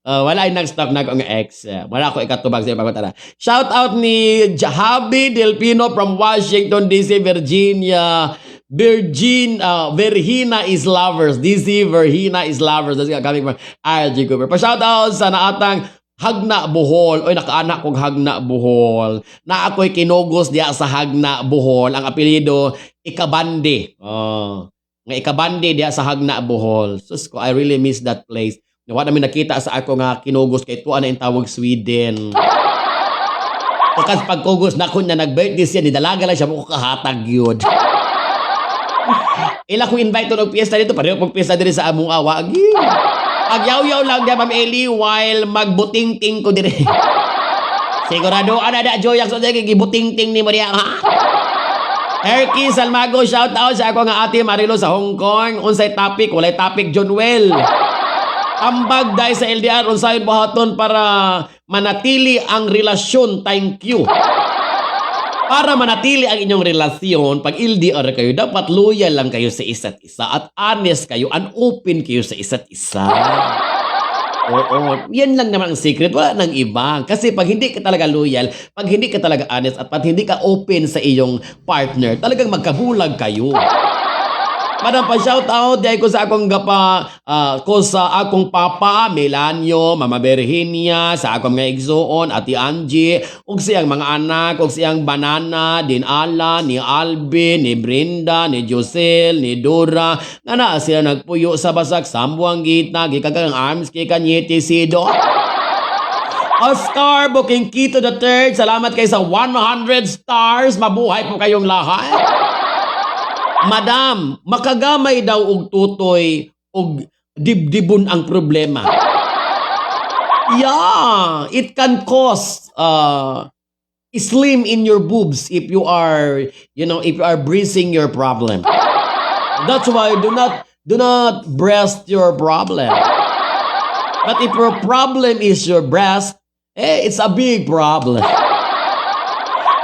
Wala yung nag-stalk na akong ex. Wala ako ikatubag sa ipagpatara. Shout out ni Jahabi Delpino from Washington DC, Virginia. Virgina is lovers. DC Virgina is lovers. That's coming from RG Cooper. Pa-shout out sa naatang Hagna Bohol. Oy, nakaanak kog Hagna Bohol. Na ako'y kinugos diya sa Hagna Bohol. Ang apelyido Ikabandi. Oh. Nga Ikabandi diya sa Hagna Bohol. Sus ko, I really miss that place. Wa namin nakita sa ako nga kinugos kay tuwa na in tawag Sweden. Tukas pagkugos na ko na nag-birthday siya, ni dalaga lang siya mo ko kahatag yun. Ila kong invite og piyesta dito, pareho pong piyesta diri sa among awagi. Pagyaw-yaw lang di, Ma'am Eli, while magbuting-ting ko diri. Sigurado ana da joyak sa gibuting-ting ni mo diya, ha? Erky Salmago, shout out sa ako nga ate Marilo sa Hong Kong. Unsay topic? Walay topic, John Well. Ambag dahil sa LDR, unsay buhaton para manatili ang relasyon? Thank you. Para manatili ang inyong relasyon, pag LDR kayo, dapat loyal lang kayo sa isa't isa at honest kayo and open kayo sa isa't isa. Oo, yan lang naman ang secret. Wala nang iba. Kasi pag hindi ka talaga loyal, pag hindi ka talaga honest, at pag hindi ka open sa iyong partner, talagang magkabulag kayo. Madam, pa shout out dahil ko sa akong gapa ko sa akong papa Melanio, Mama Virginia, sa akong mga igsuon, Ate Angie, ug siyang mga anak, ug siyang banana, din Ala, ni Alvin, ni Brenda, ni Josel, ni Dora, nga naa sila nagpuyo sa Basak, Zamboanguita, gikan kang Arms kay Cañete Sido. Oscar Booking Quito the Third, salamat kay sa 100 stars. Mabuhay po kayong lahat. Madam, makagamay daw og tutoy og dibdibon ang problema. Yeah, it can cause slim in your boobs if you are breathing your problem. That's why do not breast your problem. But if your problem is your breast, eh, it's a big problem.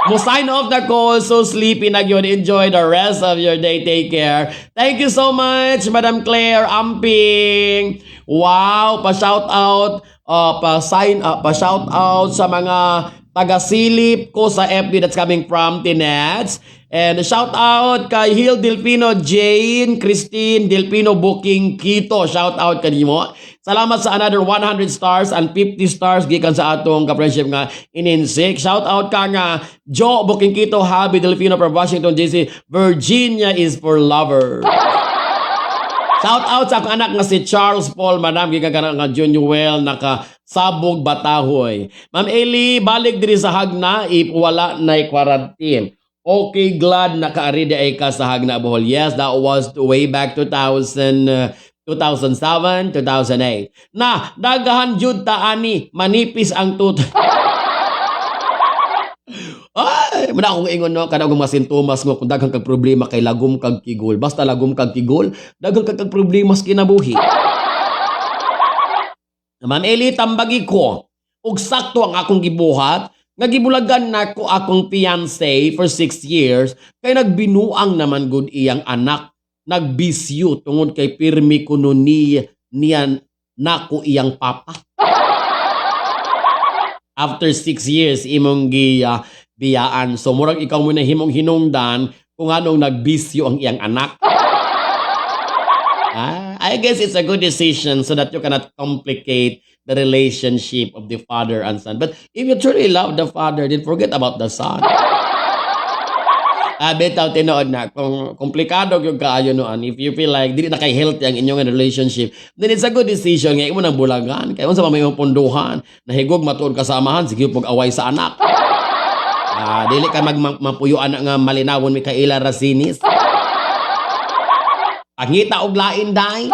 Mo sign off na ko. So sleepy na yun. Enjoy the rest of your day. Take care. Thank you so much, Madam Claire Amping. Wow, pa shout out, pa sign pa shout out sa mga taga-silip ko sa FB, that's coming from Tinets. And shout out kay Hill Delfino, Jane, Christine Delfino Booking Quito. Shout out kanimo. Salamat sa another 100 stars and 50 stars gikan sa atong ka-friendship nga Ininsik. Shout out ka nga Joe Booking Quito, Habi Delfino from Washington DC. Virginia is for lovers. Shout out sa akong anak nga si Charles Paul, madam, gikan ka nga Junior naka sabog batahoy. Ma'am Eli, balik diri sa Jagna if wala na quarantine. Okay, glad nakaari di ay ka sa Jagna, Bohol. Yes, that was way back 2000, 2007, 2008. Na, dagahan jud ta ani, manipis ang tut. Ay, muna akong ingon no, kada akong mga sintomas mo kung daghang kag problema kay lagom kag kigol. Basta lagom kag kigol, daghang kag problema sa kinabuhi. Ma'am Eli, tambagi ko. Ug sakto ang akong gibuhat, nga gibulagan nako akong fiancé for 6 years, kay nagbinuang naman gud iyang anak. Nagbisyo tungod kay pirmi kuno ni niya nako iyang papa. After 6 years, imong gi biyaan. So murag ikaw mo na himong hinungdan kung anong nagbisyo ang iyang anak. Ah, I guess it's a good decision so that you cannot complicate the relationship of the father and son. But if you truly love the father, then forget about the son. Ah, bitaw tinuod na kung komplikado gyud kaayo noon, if you feel like dili na kay healthy ang inyong relationship, then it's a good decision nga imo nang bulagan kay unsa pa may imong punduhan, nahigog matuod kasamahan, sige pag away sa anak. Ah, dili ka mag mapuyo anak nga malinawon Micaela Rasinis. Pangita og lain day.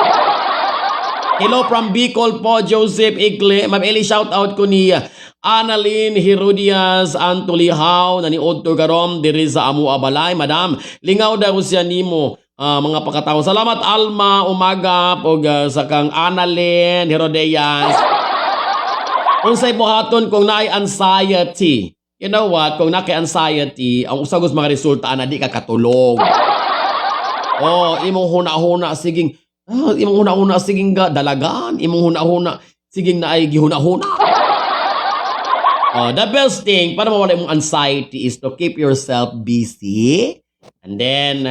Hello from Bicol po, Joseph Igle. Ma'am Eli, shout out ko ni Annalyn Herodias Antulihaw na ni Odto karon diri sa amo Abalay. Madam, lingaw daw siya nimo mga pakatawo. Salamat, Alma Umaga og sa kang Annalyn Herodias. Unsay buhaton kung naay anxiety? You know what? Kung naa kay anxiety, ang usagos mga resulta ana di ka katulog. Oh, imong huna-huna siging imong huna-huna siging ga dalagan, imong huna-huna siging naay gihuna-huna. Oh, the best thing para mawala imong anxiety is to keep yourself busy and then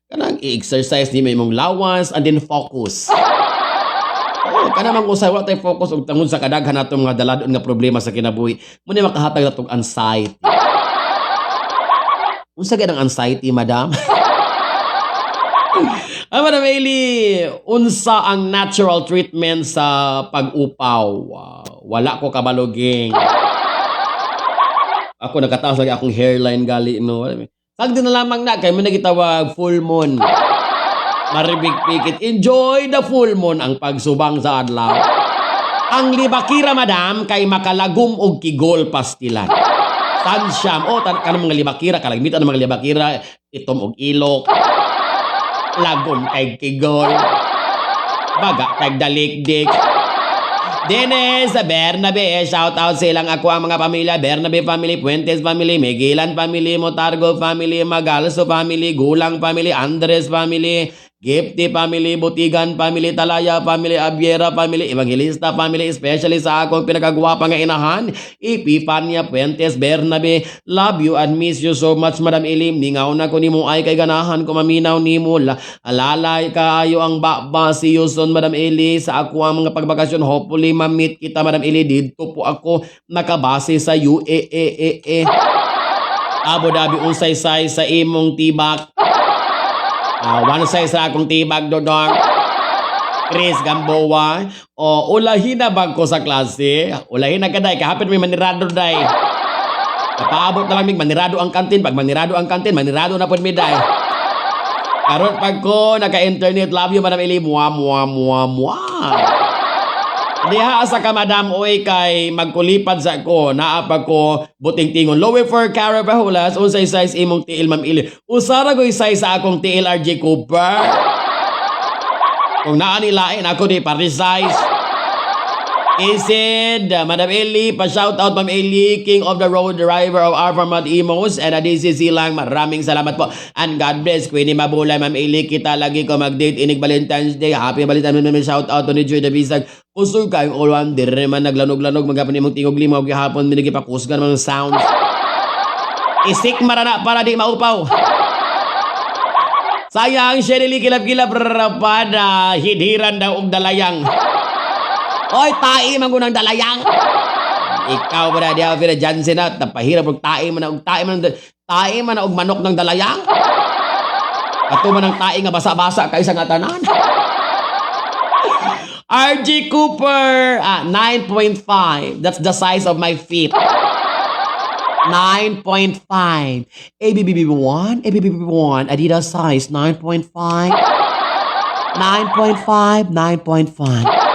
kanang i-exercise nimo imong lawas and then focus. Oh, kana man usay wala tay focus og tungod sa kadaghan natong mga daladon nga problema sa kinabuhi. Mao ni makahatag natong anxiety. Unsa gid ang anxiety, madam? Ah, Madam Ailey, unsa ang natural treatment sa pag-upaw? Wala ko kabaloging. Ako nakataas lagi akong hairline gali no. Sagdi na lamang na kay mo nagitawag full moon. Maribig pikit. Enjoy the full moon ang pagsubang sa adlaw. Ang libakira, madam, kay makalagom og kigol pastilan. Tansyam. O, kanang mga libakira, kalagmitan ng mga libakira, itom og ilok. Lagom kay kigol. Baga kay dalikdik. Dennis Bernabe, shout out sa ilang ako ang mga pamilya, Bernabe family, Puentes family, Megilan family, Motargo family, Magalso family, Gulang family, Andres family, Gipti family, Butigan family, Talaya family, Abiera family, Evangelista family, especially sa akong pinakagwapa nga inahan, Epifania Puentes Bernabe. Love you and miss you so much, Madam Ilim. Ningaw na ko nimo ay kay ganahan ko maminaw nimo. Alalay kaayo ang baba. See you soon, Madam Eli. Sa ako ang mga pagbakasyon, hopefully ma-meet kita, Madam Eli. Dito po ako nakabase sa UAAAA. Abu Dhabi, unsay size sa imong tibak? Ah, one size sa akong tibag, dodong. Chris Gamboa. O, ulahin na ba ko sa klase? Ulahin na ka, day. Kahapit may manirado, day. Kapaabot na lang mig manirado ang kantin. Pag manirado ang kantin, manirado na po mi, day. Karon pag ko naka-internet, love you, Madam Eli. Mua, mua, mua, mua. Diha sa ka, madam, oy, kay magkulipad sa ko, naa pa ko buting tingon. Lower for Carabahulas, unsay size imong tiil, Ma'am Ili? Usara ko'y size sa akong tiil, RJ Cooper. Kung naa ni lain, ako di party size. Isid, Madam Eli, pa-shout out Ma'am Eli, King of the Road, driver of Arformat Imos, and DCC lang, maraming salamat po. And God bless, Queenie Mabulay, Ma'am Eli, kita lagi ko mag-date, inig Valentine's Day, Happy Valentine's Day, shout out to ni Joy Dabisag. Kusog kayong ulan, dire man naglanog-lanog, magapon imong tingog limaw, gihapon, minigi pakusgan mga sounds. Isik marana para di maupaw. Sayang, Sherily, kilap-kilap, rapada, hidhiran daw og dalayang. Oy, tai man ng dalayang. Ikaw ba na diya pira Jansen na napahirap og tai man og tai man tai man og manok ng dalayang. Ato man ang tai nga basa-basa kay sa nga tanan. RG Cooper, ah, 9.5. That's the size of my feet. 9.5. ABBB1, ABBB1, Adidas size 9.5. 9.5, 9.5.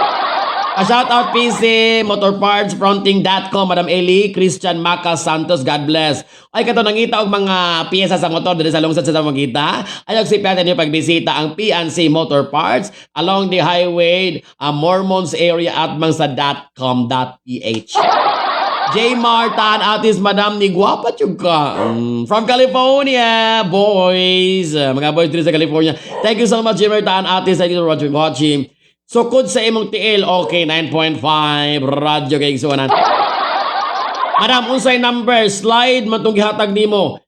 A shout out PC Motor Parts Fronting.com, Madam Eli Christian Maca Santos, God bless. Ay kato nangita og mga piyesa sa motor diri sa lungsod sa Zamboanguita. Ay og sipiatan niyo pagbisita ang PNC Motor Parts along the highway, Mormons area at mangsa.com.ph. J. Martan, Atis Madam ni Guapa ka. From California, boys. Mga boys diri sa California. Thank you so much, J. Martan, Atis. Thank you for watching. Watching. Sukod sa imong tiil, okay, 9.5. Radyo kay igsuonan. Madam, unsay number? Slide man tong gihatag nimo.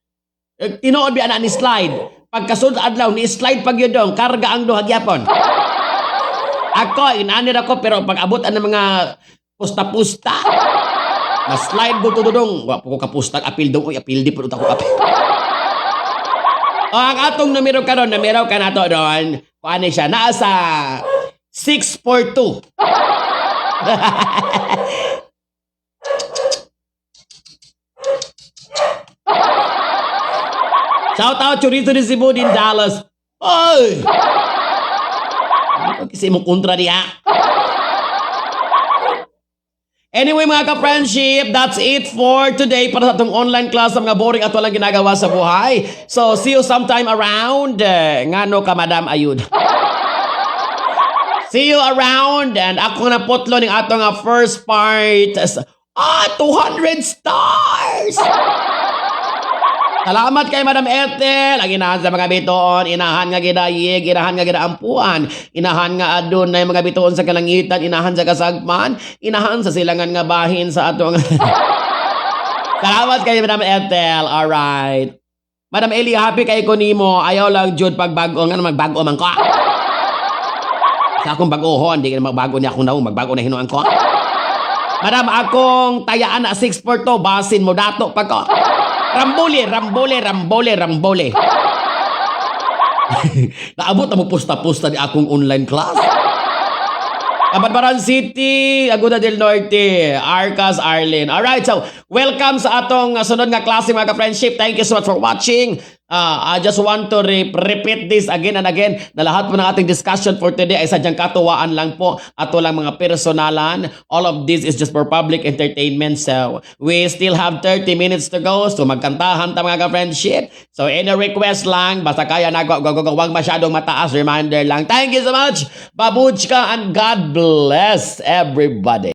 Eh, tinuod bi ana ni slide. Pagkasunod adlaw ni slide pag yun dong, karga ang duha gyapon. Ako, inani ra ko pero pag abot ang mga pusta-pusta, na slide ko to dong. Wa po ko kapusta apil dong, oy apil di po ako apil. O, ang atong numero karon, numero ka nato doon. Kuan ni siya naa sa 642. Shout out Churito de Cebu din Dallas. Oy! Ano kasi mo kontra diha? Anyway, mga ka-friendship, that's it for today para sa atong online class sa mga boring at walang ginagawa sa buhay. So, see you sometime around. Eh, ngano ka, Madam Ayud? See you around. And ako na putlo ning atong first part. Ah, 200 stars! Salamat kay Madam Ethel. Ang inahan sa mga bituon, inahan nga gidayeg, inahan nga gidaampuan, inahan nga adunay mga bituon sa kalangitan, inahan sa kasagman, inahan sa silangan nga bahin sa atong. Salamat kay Madam Ethel. Alright. Madam Eli, happy kay ko nimo. Ayaw lang jud pagbago nga magbago man ko. Sa akong bagohon, di ka na magbago niya akong naong, magbago na hinuan ko. Madam, akong tayaan na 642, basin mo dato pa ko. Rambole, rambole, rambole, rambole. Naabot na mo pusta-pusta ni akong online class. Cabadbaran City, Aguda del Norte, Arcas Arlen. Alright, so welcome sa atong sunod nga klase, mga ka-friendship. Thank you so much for watching. I just want to repeat this again and again na lahat po ng ating discussion for today ay sadyang katuwaan lang po at walang mga personalan. All of this is just for public entertainment. So, we still have 30 minutes to go. So, magkantahan ta, mga ka-friendship. So, any request lang, basta kaya na, go, go, go, go, wag masyadong mataas. Reminder lang. Thank you so much. Babuchka and God bless everybody.